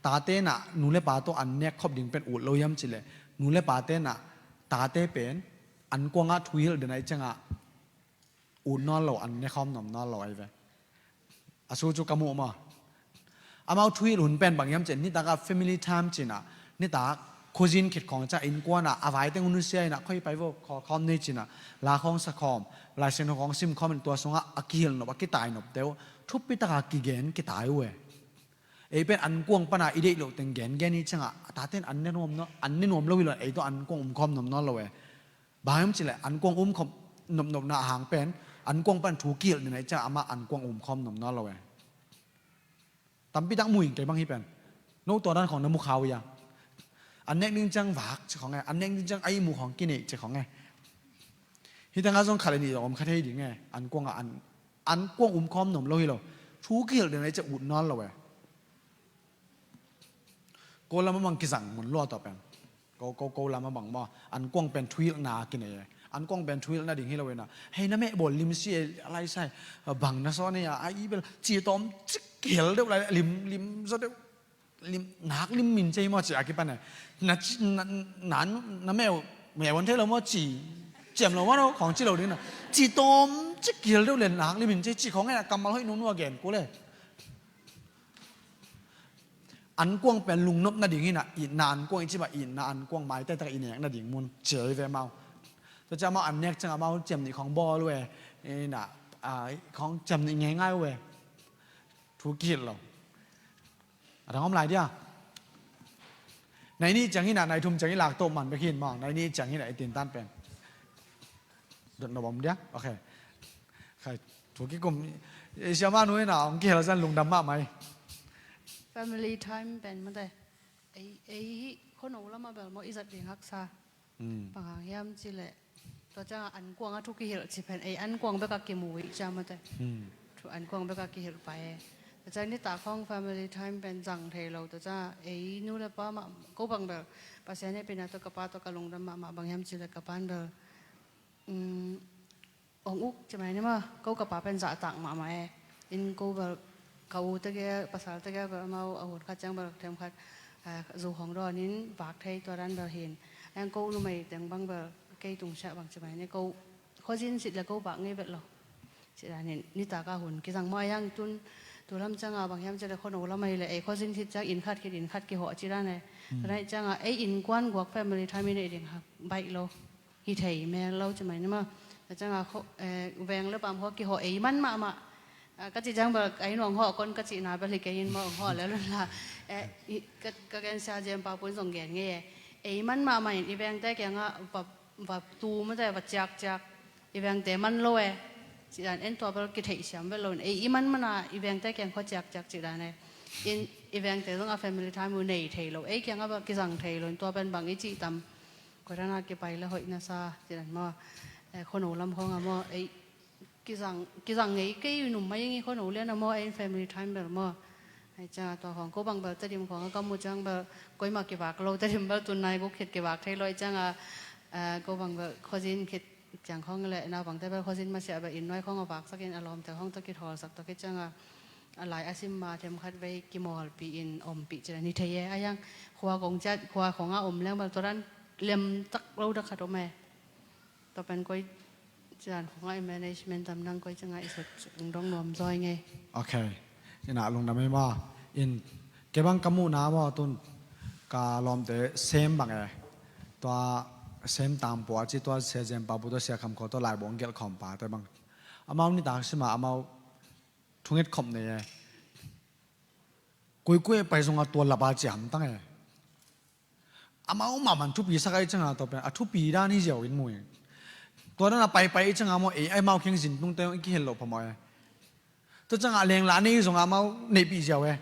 Tate in a, nu le pa tawh an nek khop ding pen ut lo hiam ci le. Nu le pate in a, tate pen, ankuang a thu hilh den ahi ciang a. ut nawn lo, an ne khawm nuam nawn lo ahi ve. A su cu ka muh maw? Amau thuhilh hun pen bang hiam cih leh nitak ah family time ci-in ah, nitak khuazin khit khawng ciang innkuan ah a vai teng hun nusia in ah, khoi pai vo, khawl khawm ni ci-in ah, la khawng sa khawm, Lai Siangtho khawng sim khawm in tua sungah a kihilh nop, a kitai nop te uh thupi takin kigen kitai uh e. Ei pen ankuang pan ah i deih loh teng gengen i hi ciangah, a tate in an ne nuam nawn, an ne nuam lo hi lo, ei tawh ankuang um khawm nuam nawn lo e. Bang hiam cih leh ankuang um khawm nopnopna a hang pen, ankuang pan thu kihilh ni na hi ciangah amah ankuang um khawm nuam nawn lo e. Tampi tak mu ing, kei bang hi pen. No tua dan khawng na mu kha uh hia? An nek ding ciang vak ci khawng e, an nek ding ciang a ihmu khawng kineih ci khawng e. Hih tengah zong khat le nih zong om kha thei ding e. Ankuang ah an, ankuang um khawm nuam lo hi lo. Thu kihilh ding na hi ciang ut nawn lo e. Ko lam a bang kizang mun lua tawh pen. Ko, ko, ko lam a bang maw, ankuang pen thuhilhna kinei e. Ankuang pen thuhilh nading hi lo in ah, hei, na meh bawl lim si e, a lai sai, bang na sawn e, a i bel ci tawm cik kihel deuh lai, lim, lim zaw deuh, lim, nak lim min cei maw ci a kipan e. Na ci, na, na, na meh, meh bawl thei lo maw ci, ciam lo maw no khawng ci lo ding na. Ci tawm cik kihel deuh le nak lim min cei ci khawng e, kammal hoih nungnu a gen kul e. Ankuang pen lungnop nading hi in ah, itna ankuang i cih mah, itna ankuang maite tak i nek nading mun ci hi ve amau. Tua ciang amau an nek ciang amau ciam nih khawng bawl uh e, in ah, a, khawng ciam nih ngeingai uh e. Thu kihilh lo. A dang om lai dia. Nai nih ciang hi in ah, nai thum ciang i lak tawh man bek hi in maw, nai nih ciang hi in ah i tintan pen. Dot na bawm dia? Ok. Khai, thu kikum. Ei siamah nu in ah hong kihel zan lungdam mahmah hi. Family time pen mate. Ei, ei hi khuano lamah bel maw i zat ding haksa. Hmm. Bang hang hiam cih leh, tua ciangah ankuang a thu kihilh cih pen ei ankuang bek a kimu hi ciang mate. Hmm. Thu ankuang bek a kihilh pai e. Tua ciang nitak khawng family time pen zang thei lo. Tua ciangah ei nu le pa mah, ko bang bel Pasian hehpihna tawh ka pa tawh ka lungdam mahmah, bang hiam cih leh ka pa in bel, um, hong uk ci mai ni maw, ko ka pa pen zahtak mahmah e. In ko bel ka u tegel, pasal tegel bel amau a hun khat ciang bel themkhat, a, zu hong dawn in vak thei tua dan bel hi in. Ahi hang ko numei teng bang bel kei tung siah bang ci mai ni, ko khuazin sit le ko vak ngei vet lo. Ci dan in nitak a hun kizang maw, ahi hang tun, tu lam ciangah bang hiam cih leh khuano lam ahi leh ei khuazin sit ciang inn khat khit inn khat kihawh ci dan e. Hmm. Tua dan ciangah ei innkuan guak family time i neih ding ha baih lo. Hi thei mel lo ci mai ni maw. Tua ciangah kho-, eh, veng le pam khawng kihawh ei man mahmah. Ah, ka cih ciang bel, ei nuang hawh kon ka cihna bel hi kei in maw, hong hawh le lun la. Eh, i, ka, ka gen sia Jem Pau Pun zong gen ngei e. Ei man mahmah in i vengte kiangah va, va tu mate, va ciakciak. I vengte man lo e. Cih dan en, tua bel kitheihsiam vet lo in. Ei i man mana i vengte kiang khawng ciakciak cih dan e. In i vengte zong a family time uh nei thei lo. Ei kiangah bel kizang thei lo in, tua pen bang i cih tam. Koi dan a kipai le hoih na sa, ci dan maw. Eh, khuano lam khawng a maw, ei, kizang, kizang ngei kei num mai ing i khuano lian a maw, ei family time bel maw. Ahi ciangah tua khawng, ko bang bel Tedim khawng a ka muh ciang bel, koimah kivak lo, Tedim bel tun nai guk khit kivak thei lo, ahi ciangah, eh, ko bang bel khuazin khit ciang khawng le, naupangte bel khuazin masiah bel inn nuai khawng a vaksak in a lawmte khawng tawh kithawlsak tawh khit ciangah, a lai a sim ma themkhat vei kimawlpih in ompih ci dan hi thei e. Ahi hang khua kong ciat, khua khawng a om leng bel tua dan lem tak lo dak khat om e. Tua pen koi cian khong a i management tam nang koi ciangah i sut dong nuam zaw i ngei. Ok. Ina lungdam ei maw. In kei bang ka muhna maw tun ka lawmte sem bang e. Tua sem tangpua ci tua Sia Jem Pau Pun tua Sia Kham Khaw tua lai bawng gelh khawm pa te bang. Amau nitak sima amau thunget khop nei e. Kuikui pai zongah tua lapa ciam tang e. Amau mahmah in thupi sak a i ciangah tua pen a thupi dan hi ziau in mu in. Tua dan a paipai i ciangah maw ei, amau kheng zin tungte i kihel loh phamawh e. Tua ciangah lengla nei zongah amau neihpih ziau e.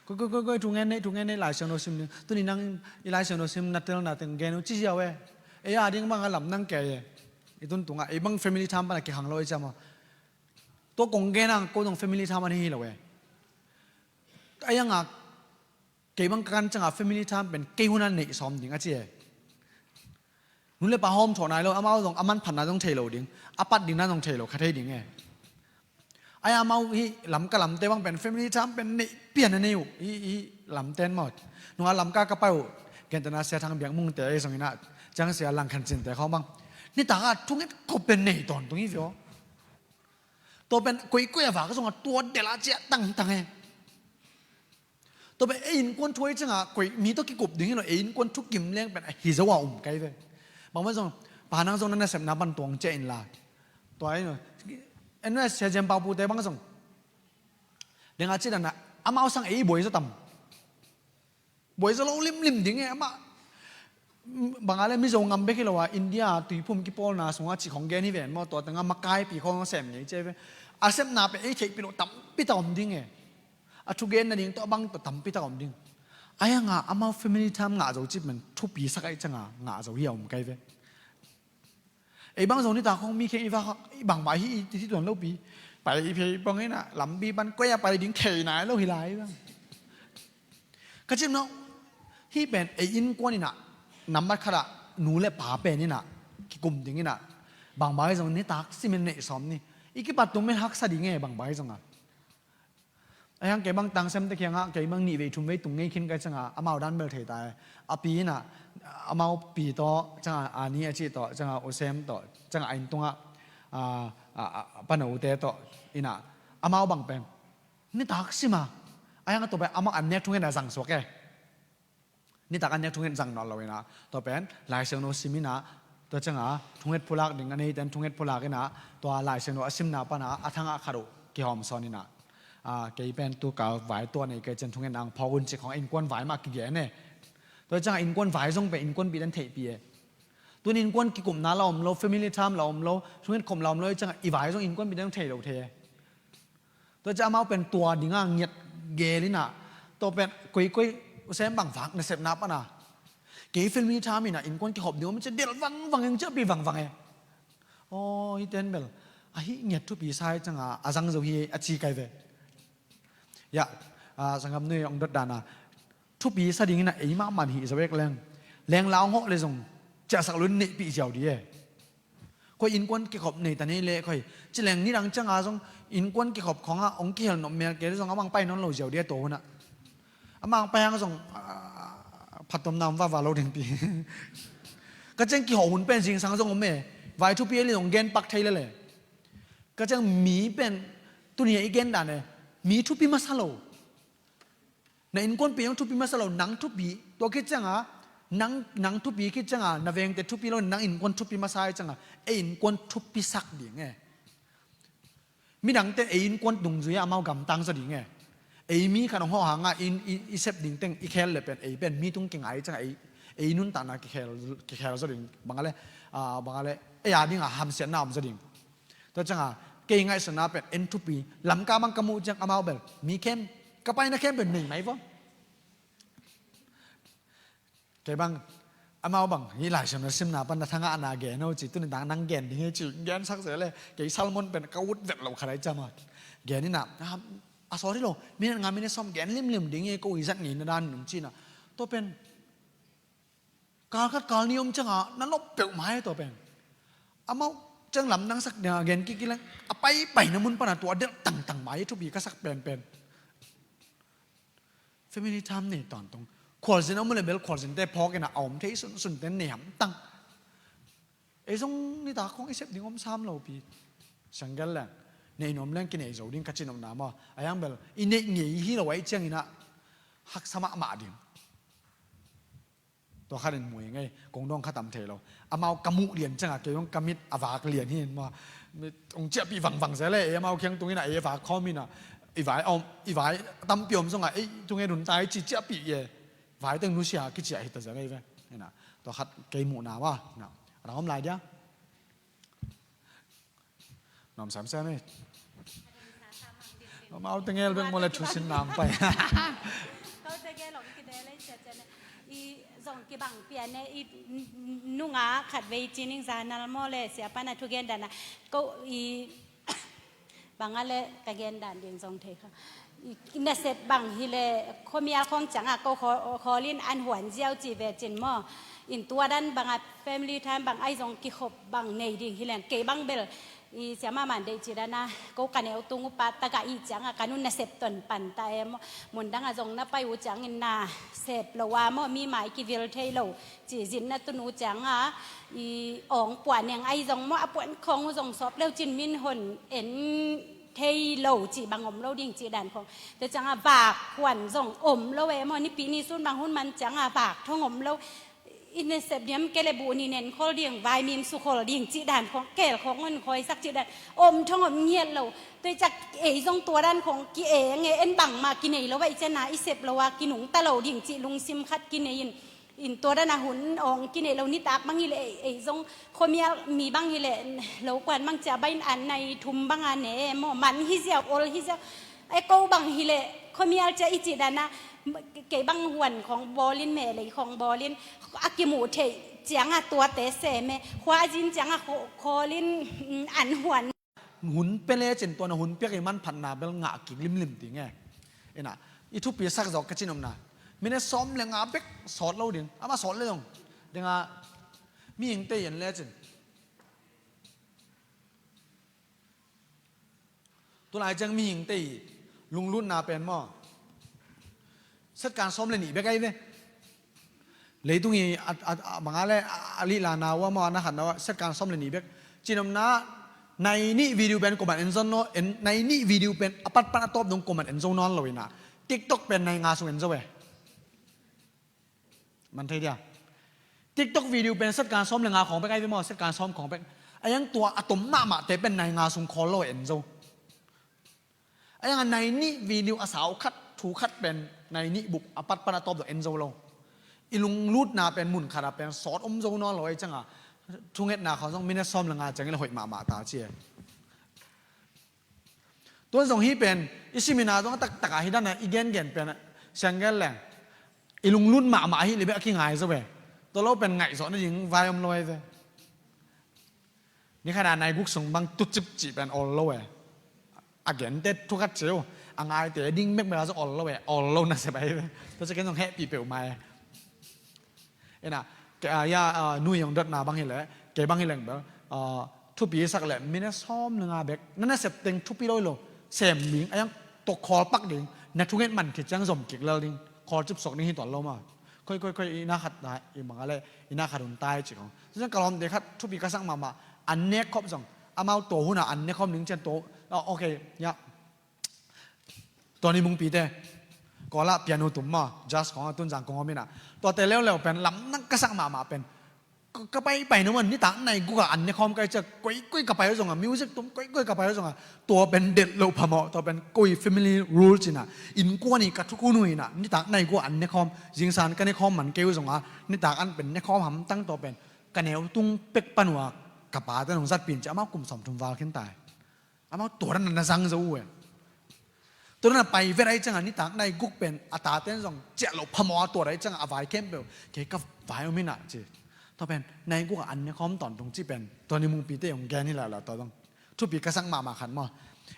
Koi, koi, koi, koi, thungen nei, thungen nei, Lai Siangtho sim ding. Tuni nang i Lai Siangtho sim na tel na teng gen uh ci ziau e. Ei a ding bang a lam nang kei e. I tun tungah ei bang family tham pan a kikhang lo i ciang maw. Tua kong gen ang ko zong family tham an hi lo e. Ahi hangah kei bang ka kan ciangah family time pen kei hun a neih sawm ding a ci e. Nu le pa hawm thawh nai lo, amau zong a manphatna zong thei lo ding, a pat dingna zong thei lo kha thei ding e. Ahi amau hi Lamka lamte bang pen family time pen neih pian a nei uh hi, hi lamten maw. Nungah Lamka ka pai uh, gentehna Sia Thang Biak Mungte ei zong inah, ciang Sia Lang Khan Cinte khawng bang nitak a thunget khop pen nei tawntung hi vio. Tua pen koikoi a vak zong a tua delh a ciah tangtang e. Tua pen ei innkuan thu ei ciangah koi mi tawh kikup ding hi lo, ei innkuan thukim leng pen a hi zo a um kai ve. Bangmah zong, pa nang zong na nasepna pan tuang ciah inla. Tua ei no. En na sia ziam pau pute bang zong. Deng a ci dan a, amau sang ei buai zo tam. Buai zo lo limlim ding e, amah. Bang a le Mizo ngam bek hi lo a, India tuiphum kipawlna sungah cih khong gen hi ven maw, tua tengah makaipi khong sem ngei cia ve. A sepna pen ei theihpih lo tampi tak om ding e. A thugen nading tawh a bang tawh tampi tak om ding. A hiangah amau family time ngah zo cih pen thupi sak ahi ciangah ngah zo hi a om kai ve. Ei bang zong nitak khong mi kheng i vak, i bangmah hi, i ti tuan lopi. Pai i phei pong inah lampi pan koi a pai ding thei nai lo hi lai bang. Ka cim no, hih pen ei innkuan inah nambat khatah nu le pa pen inah kikum ding inah bangmah hi zong nitak simin neih sawm ni. I kipat tung men haksa ding e bangmah hi zongah. A hiang kei bang tangsemte kiangah kei bang nih vei thum vei tung ngei khin kai ciangah amau dan bel thei ta e. A pi inah amau pi tawh ciangah a ni a cih tawh ciangah u sem tawh ciangah a inn tungah a, a, a, a pano ute tawh inah amau bang pen nitak sima. A hiang a tua pen amau an nek thungen a zang suak e. Nitak an nek thunget zang nawn lo inah tua pen Lai Siangtho sim inah tua ciangah thunget phulak ding a neiten thunget phulak inah tua Lai Siangtho a simna panah a thangah khat uh kihawm sawn inah, a, kei pen tu ka vai tua nei kei cian thunget nang phawk un cih khong innkuan vai mah kigen e. Tua ciangah innkuan vai zong pen innkuanpih den theihpih e. Tun innkuan kikumna la om lo, family time la om lo, thunget khom la om lo i ciangah i vai zong innkuanpih den thei lo thei e. Tua ciah amau pen tua dinga ngiat gel inah tua pen koikoi usem bang vak nasepna pana kei film hi tham inah innkuan kikhop ding om ciah delh vangvang eng ciahpi vangvang e. Aw, hiten bel ahi ngiat thupi sai cianga a zang zo hi a ci kai ve. Yah, a, sanggam nui ong dot dana thupi sa ding inah eimah man hih zo ek leng lengla ong hawh le zong ciahsak lun neihpih ziau di e. Khoi innkuan kikhop nei ta nei le khoi. Cileng nidang cianga zong innkuan kikhop khonga ong kihel nop mel kei zong amang pai nawn lo ziau dia tua hunah. Amang pai hang zong, ah, phattomna om vava lo dingpi. Ka ciang kihawh hun pen zingsang zong om e. Vai thupi a li zong gen pak thei lele. Ka ciang mi pen tuni a i gen dan e. Mi thupi masa lo. Na innkuanpih zong thupi masa lo, nang thupi. Tua khit cianga nang, nang thupi khit cianga na vengte thupi lo, nang innkuan thupi masa hi cianga ei innkuan thupisak ding e. Midangte ei innkuan dungzui a amau gamtang zaw ding e. Ei mi khat hong hawh hanga i, i, i sep ding teng i khel le pen ei pen mi tung kingai cianga ei, ei nuntakna kikhel, kikhel zaw ding bang a le, a, bang a le ei a dinga hamsiatna om zaw ding. Tua cianga kei ngaihsutna pen en thupi. Lamka bang ka muh ciang amau bel mi khem, ka paina khem pen nei mai vaw. Kei bang amau bang hih Lai Siangtho simna pan na thangah na gen ho ci tuni dang nang gen ding hi ci gensak zel e. Kei sermon pen ka ut vet lo khat ahi ciama gen inah a, a sawt hi lo minute nga minute sawm gen limlim ding hi ko i zat ngeina dan nung ci inah. Tua pen kal khat kal ni om cianga na lop peuhmah e tua pen. Amau ciang lamdang sak dinga gen kik kik leng a paipaina mun pana tua delh tangtang mai thupi ka sak penpen. Family time nei tawntung. Khualzin a om le bel khualzinte phawk inah a om thei sunsunte nei hamtang. Ei zong nitak khong i sep ding om sam lopi. Sianggel leng nei nuam leng kinei zo ding ka ci nopna maw. A hiang bel i neih ngei hi lo ahi cianginah haksa mahmah ding. Tua khatin mui ngei kong dong kha tam thei lo. Amau ka muh lian cianga kei dong ka mit a vak lian hi in maw. Mit ong ciahpih vangvang zel e. Ei amau kiang tung inah ei vak khawm inah i vai om, i vai tampi om zonga ei tunge dun tai ci ciahpih e. Vai teng nusia kiciah hita zel ei ve. Inah tua khat kei muhna maw. Inah a dang om lai dia. Nuam semsem e. Amau tengel bek maw le thusin nam pai. Ko tengel ong kide le cia cia ne. I zong kibang pian ne i nunga khat vei ci ning za nal maw le sia pana thugen dana. Ko i bang a le ka gen dan ding zong thei kha. I nasep bang hi le khuamial khong cianga ko kho, kholin an huan ziau ci ve cin maw. In tua dan banga family time bang ai zong kikhop bang nei ding hi leng kei bang bel i siama man deih ci dana ko ka neu tung upa taka i cianga ka nun nasep ton pan ta e maw. Mun danga zong na pai u ciangin na sep lo a maw mi mai kivil thei lo. Ci zin na tun u cianga i awng puah neng ai zong maw a puan khong u zong sawp leu cin min hon en thei lo cih bang om lo ding cih dan khong. Tua ciangah vak huan zong om lo e maw, nipi ni sun bang hun man ciangah vak thong om lo. I nasep diam kei le buh ni nen khol ding, vai min su khol ding cih dan khong, kel khong hon khawisak cih dan om thong om ngiat lo. Tua ciang ei zong tua dan khong ki-eng e, en bangmah kinei lo a i ciana i sep lo a kinungta lo ding cih lungsim khat kinei in, in tua dan a hun ong kinei lo, nitak bang hileh ei, ei zong khuamial mi bang hileh lo kuan bang cia bain an nai thum bang a ne maw, man hi ziau, ol hi ziau. E ko bang hileh khuamial cia i cih dan a, kei bang huan khong bawlin, melei khong bawlin, a kimuh theih ciangah tuate sem e, khua a zin ciangah kho-, khawlin, mm, an huan. Hun pia lecin tua na hun piak i manphatna bel ngah kik limlim ding e. Ina, i thupi sak zawk ka cin omna. Minute sawm le nga bek sawt lo ding. Ama sawt le dong. Dinga mihingte i en lecin. Tulai ciang mihingte i lunglutna pen maw, setkan sawm le nih bek ahi ve. Leitung i a, a, a, bang a le a, a lihlana uh a maw, a na khatna uh a setkan sawm le nih bek. Cinomna, nai nih video pen kuaman en zo nawn lo, en, nai nih video pen a patpan a tawp dong kuaman en zo nawn lo ina. TikTok pen nai nga sung en zo e. Man thei dia. TikTok video pen setkan sawm le nga khawng bek ahi ve maw, setkan sawm khawng bek. A yang tua a tom mahmahte pen nai nga sung khawl lo en zo. A yang a nai nih video a sau khat, thu khat pen nai nih bup a patpan a tawp dong en zo lo. I lunglutna pen mun khat a pen sawt om zo nawn lo ahi cianga, thungetna khawng zong minute sawm le nga ciang i le hoih mahmah ta ci e. Tuan zong hi pen i simina zong a taktak a hi dan a i gengen pen a siang gen leng i lunglut mahmah hi le bek a kingai zo e. Tua lo pen ngaihzawh nading vai om lo ahi ve. Ni khat a nai guk sung bang tucip cih pen ol lo e. A gente thu khat ceu, a ngaite ding mekmel a zong ol lo e, ol lo nasep ahi ve. Tua ciang ken zong hehpih peuhmah e. Ina, kei a, ya, a, nui hong dotna bang hileh, kei bang hileng bel, a, thupi sak leh minute sawm le nga bek na nasep teng thupi lo hi lo. Sem ding a yang, tua khawl pak ding, na thunget man khit ciang zom kik lel ding. Khawl cipsuak ding hi tuan lo maw. Khoi, khoi, khoi, i na khat na, i bang a le, i na khat hun tai ci khong. Tua ciang ka lawmte khat thupi ka sak mahmah, an nek khop zong, amau tua hun a an nek khawm ding ciang tua, oh, ok, ya. Tua ni mungpite, Kawl ah piano tum maw, jazz khawng a tunzang kong om ina. Tuate leuleu pen lamdang ka sak mahmah pen, ka, ka pai pai na man, nitak nai guk a an ne khawm kai ciak, koikoi ka pai uh zong a, music tum koikoi ka pai uh zong a, tua pen det loh phamawh, tua pen koi family rule cina, innkuan i ka thukhun uh ina, nitak nai guk a an ne khawm, zingsan ka ne khawm man kei uh zong a, nitak an pen ne khawm hamtang tua pen, ka neu tung pek pan uh a, ka pate nong zatpin ci, amau kum sawmthum val khin tai. Amau tua dan na zang zo uh e. Tua dan na pai vet ahi cianga nitak nai guk pen a taten zong ciah loh phamawh a tuat ahi cianga a vai khempeuh kei ka vai om hi na ci. Tua pen nai guk a an ne khawm tawntung ci pen tua ni mungpite hong gen hi lala tua zong. Thupi ka sak mahmah khat maw.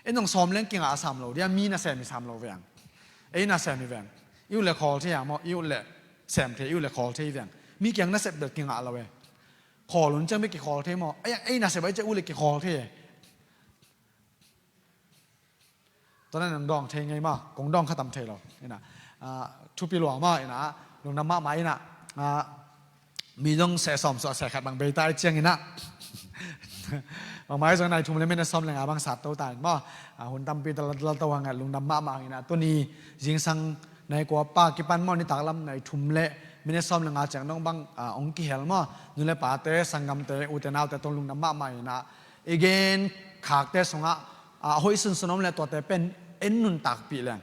En zong sawm leng kingah a sam lo dia mi nasem hi sam lo veng. Ei nasem hi veng. I uh le khawl thei a maw, i uh le sem thei, i uh le khawl thei veng. Mi kiang nasep bel kingah lo e. Khawl un ciang bel kikhawl thei maw. Ei, ei nasep ahi ciang uh le kikhawl thei e. Tua nan nang dawng thei ngei maw, kong dawng kha tam thei lo. Ina, ah, thupi lua maw, ina, lungdam mahmah ina, ah, mi dong seh sawm suah seh khat bang bei ta ahi ciang ina. Bangmah ahi zong nai thum le minute sawm le nga bang sat to ta in maw. Ah, hun tampi ta lal to hang lungdam mahmah ina, tuni zingsang nai kua pa kipan maw nitak lam nai thum le minute sawm le nga ciang dong bang, ah, ong kihel maw. Nu le pate, sanggamte, ute naute tong lungdam mahmah ina. I gen khakte sungah, ah, hoih sunsun om le tuate pen en nuntakpih leng.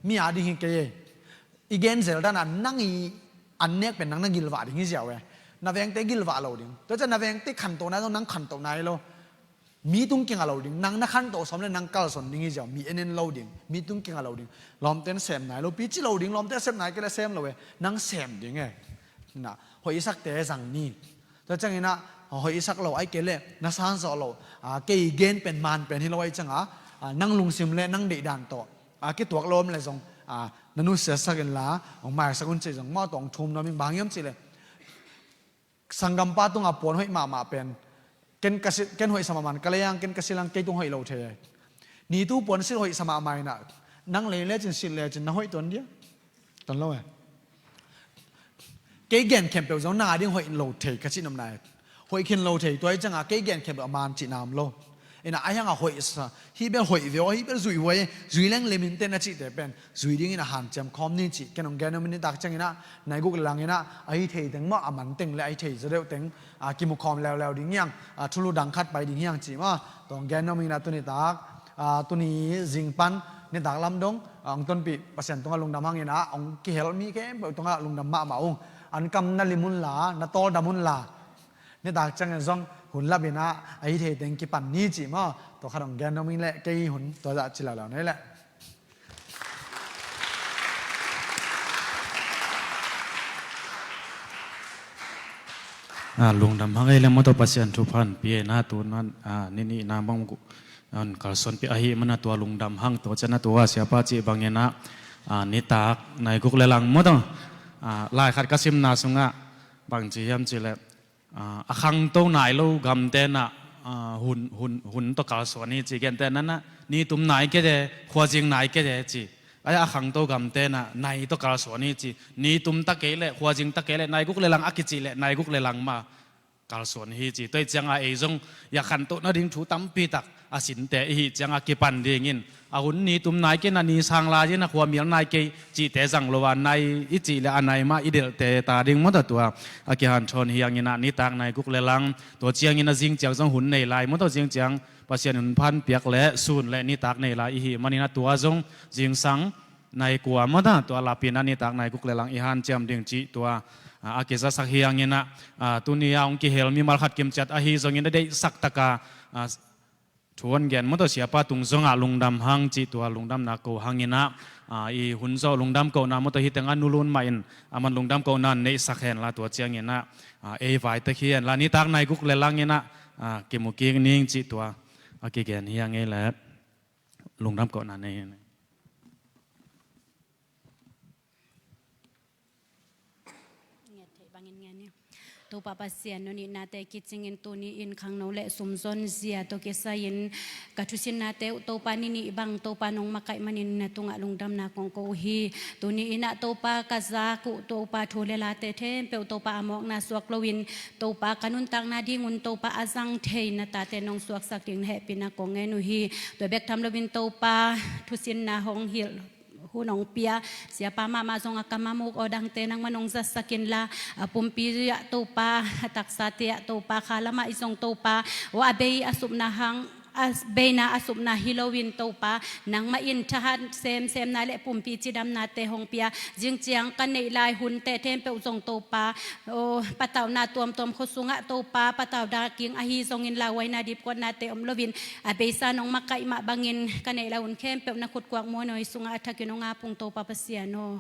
Mi a ding hi kei e. I gen zel dan a nang i an nek pen nang na gilvah ding hi ziau e. Na vengte gilvah lo ding. Tua ciang na vengte khantoh nai zong nang khantoh nai lo. Mi tung kingah lo ding. Nang na khantoh sawm le nang kalson ding hi ziau. Mi en en lo ding. Mi tung kingah lo ding. Lawmte na sem nai lo. Pi ci lo ding. Lawmte a sem nai kei le sem lo e. Nang sem ding e. Na, hoih i sakte zang ni. Tua ciang ina, hoih i sak lo, ahi kei le, na san zawh lo, ah, kei gen pen man pen hi lo ahi cianga, ah, nang lungsim le, nang deihdan tawh, ah, kituak lo om le zong, ah, na nusiasak inla, hong maisak un ci zong, maw tawh hong thum nuam ing bang hiam cih le. Sanggampa tungah puan hoih mahmah pen, ken ka si, ken hoih sa mahmah, ka lei ang, ken ka si lang, kei tung hoih lo thei. Nitu puan silh hoih sa mahmah ina, nang lei lecin silh lecin, na hoih tuan dia. Ton lo e. Kei gen khempeuh zong na ding hoih lo thei ka cih nopna e. Hoih khin lo thei tua ahi cianga kei gen khempeuh a man cihna om lo. Inah a hiangah hoihsa, hih bel hoih ve aw, hih bel zui huai, zui leng lemin te na cihte pen zui dingin a hanciam khawm ni cih ken hong gen nuam ing. Nitak cianginah nai guk le langinah a hi thei teng maw, a man teng le a hi thei zaw deuh teng a kimu khawm leuleu ding hiang, a thulu dang khat pai ding hiang cih maw, tua hong gen nuam inginah tunitak, a tuni zing pan nitak lam dong a hong tonpih Pasian tungah lungdam hanginah hong kihel mi khempeuh tungah lungdam mahmah ung. An kam na lim unla, na tawldam unla, nitak ciangin zong hun lapinah a hi thei teng kipan ni cih maw, tua khat hong gen nuam ing leh kei hun tua zah ci lauleu nei leh. A, lungdam hang ei le maw, tua Pasian thupha hong pia inah tu na, a, ni nihna bang gu-, hong kalsuanpih ahih manah tua lungdam hang, tua cianah tua siapa cih banginah, a, nitak nai guk le lang maw, tua, a, lai khat ka simna sungah bang ci hiam cih leh, a, a khangto nai lo gamte inah, a, hun, hun, hun tawh kalsuan hi ci, gentehna inah ni tum nai kei de, khuazing nai kei de ci. A, a khangto gamte inah nai tawh kalsuan hi ci. Ni tum ta kei leh, khuazing ta kei leh, nai guk le lang a kicih leh nai guk le lang mah kalsuan hi ci. Tua hi ciangah ei zong i a khantoh nading thu tampi tak a sinte i hih ciangah kipan dingin, a hun ni tum nai kei inah ni sang lai inah khuamial nai kei cihte zang lo a, nai i cih le a nai mah i delhte ta ding maw, tua tua a kihanthawn hi hanginah nitak nai guk le lang, tua ciangin a zing ciang zong hun nei lai maw, tua zing ciang Pasian hun phan piak le sun le nitak nei lai i hih maninah tua zong zingsang nai kua maw, tua lapinah nitak nai guk le lang i hanciam ding cih tua, a, a kizasak hi hanginah, a, tuni a hong kihel mimal khat kimciat ahi zongin a deihsak taka, a, thu hong gen maw, tua siapa tung zongah lungdam hang cih tua lungdamna ko hanginah, a, i hun zawh lungdam kohna maw, tua hi tengah Nu Lun mah in a man lungdam kohna neihsak henla, tua cianginah, a, ei vaitek hi henla nitak nai guk le langinah, a, kimu kik ning cih tua a kigen hi hang ei leh. Lungdam kohna nei. Nget theih bangin ngen hi. Topa Pasian, no nihnate kicingin tuni-in khangno le sumzon zia tawh kisai-in ka thusinnate uh Topa ni nih bang Topa nong makaih manin na tungah lungdamna kong ko uh hi. Tuni-in ah Topa ka zak uh Topa thu le late thempeuh Topa a mawkna suak loin Topa ka nuntakna dingun Topa a zang thei na tate nong suaksak ding na hehpihna kong ngen uh hi. Tua bek tham loin Topa thusinna hong hilh hun hong pia siapa mahmah zong a kam a muk aw dangte nangmah nong zatsak inla, a pumpi ah Topa, a taksate ah Topa, kha lamah i zong Topa aw a bei a supna hang, a beina a supna hi loin Topa nangmah in thahat semsemna le pumpi cidamnate hong pia. Zing ciang ka neih lai hunte thempeuh zong Topa aw patauhna tuamtuam khua sungah Topa patauh daking ahi zongin lauhuaina dipkuatnate om loin a beisa nong makaih mah bangin ka neih lai hun khempeuh na khutkuak muanawi sungah a thakin hong ap ung Topa Pasian aw.